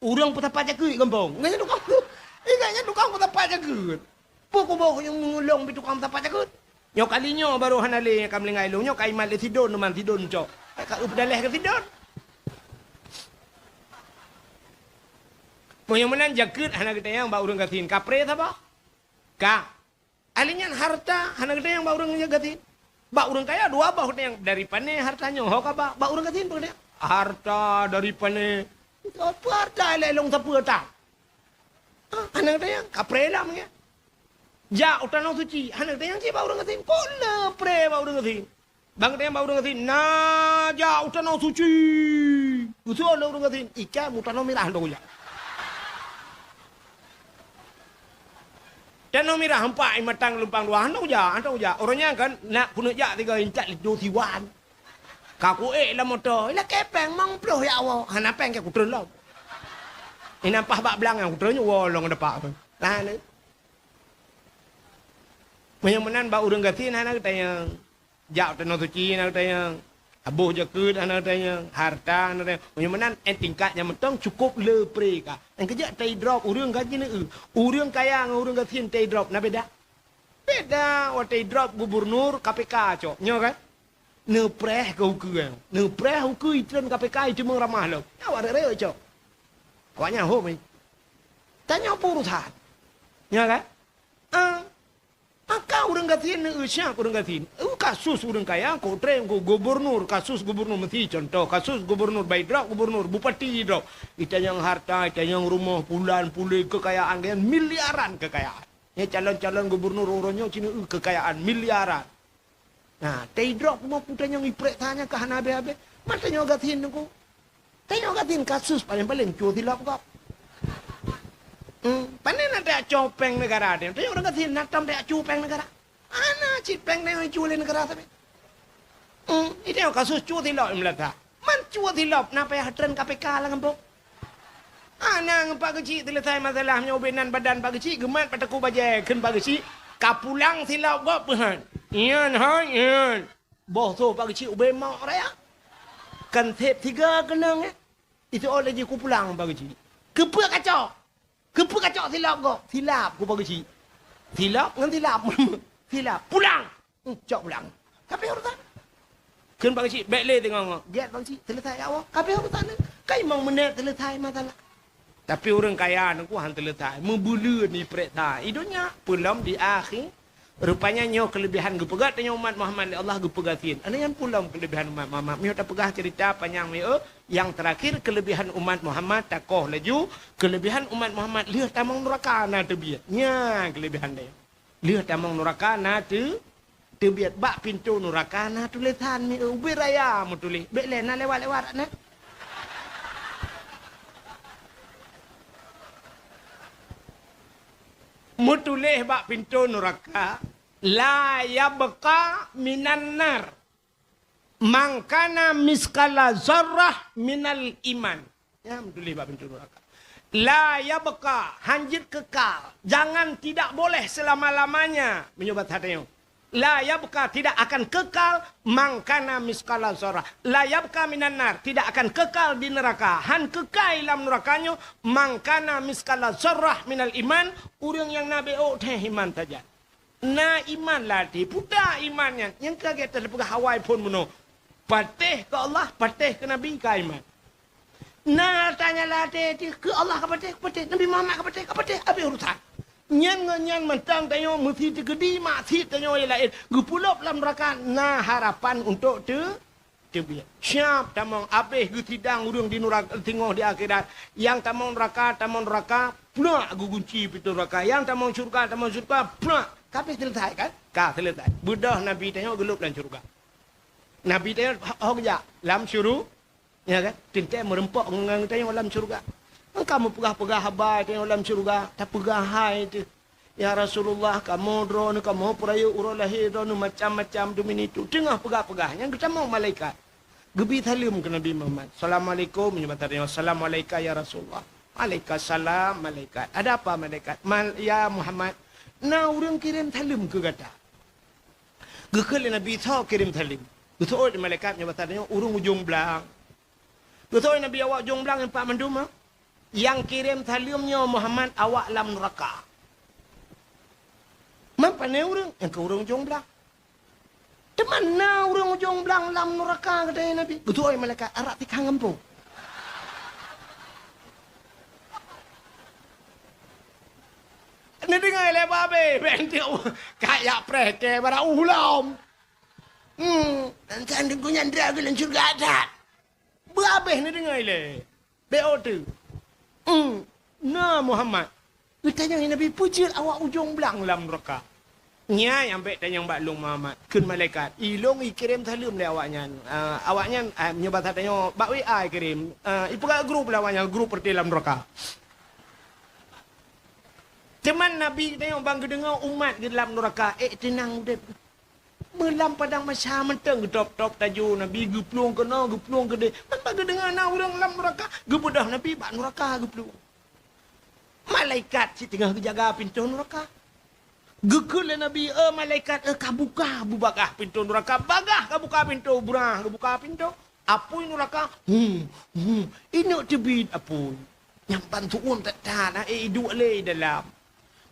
ureuëng peusapat jakeuet gampông." Nyan tukang, ingat nyan tukang peusapat jakeuet. "Peue kuboh nyang lôn pi tukang peusapat jakeuet?" Nyoe kali nyoe barô hana lé nyang ka meulinggai lôn, nyoe ka imat lé sidon, teuma sidon cok. Ka eu peudaleh keu sidon. Meunyoe meunan jakeuet hana geutanyong bak ureuëng gasien, kapré saboh? Ka. Ahli nyan harta hana geutanyong bak ureuëng gasien. Bak ureuëng kaya dua boh geutanyong, dari pane harta nyoe ho ka ba, bak ureuëng gasien peue geutanyong? Harta dari pane. Peue harta lé lôn sapeue that? Ha, hana geutanyong, kapré lam nyan. Jak u tanoh suci, hana geutanyong cit bak ureuëng gasien. Kok le pré bak ureuëng gasien? Bang geutanyong bak ureuëng gasien, "Na jak u tanoh suci?" Geuseuôt lé ureuëng gasien, "Ikai mu tanoh mirah hana kujak." Tanoh mirah empat imatang lumpang dua, "Hana kujak, hana kujak." Uroe nyan kan, nak keuneuk jak tiga intat laju siwan. Ka kuék lam moto, ilakée péng limong ploh ya Allah. Hana péng keu kutreun lom. Inam paih bak blang nyang kutreun nyoe woe lôn depak. Lah, ni. Meunyoe meunan bak ureuëng gasien hana geutanyong. Jak u tanoh suci hana geutanyong. Boh jakeuet hana geutanyong. Harta hana geutanyong. Meunyoe meunan, eh, tingkat nyang mantong cukup le pré ka. Nyang keujeuet taidrop ureuëng ka jineue. Ureuëng kaya ngon ureuëng gasien taidrop na beda. Beda, watée idrop gubernur K P K cok. Nyoe kan? Neupreh keu ukeue. Neupreh ukeue itreun K P K iteumeung ramah lom. Nyan awak rek-rek cok. Awaknyan hom, eh. Tanyoe peue urusan. Nyoe kan? Ah. Maka ureuëng gasien neu-eu siab ureuëng gasien. Eu kasus ureuëng kaya, kok treng keu gubernur, kasus gubernur meusi contoh, kasus gubernur bai drop, gubernur, bupati drop. Itanyong harta, itanyong rumoh, pulan, puléh, keukayaan geuh miliaran keukayaan. Nyan calon-calon gubernur uroe nyoe ci neu-eu keukayaan miliaran. Nah, taidrop rumoh peue tanyong iprek tanyoe ka hana habéh-habéh. Man tanyoe gasien teungku. Tanyoe gasien kasus paleng-paleng cue silop gob. Hmm, pane na tajak cue péng neugara teuh. Tanyoe ureuëng gasien na tom tajak cue péng neugara. Hana cit péng tanyoe cue lé neugara sabe. Hmm, itanyoe kasus cue silop meulata. Man cue silop na payah treun K P K lam gampông. Hana ngon Pak Geuchik teuleusai masalah, meunyoe ubé nan badan Pak Geuchik geumat pat takue bajée kheun Pak Geuchik, ka pulang silop gob peuhan. Nyan hai, nyan. Boh soh Pak Geuchik ubé mok raya. Kan sép tiga keunong, eh. Itu oh laju ku pulang Pak Geuchik. Keupeue kacok? Keupeue kacok silop gob? Silap ku Pak Geuchik. Silop ngon silap. Silap. Pulang! Hmm, cok pulang. Ka habéh urusan. Kheun Pak Geuchik, bék lé teungoh-ngoh. Giat Pak Geuchik, teuleusai ya Allah. Ka habéh urusan nyan. Ka imong meunét teuleusai masalah. Tapi ureuëng kaya nyan ku han teuleusai. Meubeuleuen iprek that. I donya, peulom di akhé. Rupanya nyoe keuleubihan geupeugah tanyoe umat Muhammad lé Allah geupeugasien. Ana nyan peulom keuleubihan umat Muhammad. Miyueb tapeugah ceurita panyang miyueb. Nyang teurakhir keuleubihan umat Muhammad takoh laju. Keuleubihan umat Muhammad lheueh tamong nuraka na teubiet. Nyan keuleubihan tanyoe. Lheueh tamong nuraka na teu-, teubiet bak pintoe nuraka na tulésan mi-, ubé raya meutuléh. Bék lé na lewat-lewat na. Meutuléh bak pintoe nuraka, "La yabqa minan nar man kana miskala zarrah minal iman." Nyan meutuléh bak pintoe nuraka. La yabqa, hanjeuet keukal. Jangan, tidak boleh selama-lamanya. Meunyoe bak that nyoe. La yabqa, tidak akan kekal, man kana miskala zarrah. La yabqa minan nar, tidak akan kekal di neraka. Han keukai lam nuraka nyoe, man kana miskala zarrah minal iman, ureuëng nyang na bék ôk teuh iman sajan. Na iman lam até, puta iman nyan, nyang ka gata teupeugah awai phon bunoe. Patéh keu Allah, patéh keu Nabi ka iman. Na tanya lam até, keu Allah ka patéh, ka patéh, Nabi Muhammad ka patéh, ka patéh, habéh urusan. Nyan ngon nyan mantong tanyoe meusi teukeudi maksiet tanyoe nyang laén, geupeulop lam nuraka, na harapan untuk teu-, teubiet. Siap tamong, habéh geusidang ureuëng di nuraka, singoh di akhirat. Nyang tamong nuraka, tamong nuraka, Plak geugunci pintoe nuraka. Nyang tamong syeuruga, tamong syeuruga, plak. Ka pih selesai kan? Ka selesai. Beudôh Nabi tanyoe geulôb lam syeuruga. Nabi tanyoe ho-, ho geujak lam syuru-, ya kan? Teuntèe meureumpok ngon geutanyoe lam syeuruga. Ka meupeugah-peugah haba tanyoe lam syeuruga, tapeugah hai teuh. Ya Rasulullah, kamoe droeneuh, kamoe peurayeuk uroe lahé droeneuh macam-macam demi nitu. Teungoh peugah-peugah, nyang geutamong malaikat. Geubi saleuem keu Nabi Muhammad. "Assalamualaikum," meunyoe basa tanyoe, "Assalamualaika ya Rasulullah." "Waalaikumsalam, malaikat." "Ada apa, malaikat?" "Mal-, ya Muhammad, na ureueng kirém saleuem keu gata." Geukheun lé Nabi, "Soe kirém saleuem?" Geuseuôt lé malaikat, meunyoe basa tanyoe, "Ureueng ujong blang." Geuseuôt lé Nabi, "Awak ujong blang nyan pat mandum, ha?" "Nyang kirém saleuem nyoe Muhammad, awak lam nuraka." "Man pané ureueng?" "Nyang keu ureueng ujong blang." "Teuma na ureueng ujong blang lam nuraka," geutanyong Nabi. Geuseuôt lé malaikat, "Arak tikang gampông." Neudeungoe lé babeh, bèk enteuk ka jak preh kèe bara uh lom. Hmm, dan teungku nyan droe geuh lam syeuruga that. Beu abéh neudeungoe lé. Bèk ôh teuh. Hmm, na Muhammad. Geutanyong Nabi, "Peue jeuet awak ujong blang lam nuraka?" Nyan nyang bèk tanyong bak lôn Muhammad, kheun malaikat. Ilôn ikirém saleuem lé awaknyan. Ah, awaknyan, ah, meunyoe basa tanyoe, bak W A ikirém. Ah, ipeugah grup lé awaknyan, grup peureuté lam nuraka. Teuma Nabi tanyong ban geudeungoe umat geuh lam nuraka, ék teunang udép. Meulam padang mahsyar mantong geutôb-tôb tajô Nabi, geuplueng keunoe, geuplueng keudéh. Man ban geudeungoe na ureueng lam nuraka, geubeudôh Nabi bak nuraka geuplueng. Malaikat cit teungoh geujaga pintoe nuraka. Geukheun lé Nabi, "Eh malaikat, eh, ka buka beubagaih pintoe nuraka, bagaih ka buka pintoe, brah ka buka pintoe." Apui nuraka, hmm, hmm, inok teubiet apui. Nyang ban su'uem that-that, eh, iduek lé i dalam.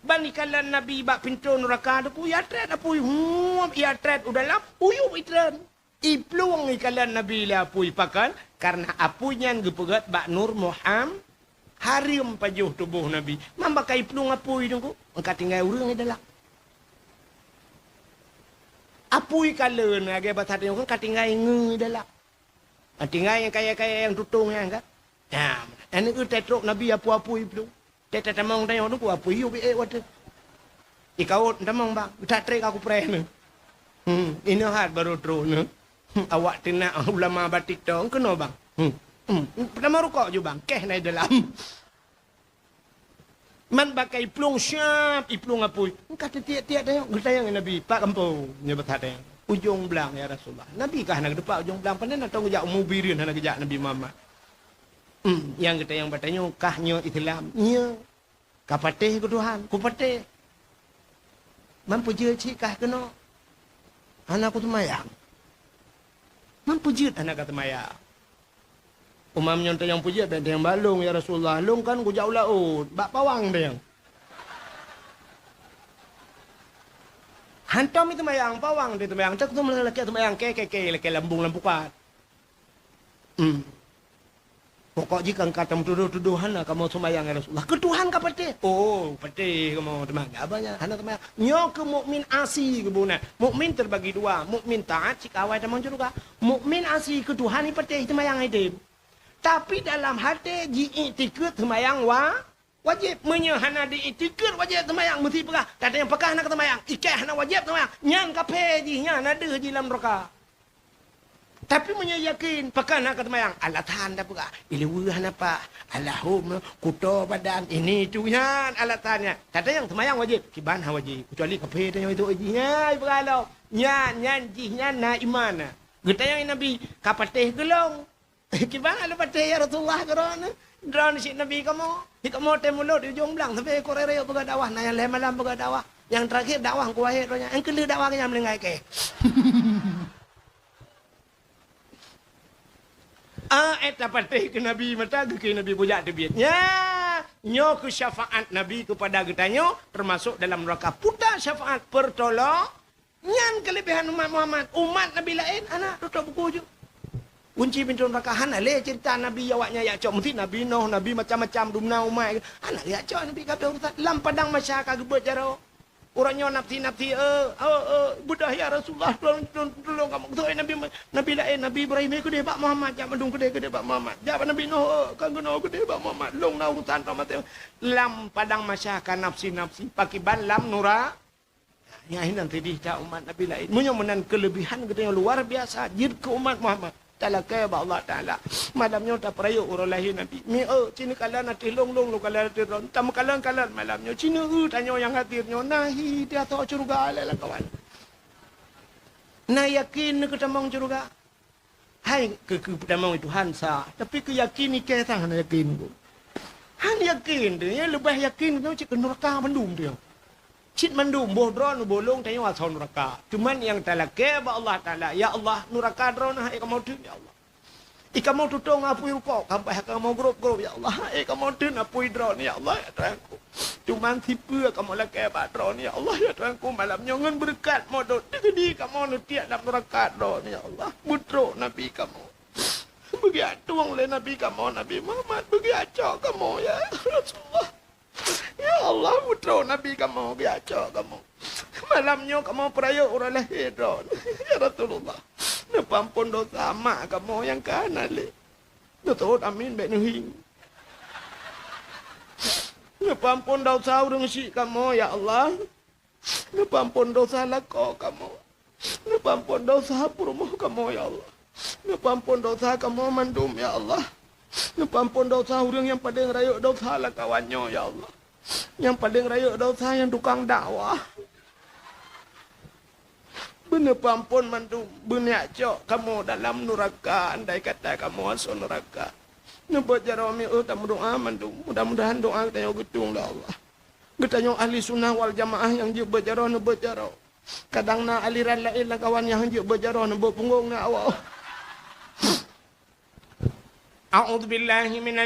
Ban ikalon Nabi bak pintoe nuraka teuku, itrét apui, hmm, itrét u dalam, uyueb itreun. Iplueng ikalon Nabi lé apui pakon, kareuna apui nyan geupeugét bak nur Muham-, hareuem pajoh tuboh Nabi. Man bak ka iplueng apui teuku, ka tinggai ureueng i dalam. Apui kalon, lagèe basa tanyoe kan ka tinggai ngeue i dalam. Ka tinggai nyang kayèe-kayèe nyang tutong nyan kan. Nah, aneuk geuh trok Nabi apui-apui iplueng. Teuh tatamong tanyoe teuku apui yub ék watèe. Ikawot tamong bang, geutak trek aku preh nyoe. Hmm, inoe hat barô trok nyoe. Hmm, awak teunak ulama batik tong keunoe bang. Hmm. Hmm, peutamong rukok ju bang, kèh na i dalam. Man bak ka iplueng siab, iplueng apui. Ka teutiek-tiek tanyoe, geutanyong Nabi, "Pat gampông?" Nyoe basa tanyoe, "Ujong blang, ya Rasulullah." Nabi ka hana geuteupue ujong blang, pane na tong geujak umu bireuen hana geujak Nabi Muhammad. Hmm, nyang geutanyong bak tanyoe, "Kah nyoe Islam?" "Nyoe." "Ka patéh keu Tuhan?" "Kupatéh." "Man peue jeuet cit kah keunoe?" "Hana kuseumayang." "Man peue jeuet hana kaseumayang?" "Umam nyoe tanyong peue jeuet, bèk tanyong bak lôn, ya Rasulullah. Lôn kan kujak u laôt, bak pawang tanyong." "Hantom seumayang, pawang teuh seumayang. Cok tu lakèe seumayang, kèe, kèe, kèe, lakèe lambông lam pukat." Hmm. Pokok jih kan ka tameutudoh-tudoh hana kamoe seumayang, ya Rasulullah. Keu Tuhan ka patéh? Oh, patéh kamoe teuma. Abah nyan hana seumayang. Nyoe keu mukmin asi geuboh na. Mukmin terbagi dua. Mukmin taat cit ka awai tamong syeuruga. Mukmin asi keu Tuhan ipatéh seumayang idem. Tapi dalam haté ji-iktikeuet seumayang wa-, wajéb. Meunyoe hana di-iktikeuet wajéb seumayang, meusti peugah, "Tatanyong pakon hana kaseumayang?" Ikèe hana wajéb seumayang. Nyan kafé jih, nyan na deuh jih lam nuraka. Tapi meunyoe yakin, pakon hana kaseumayang? Alasan tapeugah, "Ileue hana paih, alahom, kuto badan, ini itu nyan alasan nyan." Tatanyong seumayang wajéb, kiban hana wajéb, keucuali kafé tanyoe itu jih nyan, ipeugah lom. Nyan, nyan jih nyan na iman. Geutanyong Nabi, "Ka patéh keu lôn?" "Kiban hana patéh, ya Rasulullah, keu droeneuh? Droeneuh cit Nabi kamoe. Di kamoe tém mulod di ujong blang, sabe kureueng rayeuk peugah dakwah, na nyang lhèe malam peugah dakwah. Nyang teurakhir dakwah keu wahé donya. Nyang keu lheueh dakwah keu nyang meuninggai kèe." Ah, éh, tapatéh keu Nabi mata geukheun Nabi bujak teubiet. Nya, nyoe keu syafaat Nabi keupada geutanyoe, teumasok dalam nuraka puta syafaat peurtolong. Nyan keuleubehan umat Muhammad. Umat Nabi laén hana tutob buku ju. Kunci pintoe nuraka hana lé cerita Nabi awaknyan jak cok. Meusti Nabi Nuh, Nabi macam-macam dumna umat. Hana lé jak cok Nabi, ka abéh urusan. Lam padang mahsyar ka geubeuet jaroe. Uroe nyoe nafsi-nafsi, eh, eh, eh, beudôh, "Ya Rasulullah, tulông, tulông, tulông kamoe." Keutoe Nabi, Nabi laén, Nabi Ibrahim, "Eh, keudeh bak Muhammad, jak mandum keudeh, keudeh bak Muhammad. Jak bak Nabi Nuh, eh, ka keunoe keudeh bak Muhammad. Lông na urusan droe maté." Lam padang mahsyar ka nafsi-nafsi, pakriban lam nura-, Nyan hinan sideh that umat Nabi laén. Meunyoe meunan keuleubihan geutanyoe luar biasa jeuet keu umat Muhammad. Talakée bak Allah Taala. Malam nyoe tapeurayeuk uroe lahé Nabi. Mi, eh, ci neukalon ateueh lông, lông lôn kalon ateueh droeneuh. Tameukalon-kalon malam nyoe. Ci neueu tanyoe nyang hadir nyoe na hi di ateueh syeuruga lé lakoe. Na yakin neukeutamong syeuruga? Hai keu, keu peutamong Tuhan sa, tapi keu yakin ikée sang hana yakin pun. Han yakin tu, ya, leubeh yakin tu cit keu nuraka mandum tu. Cit mandum boh droeneuh boh lông tanyoe asoe nuraka. Cuman nyang talakée bak Allah Taala, "Ya Allah, nuraka droeneuh hai kamoe teun, ya Allah. I kamoe tutong apui rukok, sampai kamoe grôp-grôp, ya Allah. Hai kamoe teun apui droeneuh, ya Allah, ya Tuhanku." Cuman sipeue kamoe lakée bak droeneuh, ya Allah, ya Tuhanku, malam nyoe ngon beureukat modot teukeudi kamoe neutiek lam nuraka droeneuh, ya Allah. Beutrok Nabi kamoe. Beugiak tueng lé Nabi kamoe, Nabi Muhammad, beugiak cok kamoe, ya Rasulullah. Ya Allah, beutrok Nabi kamoe, giak cok kamoe. Malam nyoe kamoe peurayeuk uroe lahé droeneuh, ya Rasulullah. Neupeuampon desya mak kamoe nyang ka hana lé. Neutôt amin bék neuhieng. Neupeuampon desya ureuëng syik kamoe, ya Allah. Neupeuampon desya lakoe kamoe. Neupeuampon desya peurumoh kamoe, ya Allah. Neupeuampon desya kamoe mandum, ya Allah. Neupeuampon desya ureuëng nyang padeng rayeuk desya lam kawan nyoe, ya Allah. Nyang padeng rayeuk desya nyang tukang dakwah. Beuneupeuampon mandum, beuniek cok kamoe dalam nuraka, andai kata kamoe asoe nuraka. Neubeuet jaroe miôh tameudoá mandum, mudah-mudahan doá geutanyoe geutueng lé Allah. Geutanyoe ahli sunnah wal jamaah nyang jeuet beuet jaroe neubeuet jaroe. Kadang na aliran laén lam kawan nyang jeuet beuet jaroe neubeuet punggong na awak. A'udzubillahi minasy